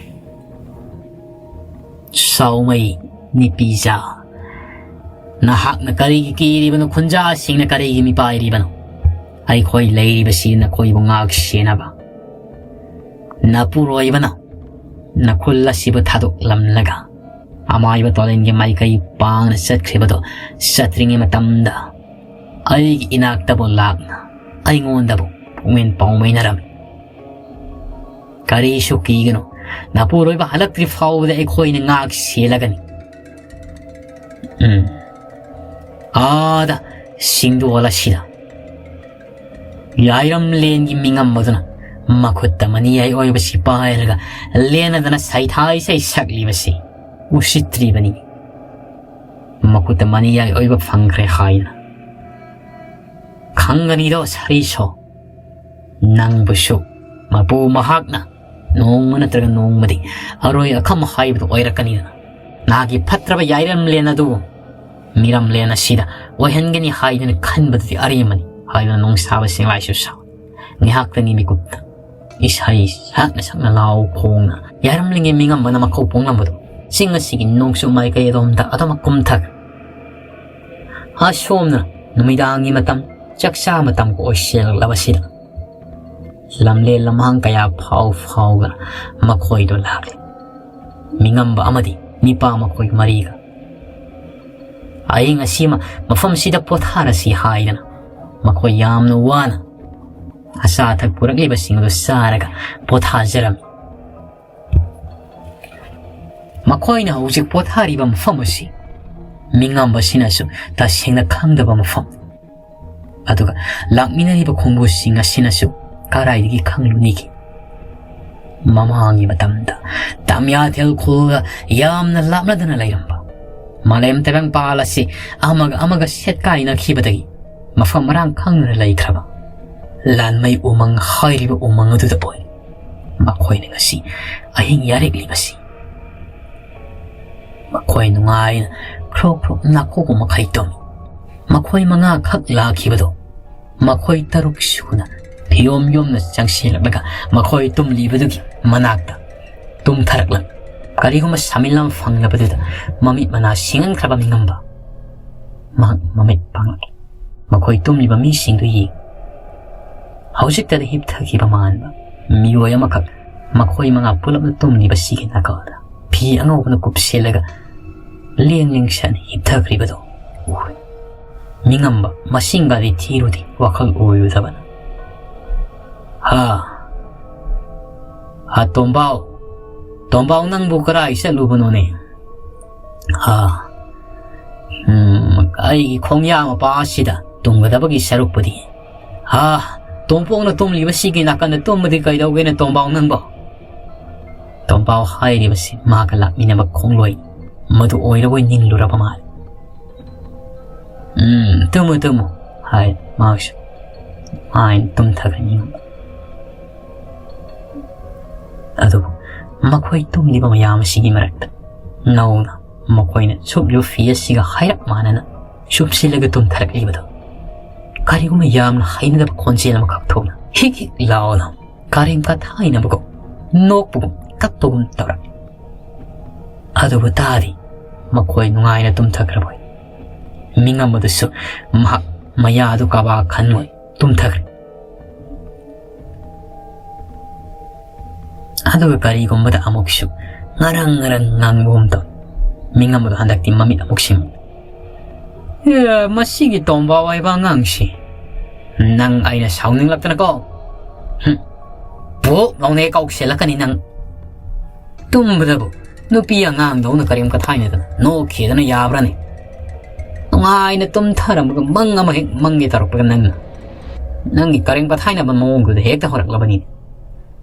"ꯁꯥꯎꯃꯩ, ꯅꯨꯄꯤꯖꯥ, ꯅꯍꯥꯛꯅ ꯀꯔꯤꯒꯤ ꯀꯤꯔꯤꯕꯅꯣ? ꯈꯨꯟꯖꯥꯁꯤꯡꯅ ꯀꯔꯤꯒꯤ ꯃꯤꯄꯥꯏꯔꯤꯕꯅꯣ? ꯑꯩꯈꯣꯏ ꯂꯩꯔꯤꯕꯁꯤ ꯅꯈꯣꯏꯕꯨ ꯉꯥꯛ ꯁꯦꯟꯅꯕ꯫ ꯅꯄꯨꯔꯣꯏꯕꯅ ꯅꯈꯨꯜ ꯑꯁꯤꯕꯨ ꯊꯥꯗꯣꯛꯂꯝꯂꯒ ꯑꯃꯥꯏꯕ ꯇꯣꯂꯦꯟꯒꯤ ꯃꯥꯏꯀꯩ ꯄꯥꯡꯅ ꯆꯠꯈ꯭ꯔꯤꯕꯗꯣ ꯆꯠꯇ꯭ꯔꯤꯉꯩ ꯃꯇꯝꯗ ꯑꯩꯒꯤ ꯏꯅꯥꯛꯇꯕꯨ ꯂꯥꯛꯅ ꯑꯩꯉꯣꯟꯗꯕꯨ ꯄꯨꯛꯃꯦꯟ ꯄꯥꯎꯃꯩꯅꯔꯝꯃꯤ꯫ ꯀꯔꯤꯁꯨ ꯀꯤꯒꯅꯨ, ꯅꯄꯨꯔꯣꯏꯕ ꯍꯜꯂꯛꯇ꯭ꯔꯤ ꯐꯥꯎꯕꯗ ꯑꯩꯈꯣꯏꯅ ꯉꯥꯛ ꯁꯦꯜꯂꯒꯅꯤ꯫ ꯎꯝ, ꯑꯥꯗ ꯁꯤꯡꯗꯣꯜ ꯑꯁꯤꯗ ꯌꯥꯏꯔꯝꯂꯦꯟꯒꯤ ꯃꯤꯉꯝꯕꯗꯨꯅ ꯃꯈꯨꯠꯇ ꯃꯅꯤꯌꯥꯏ ꯑꯣꯏꯕꯁꯤ ꯄꯥꯏꯔꯒ ꯂꯦꯟꯅꯗꯅ ꯁꯩꯊꯥꯏ ꯏꯁꯩ ꯁꯛꯂꯤꯕꯁꯤ ꯎꯁꯤꯠꯇ꯭ꯔꯤꯕꯅꯤ꯫ ꯃꯈꯨꯠꯇ ꯃꯅꯤꯌꯥꯏ ꯑꯣꯏꯕ ꯐꯪꯈ꯭ꯔꯦ ꯍꯥꯏꯅ ꯈꯪꯒꯅꯤꯗꯣ ꯁꯥꯔꯤꯁꯣ꯫ ꯅꯪꯕꯨꯁꯨ ꯃꯄꯨ ꯃꯍꯥꯛꯅ ꯅꯣꯡꯃ ꯅꯠꯇ꯭ꯔꯒ ꯅꯣꯡꯃꯗꯤ ꯑꯔꯣꯏ ꯑꯈꯝ ꯍꯥꯏꯕꯗꯨ ꯑꯣꯏꯔꯛꯀꯅꯤꯗꯅ꯫ ꯅꯍꯥꯛꯀꯤ ꯐꯠꯇ꯭ꯔꯕ ꯌꯥꯏꯔꯝꯂꯦꯟ ꯑꯗꯨ ꯃꯤꯔꯝꯂꯦꯟ ꯑꯁꯤꯗ ꯑꯣꯏꯍꯟꯒꯅꯤ ꯍꯥꯏꯗꯨꯅ ꯈꯟꯕꯗꯨꯗꯤ ꯑꯔꯦꯝꯕꯅꯤ" ꯍꯥꯏꯗꯨꯅ ꯅꯣꯡꯁꯥꯕ ꯆꯤꯡꯂꯥꯏꯁꯨ ꯁꯥꯎꯏ꯫ ꯉꯥꯏꯍꯥꯛꯇꯪꯒꯤ ꯃꯤꯀꯨꯞꯇ ꯏꯁꯩ ꯁꯛꯅ ꯁꯛꯅ ꯂꯥꯎ ꯈꯣꯡꯅ ꯌꯥꯏꯔꯝꯂꯦꯟꯒꯤ ꯃꯤꯉꯝꯕꯅ ꯃꯈꯧ ꯄꯣꯡꯂꯝꯕꯗꯨ ꯆꯤꯡ ꯑꯁꯤꯒꯤ ꯅꯣꯡꯆꯨꯞ ꯃꯥꯏꯀꯩ ꯑꯗꯣꯝꯗ ꯑꯗꯨꯃꯛ ꯀꯨꯝꯊꯈ꯭ꯔꯦ꯫ ꯑꯁꯣꯝꯅ ꯅꯨꯃꯤꯗꯥꯡꯒꯤ ꯃꯇꯝ, ꯆꯥꯛꯆꯥ ꯃꯇꯝꯒ ꯑꯣꯏꯁꯤꯜꯂꯛꯂꯕꯁꯤꯗ ꯂꯝꯂꯦꯟ ꯂꯝꯍꯥꯡ ꯀꯌꯥ ꯐꯥꯎ ꯐꯥꯎꯗꯨꯅ ꯃꯈꯣꯏꯗꯣ ꯂꯥꯛꯂꯤ꯫ ꯃꯤꯉꯝꯕ ꯑꯃꯗꯤ ꯃꯤꯄꯥ ꯃꯈꯣꯏ ꯃꯔꯤꯒ꯫ "ꯑꯍꯤꯡ ꯑꯁꯤꯃ ꯃꯐꯝꯁꯤꯗ ꯄꯣꯊꯥꯔꯁꯤ" ꯍꯥꯏꯗꯅ ꯃꯈꯣꯏ ꯌꯥꯝꯅ ꯋꯥꯅ ꯑꯆꯥ ꯑꯊꯛ ꯄꯨꯔꯛꯂꯤꯕꯁꯤꯡ ꯑꯗꯨ ꯆꯥꯔꯒ ꯄꯣꯊꯥꯖꯔꯝꯃꯤ꯫ ꯃꯈꯣꯏꯅ ꯍꯧꯖꯤꯛ ꯄꯣꯊꯥꯔꯤꯕ ꯃꯐꯝ ꯑꯁꯤ ꯃꯤꯉꯝꯕꯁꯤꯅꯁꯨ ꯇꯁꯦꯡꯅ ꯈꯪꯗꯕ ꯃꯐꯝ, ꯑꯗꯨꯒ ꯂꯥꯛꯃꯤꯟꯅꯔꯤꯕ ꯈꯣꯡꯕꯨꯁꯤꯡ ꯑꯁꯤꯅꯁꯨ ꯀꯔꯥꯏꯗꯒꯤ ꯈꯪꯂꯨꯅꯤꯒꯦ? ꯃꯃꯥꯡꯒꯤ ꯃꯇꯝꯗ ꯇꯥꯃꯤꯌꯥꯊꯦꯜ ꯈꯨꯜꯒ ꯌꯥꯝꯅ ꯂꯥꯞꯅꯗꯅ ꯂꯩꯔꯝꯕ ꯃꯥꯂꯦꯝ ꯇꯥꯏꯕꯪꯄꯥꯜ ꯑꯁꯤ ꯑꯃꯒ ꯑꯃꯒ ꯁꯦꯠꯀꯥꯏꯅꯈꯤꯕꯗꯒꯤ ꯃꯐꯝ ꯃꯔꯥꯡ ꯈꯪꯗꯅ ꯂꯩꯈ꯭ꯔꯕ ꯂꯥꯟꯃꯩ ꯎꯃꯪ ꯍꯥꯏꯔꯤꯕ ꯎꯃꯪ ꯑꯗꯨꯗ ꯑꯣꯏ ꯃꯈꯣꯏꯅ ꯉꯁꯤ ꯑꯍꯤꯡ ꯌꯥꯔꯦꯛꯂꯤꯕꯁꯤ꯫ ꯃꯈꯣꯏ ꯅꯨꯡꯉꯥꯏꯅ ꯈ꯭ꯔꯣꯛ ꯈ꯭ꯔꯣꯛ ꯅꯥꯈꯣꯛꯄ ꯃꯈꯩ ꯇꯨꯝꯃꯤ꯫ ꯃꯈꯣꯏ ꯃꯉꯥ ꯈꯛ ꯂꯥꯛꯈꯤꯕꯗꯣ ꯃꯈꯣꯏ ꯇꯔꯨꯛ ꯁꯨꯅ ꯐꯤꯌꯣꯝ ꯌꯣꯝꯅ ꯆꯪꯁꯤꯜꯂꯛꯂꯒ ꯃꯈꯣꯏ ꯇꯨꯝꯂꯤꯕꯗꯨꯒꯤ ꯃꯅꯥꯛꯇ ꯇꯨꯝꯊꯔꯛꯂꯝꯃꯤ꯫ ꯀꯔꯤꯒꯨꯝꯕ ꯁꯥꯃꯤꯜ ꯑꯃ ꯐꯪꯂꯕꯗꯨꯗ ꯃꯃꯤꯠ ꯃꯅꯥ ꯁꯤꯡꯍꯟꯈ꯭ꯔꯕ ꯃꯤꯉꯝꯕ ꯃꯍꯥꯛ ꯃꯃꯤꯠ ꯄꯥꯡꯂꯛꯏ꯫ ꯃꯈꯣꯏ ꯇꯨꯝꯂꯤꯕ ꯃꯤꯁꯤꯡꯗꯨ ꯌꯦꯡ ꯍꯧꯖꯤꯛꯇꯗ ꯍꯤꯞꯊꯈꯤꯕ ꯃꯥꯟꯕ ꯃꯤꯑꯣꯏ ꯑꯃꯈꯛ ꯃꯈꯣꯏ ꯃꯉꯥ ꯄꯨꯂꯞꯅ ꯇꯨꯝꯂꯤꯕꯁꯤꯒꯤ ꯅꯥꯀꯜꯗ ꯐꯤ ꯑꯉꯧꯕꯅ ꯀꯨꯞꯁꯤꯜꯂꯒ ꯂꯦꯡ ꯂꯦꯡꯁꯟ ꯍꯤꯞꯊꯈ꯭ꯔꯤꯕꯗꯨ ꯎꯔꯦ꯫ ꯃꯤꯉꯝꯕ ꯃꯁꯤꯡꯒꯗꯤ ꯊꯤꯔꯨꯗꯦ, ꯋꯥꯈꯜ ꯑꯣꯏꯔꯨꯗꯕꯅ꯫ "ꯍꯥ, ꯍꯥ, ꯇꯣꯝꯕꯥꯎ, ꯇꯣꯝꯕꯥꯎ, ꯅꯪꯕꯨ ꯀꯔꯥꯏ ꯆꯠꯂꯨꯕꯅꯣꯅꯦ? ꯍꯥ, ꯎꯝ, ꯑꯩꯒꯤ ꯈꯣꯡꯌꯥ ꯃꯄꯥ ꯑꯁꯤꯗ ꯇꯨꯝꯒꯗꯕꯒꯤ ꯁꯔꯨꯛꯄꯨꯗꯤ꯫ ꯍꯥ, ꯇꯣꯝꯄꯣꯛꯅ ꯇꯨꯝꯂꯤꯕꯁꯤꯒꯤ ꯅꯥꯀꯟꯗ ꯇꯨꯝꯃꯗꯤ ꯀꯩꯗꯧꯒꯦꯅ ꯇꯣꯝꯕꯥꯎ ꯅꯪꯕꯣ?" ꯇꯣꯝꯕꯥꯎ ꯍꯥꯏꯔꯤꯕꯁꯤ ꯃꯍꯥꯛꯀ ꯂꯥꯛꯃꯤꯟꯅꯕ ꯈꯣꯡꯂꯣꯏ ꯃꯗꯨ ꯑꯣꯏꯔꯕꯣꯏ ꯅꯤꯡꯂꯨꯔꯕ ꯃꯥꯜꯂꯤ꯫ "ꯎꯝ, ꯇꯨꯝꯃꯨ, ꯇꯨꯝꯃꯨ," ꯍꯥꯏ ꯃꯍꯥꯛꯁꯨ꯫ ꯃꯥꯏꯅ ꯇꯨꯝꯊꯈ꯭ꯔꯅꯤ꯫ ꯑꯗꯨꯕꯨ ꯃꯈꯣꯏ ꯇꯨꯝꯂꯤꯕ ꯃꯌꯥꯝ ꯑꯁꯤꯒꯤ ꯃꯔꯛꯇ ꯅꯧꯅ ꯃꯈꯣꯏꯅ ꯁꯨꯞꯂꯤꯕ ꯐꯤ ꯑꯁꯤꯒ ꯍꯥꯏꯔꯞ ꯃꯥꯟꯅꯅ ꯁꯨꯞꯁꯤꯜꯂꯒ ꯇꯨꯝꯊꯔꯛꯂꯤꯕꯗꯨ ꯀꯔꯤꯒꯨꯝꯕ ꯌꯥꯝꯅ ꯍꯩꯅꯗꯕ ꯈꯣꯟꯖꯦꯜ ꯑꯃꯈꯛ ꯊꯣꯛꯅ ꯍꯤꯛ ꯍꯤꯛ ꯂꯥꯎꯅ ꯀꯔꯦꯝ ꯀꯊꯥꯏꯅꯕꯒꯨꯝ, ꯅꯣꯛꯄꯒꯨꯝ, ꯀꯞꯄꯒꯨꯝ ꯇꯧꯔꯛꯏ꯫ ꯑꯗꯨꯕꯨ ꯇꯥꯗꯤ ꯃꯈꯣꯏ ꯅꯨꯡꯉꯥꯏꯅ ꯇꯨꯝꯊꯈ꯭ꯔꯕꯣꯏ꯫ ꯃꯤꯉꯝꯕꯗꯨꯁꯨ ꯃꯍꯥꯛ ꯃꯌꯥꯗꯨ ꯀꯕꯥ ꯈꯟꯉꯣꯏ ꯇꯨꯝꯊꯈ꯭ꯔꯦ꯫ ꯑꯗꯨꯒ ꯀꯔꯤꯒꯨꯝꯕꯗ ꯑꯃꯨꯛꯁꯨ ꯉꯔꯪ ꯉꯔꯪ ꯉꯥꯡꯕꯒꯨꯝ ꯇꯧꯏ꯫ ꯃꯤꯉꯝꯕꯗꯣ ꯍꯟꯗꯛꯇꯤ ꯃꯃꯤꯠ ꯑꯃꯨꯛ ꯁꯤꯡ꯫ "ꯑꯦ, ꯃꯁꯤꯒꯤ ꯇꯣꯝꯕꯥꯎ ꯍꯥꯏꯕ ꯑꯉꯥꯡꯁꯤ, ꯅꯪ ꯑꯩꯅ ꯁꯥꯎꯅꯤꯡꯂꯛꯇꯅꯀꯣ, ꯍꯨꯝ, ꯄꯣꯛ ꯂꯥꯎꯅ ꯀꯥꯎꯁꯤꯜꯂꯛꯀꯅꯤ ꯅꯪ꯫ ꯇꯨꯝꯕꯗꯕꯨ ꯅꯨꯄꯤ ꯑꯉꯥꯡꯗꯧꯅ ꯀꯔꯦꯝ ꯀꯊꯥꯏꯅꯗꯅ ꯅꯣꯛꯈꯤꯗꯅ ꯌꯥꯕ꯭ꯔꯅꯦ? ꯅꯨꯡꯉꯥꯏꯅ ꯇꯨꯝꯊꯔꯝꯃꯒ ꯃꯪ ꯑꯃ ꯍꯦꯛ ꯃꯪꯒꯦ ꯇꯧꯔꯛꯄꯒ ꯅꯪꯅ ꯅꯪꯒꯤ ꯀꯔꯦꯝ ꯀꯊꯥꯏꯅꯕ ꯃꯑꯣꯡꯗꯨꯗ ꯍꯦꯛꯇ ꯍꯧꯔꯛꯂꯕꯅꯤꯅꯦ꯫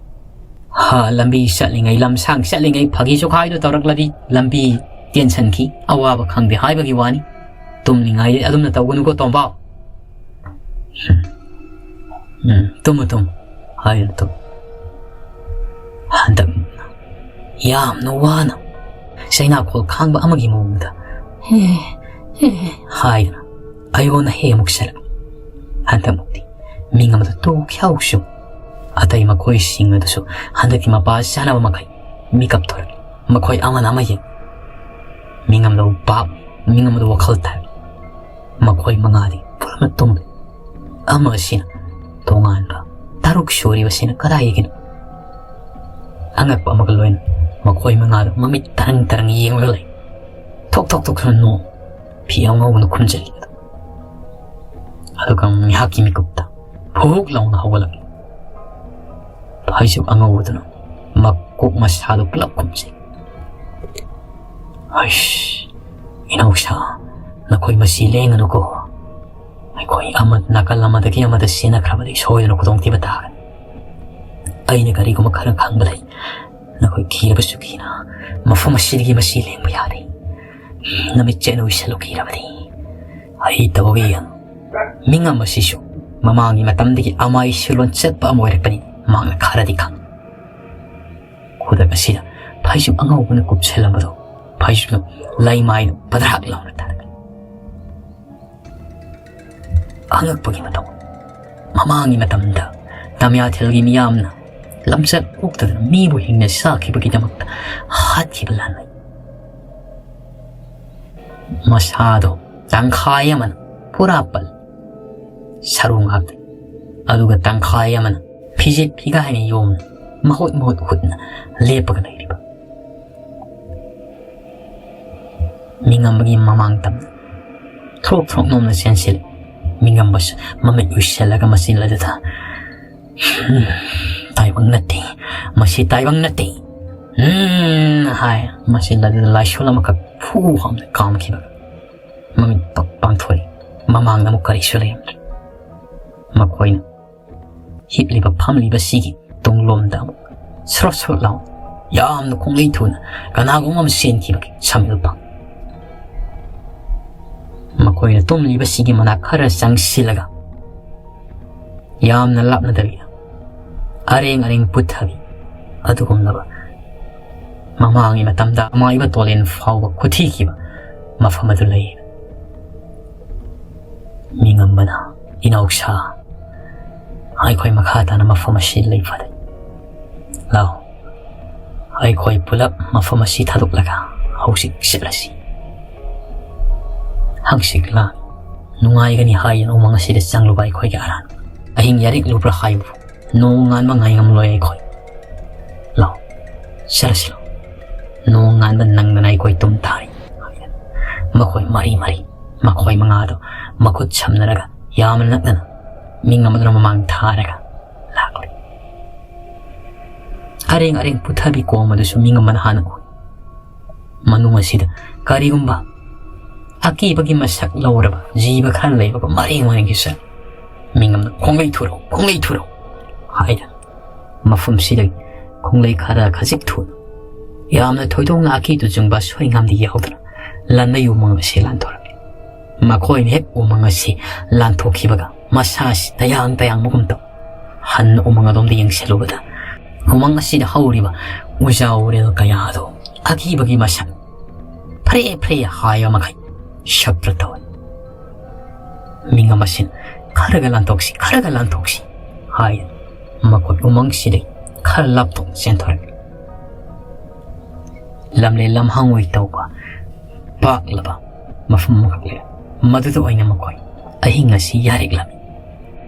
ꯍꯥ, ꯂꯝꯕꯤ ꯆꯠꯂꯤꯉꯩ, ꯂꯝꯁꯥꯡ ꯆꯠꯂꯤꯉꯩ ꯐꯥꯒꯤ ꯆꯨꯈꯥꯏꯗꯨ ꯇꯧꯔꯛꯂꯗꯤ ꯂꯝꯕꯤ ꯇꯦꯟꯁꯟꯈꯤ, ꯑꯋꯥꯕ ꯈꯪꯗꯦ ꯍꯥꯏꯕꯒꯤ ꯋꯥꯅꯤ꯫ ꯇꯨꯝꯂꯤꯉꯩꯗ ꯑꯗꯨꯝꯅ ꯇꯧꯒꯅꯨꯀꯣ, ꯇꯣꯝꯕꯥꯎ꯫ ꯎꯝ, ꯇꯨꯝꯃꯨ, ꯇꯨꯝꯃꯨ ꯍꯥꯏꯗꯨꯅ ꯇꯨꯝ꯫ ꯍꯟꯗꯛ ꯌꯥꯝꯅ ꯋꯥꯅ ꯆꯩꯅꯥꯈꯣꯜ ꯈꯥꯡꯕ ꯑꯃꯒꯤ ꯃꯑꯣꯡꯗ ꯍꯦ, ꯍꯦ ꯍꯥꯏꯗꯨꯅ ꯑꯩꯉꯣꯟꯗ ꯍꯦ ꯑꯃꯨꯛ ꯁꯦꯜꯂꯛ꯫ ꯍꯟꯗꯛꯃꯨꯛꯇꯤ ꯃꯤꯡ ꯑꯃꯗ ꯇꯣꯛ ꯈ꯭ꯌꯥꯎꯁꯨ꯫ ꯑꯇꯩ ꯃꯈꯣꯏꯁꯤꯡ ꯑꯗꯨꯁꯨ ꯍꯟꯗꯛꯀꯤ ꯃꯄꯥ ꯆꯥꯅꯕ ꯃꯈꯩ ꯃꯤꯀꯞ ꯊꯣꯔꯛꯏ꯫ ꯃꯈꯣꯏ ꯑꯃꯅ ꯑꯃ ꯌꯦꯡ, ꯃꯤꯡ ꯑꯃꯗ ꯚꯥꯞ, ꯃꯤꯡ ꯑꯃꯗ ꯋꯥꯈꯜ ꯇꯥꯏ꯫ ꯃꯈꯣꯏ ꯃꯉꯥꯗꯤ ꯄꯨꯂꯞꯅ ꯇꯨꯝꯂꯦ꯫ ꯑꯃ ꯑꯁꯤꯅ ꯇꯣꯉꯥꯟꯕ, ꯇꯔꯨꯛ ꯁꯨꯔꯤꯕꯁꯤꯅ ꯀꯗꯥꯏꯗꯒꯤꯅꯣ? ꯑꯉꯛꯄ ꯑꯃꯒ ꯂꯣꯏꯅ ꯃꯈꯣꯏ ꯃꯉꯥꯗꯨ ꯃꯃꯤꯠ ꯇꯔꯪ ꯇꯔꯪ ꯌꯦꯡꯂꯒ ꯂꯩ꯫ ꯊꯣꯛ ꯊꯣꯛ ꯊꯣꯛꯇꯨꯅ ꯅꯣꯡ ꯐꯤ ꯑꯉꯧꯕꯅ ꯈꯨꯝꯖꯤꯜꯂꯤ꯫ ꯑꯗꯨꯒ ꯉꯥꯏꯍꯥꯛꯀꯤ ꯃꯤꯀꯨꯞꯇ ꯐꯨꯛ ꯂꯥꯎꯅ ꯍꯧꯒꯠꯂꯛꯏ꯫ ꯐꯩꯖꯨꯞ ꯑꯉꯧꯕꯗꯨꯅ ꯃꯀꯣꯛ ꯃꯁꯥꯗꯨ ꯄꯨꯂꯞ ꯈꯨꯝꯖꯤꯜꯂꯤ꯫ "ꯍꯩꯁ, ꯏꯅꯧꯁꯥ, ꯅꯈꯣꯏ ꯃꯁꯤ ꯂꯦꯡꯒꯅꯨꯀꯣ꯫ ꯑꯩꯈꯣꯏ ꯑꯃ ꯅꯥꯀꯜ ꯑꯃꯗꯒꯤ ꯑꯃꯗ ꯆꯦꯟꯅꯈ꯭ꯔꯕꯗꯤ ꯁꯣꯏꯗꯅ ꯈꯨꯗꯣꯡꯊꯤꯕ ꯇꯥꯒꯅꯤ꯫ ꯑꯩꯅ ꯀꯔꯤꯒꯨꯝꯕ ꯈꯔ ꯈꯪꯕ ꯂꯩ꯫ ꯅꯈꯣꯏ ꯀꯤꯔꯕꯁꯨ ꯀꯤꯅ ꯃꯐꯝ ꯑꯁꯤꯗꯒꯤ ꯃꯁꯤ ꯂꯦꯡꯕ ꯌꯥꯔꯦ꯫ ꯅꯃꯤꯠ ꯆꯦꯠꯅ ꯎꯏꯁꯜꯂꯨ ꯀꯤꯔꯕꯗꯤ꯫ ꯑꯩ ꯇꯧꯒꯦ ꯌꯦꯡ꯫ ꯃꯤꯉꯝ ꯑꯁꯤꯁꯨ ꯃꯃꯥꯡꯒꯤ ꯃꯇꯝꯗꯒꯤ ꯑꯃꯥꯏꯁꯨ ꯂꯣꯟꯆꯠꯄ ꯑꯃ ꯑꯣꯏꯔꯛꯄꯅꯤ꯫ ꯃꯍꯥꯛꯅ ꯈꯔꯗꯤ ꯈꯪ"꯫ ꯈꯨꯗꯛ ꯑꯁꯤꯗ ꯐꯩꯖꯨꯞ ꯑꯉꯧꯕꯅ ꯀꯨꯞꯁꯜꯂꯝꯕꯗꯨ ꯐꯩꯖꯨꯞꯅ ꯂꯩꯃꯥꯏꯗ ꯄꯗ꯭ꯔꯥꯛ ꯂꯥꯎꯅ ꯇꯥꯔꯛꯏ꯫ ꯑꯉꯛꯄꯒꯤ ꯃꯇꯧ꯫ ꯃꯃꯥꯡꯒꯤ ꯃꯇꯝꯗ ꯇꯃꯤꯌꯥꯊꯦꯜꯒꯤ ꯃꯤꯌꯥꯝꯅ ꯂꯝꯆꯠ ꯑꯣꯛꯇꯗꯅ ꯃꯤꯕꯨ ꯍꯤꯡꯅ ꯆꯥꯈꯤꯕꯒꯤꯗꯃꯛꯇ ꯍꯥꯠꯈꯤꯕ ꯂꯥꯟꯃꯤ꯫ ꯃꯁꯥꯗꯣ ꯇꯪꯈꯥꯏ ꯑꯃꯅ ꯄꯨꯔꯥ ꯄꯜ, ꯁꯔꯨ ꯉꯥꯛꯇ, ꯑꯗꯨꯒ ꯇꯪꯈꯥꯏ ꯑꯃꯅ ꯐꯤꯖꯦꯠ ꯐꯤꯒꯥꯏꯅ ꯌꯣꯝꯅ ꯃꯍꯨꯠ ꯃꯍꯨꯠ ꯍꯨꯠꯅ ꯂꯦꯞꯄꯒ ꯂꯩꯔꯤꯕ꯫ ꯃꯤꯉꯝꯕꯒꯤ ꯃꯃꯥꯡ ꯇꯝꯅ ꯊ꯭ꯔꯣꯛ ꯊ꯭ꯔꯣꯛ ꯅꯣꯝꯅ ꯆꯦꯟꯁꯤꯜꯂꯤ꯫ ꯃꯤꯉꯝꯕꯁꯨ ꯃꯃꯤꯠ ꯎꯏꯁꯤꯜꯂꯒ ꯃꯆꯤꯟ ꯑꯗꯨꯗ, "ꯎꯝ, ꯇꯥꯏꯕꯪ ꯅꯠꯇꯦ, ꯃꯁꯤ ꯇꯥꯏꯕꯪ ꯅꯠꯇꯦ, "ꯎꯝ" ꯍꯥꯏ꯫ ꯃꯁꯤ ꯂꯥꯏꯁꯣꯜ ꯑꯃꯈꯛ ꯐꯨ ꯍꯥꯝꯅ ꯀꯥꯝꯈꯤꯕ꯫ ꯃꯃꯤꯠ ꯄꯥꯛ ꯄꯥꯡꯊꯣꯛꯏ꯫ ꯃꯃꯥꯡꯗ ꯑꯃꯨꯛ ꯀꯔꯤꯁꯨ ꯂꯩꯔꯝꯗ꯭ꯔꯦ꯫ ꯃꯈꯣꯏꯅ ꯍꯤꯞꯂꯤꯕ ꯐꯝꯂꯤꯕꯁꯤꯒꯤ ꯇꯨꯡꯂꯣꯝꯗ ꯑꯃꯨꯛ ꯁ꯭ꯔꯣꯠ ꯁ꯭ꯔꯣꯠ ꯂꯥꯎ ꯌꯥꯝꯅ ꯈꯣꯡꯂꯩ ꯊꯨꯅ ꯀꯅꯥꯒꯨꯝꯕ ꯑꯃ ꯆꯦꯟꯈꯤꯕꯒꯤ ꯁꯃꯤꯜ ꯐꯪ꯫ ꯃꯈꯣꯏꯅ ꯇꯨꯝꯂꯤꯕꯁꯤꯒꯤ ꯃꯅꯥꯛ ꯈꯔ ꯆꯪꯁꯤꯜꯂꯒ ꯌꯥꯝꯅ ꯂꯥꯞꯅꯗꯕꯤꯗ ꯑꯔꯦꯡ ꯑꯔꯦꯡ ꯄꯨꯊꯕꯤ ꯑꯗꯨꯒꯨꯝꯂꯕ ꯃꯃꯥꯡꯒꯤ ꯃꯇꯝꯗ ꯑꯃꯥꯏꯕ ꯇꯣꯂꯦꯟ ꯐꯥꯎꯕ ꯈꯨꯊꯤꯈꯤꯕ ꯃꯐꯝ ꯑꯗꯨ ꯂꯩ꯫ ꯃꯤꯉꯝꯕꯅ, "ꯏꯅꯥꯎꯁꯥ, ꯑꯩꯈꯣꯏ ꯃꯈꯥ ꯇꯥꯅ ꯃꯐꯝ ꯑꯁꯤ ꯂꯩ ꯐꯔꯦ꯫ ꯂꯥꯛꯑꯣ, ꯑꯩꯈꯣꯏ ꯄꯨꯂꯞ ꯃꯐꯝ ꯑꯁꯤ ꯊꯥꯗꯣꯛꯂꯒ ꯍꯧꯖꯤꯛ ꯆꯠꯂꯁꯤ꯫ ꯍꯪꯆꯤꯠ ꯂꯥꯡ ꯅꯨꯡꯉꯥꯏꯒꯅꯤ" ꯍꯥꯏꯗꯨꯅ ꯎꯃꯪ ꯑꯁꯤꯗ ꯆꯪꯂꯨꯕ ꯑꯩꯈꯣꯏꯒꯤ ꯑꯔꯥꯟꯕ꯫ ꯑꯍꯤꯡ ꯌꯥꯔꯤꯛꯂꯨꯕ꯭ꯔꯥ ꯍꯥꯏꯕꯕꯨ ꯅꯣꯡ ꯉꯥꯟꯕ ꯉꯥꯏꯉꯝꯂꯣꯏ ꯑꯩꯈꯣꯏ꯫ ꯂꯥꯛꯑꯣ, ꯆꯠꯂꯁꯤ ꯂꯥꯛꯑꯣ꯫ ꯅꯣꯡ ꯉꯥꯟꯕ ꯅꯪꯗꯅ ꯑꯩꯈꯣꯏ ꯇꯨꯝ ꯇꯥꯔꯤ꯫ ꯃꯈꯣꯏ ꯃꯔꯤ ꯃꯔꯤ, ꯃꯈꯣꯏ ꯃꯉꯥꯗꯣ ꯃꯈꯨꯠ ꯁꯝꯅꯔꯒ ꯌꯥꯝꯅ ꯅꯛꯅꯅ ꯃꯤꯉꯝ ꯑꯗꯨꯅ ꯃꯃꯥꯡ ꯊꯥꯔꯒ ꯂꯥꯛꯂꯤ꯫ ꯑꯔꯦꯡ ꯑꯔꯦꯡ ꯄꯨꯊꯕꯤ ꯀꯣꯝ ꯑꯗꯨꯁꯨ ꯃꯤꯉꯝꯕꯅ ꯍꯥꯟꯅ ꯎꯏ꯫ ꯃꯅꯨꯡ ꯑꯁꯤꯗ ꯀꯔꯤꯒꯨꯝꯕ ꯑꯀꯤꯕꯒꯤ ꯃꯁꯛ ꯂꯧꯔꯕ ꯖꯤꯕ ꯈꯔ ꯂꯩꯕꯒ ꯃꯔꯦꯡ ꯃꯔꯦꯡꯒꯤ ꯆꯠ꯫ ꯃꯤꯉꯝꯅ "ꯈꯣꯡꯂꯩ ꯊꯨꯔꯧ, ꯈꯣꯡꯂꯩ ꯊꯨꯔꯧ" ꯍꯥꯏꯗꯅ ꯃꯐꯝꯁꯤꯗꯒꯤ ꯈꯣꯡꯂꯩ ꯈꯔ ꯈꯖꯤꯛ ꯊꯨꯅ, ꯌꯥꯝꯅ ꯊꯣꯏꯗꯣꯛꯅ ꯑꯀꯤ ꯇꯨꯖꯨꯡꯕ ꯑꯁꯣꯏ ꯑꯉꯥꯝꯗꯤ ꯌꯥꯎꯗꯅ ꯂꯟꯗꯩ ꯎꯃꯪ ꯑꯁꯤ ꯂꯥꯟꯊꯣꯔꯛꯂꯤ꯫ ꯃꯈꯣꯏꯅ ꯍꯦꯛ ꯎꯃꯪ ꯑꯁꯤ ꯂꯥꯟꯊꯣꯛꯈꯤꯕꯒ ꯃꯁꯥꯁꯤ ꯇꯌꯥꯡ ꯇꯌꯥꯡꯕꯒꯨꯝ ꯇꯧ꯫ ꯍꯟꯅ ꯎꯃꯪ ꯑꯗꯣꯝꯗ ꯌꯦꯡꯁꯤꯜꯂꯨꯕꯗ ꯎꯃꯪ ꯑꯁꯤꯗ ꯍꯧꯔꯤꯕ ꯎꯖꯥ ꯎꯔꯦꯜ ꯀꯌꯥ ꯑꯗꯨ ꯑꯀꯤꯕꯒꯤ ꯃꯁꯛ ꯐ꯭ꯔꯦ ꯐ꯭ꯔꯦ ꯍꯥꯏꯕ ꯃꯈꯩ ꯁꯞꯄ꯭ꯔ ꯇꯧꯏ꯫ ꯃꯤꯉꯝ ꯑꯁꯤꯅ "ꯈꯔꯒ ꯂꯥꯟꯊꯣꯛꯁꯤ, ꯈꯔꯒ ꯂꯥꯟꯊꯣꯛꯁꯤ" ꯍꯥꯏ꯫ ꯃꯈꯣꯏ ꯎꯃꯪꯁꯤꯗꯒꯤ ꯈꯔ ꯂꯥꯞꯊꯣꯛꯅ ꯆꯦꯟꯊꯣꯔꯛꯏ꯫ ꯂꯝꯂꯦꯟ ꯂꯝꯍꯥꯡ ꯑꯣꯏ ꯇꯧꯕ ꯄꯥꯛꯂꯕ ꯃꯐꯝ ꯑꯃꯈꯛ ꯂꯩ꯫ ꯃꯗꯨꯗ ꯑꯣꯏꯅ ꯃꯈꯣꯏ ꯑꯍꯤꯡ ꯑꯁꯤ ꯌꯥꯔꯤꯛꯂꯝꯃꯤ꯫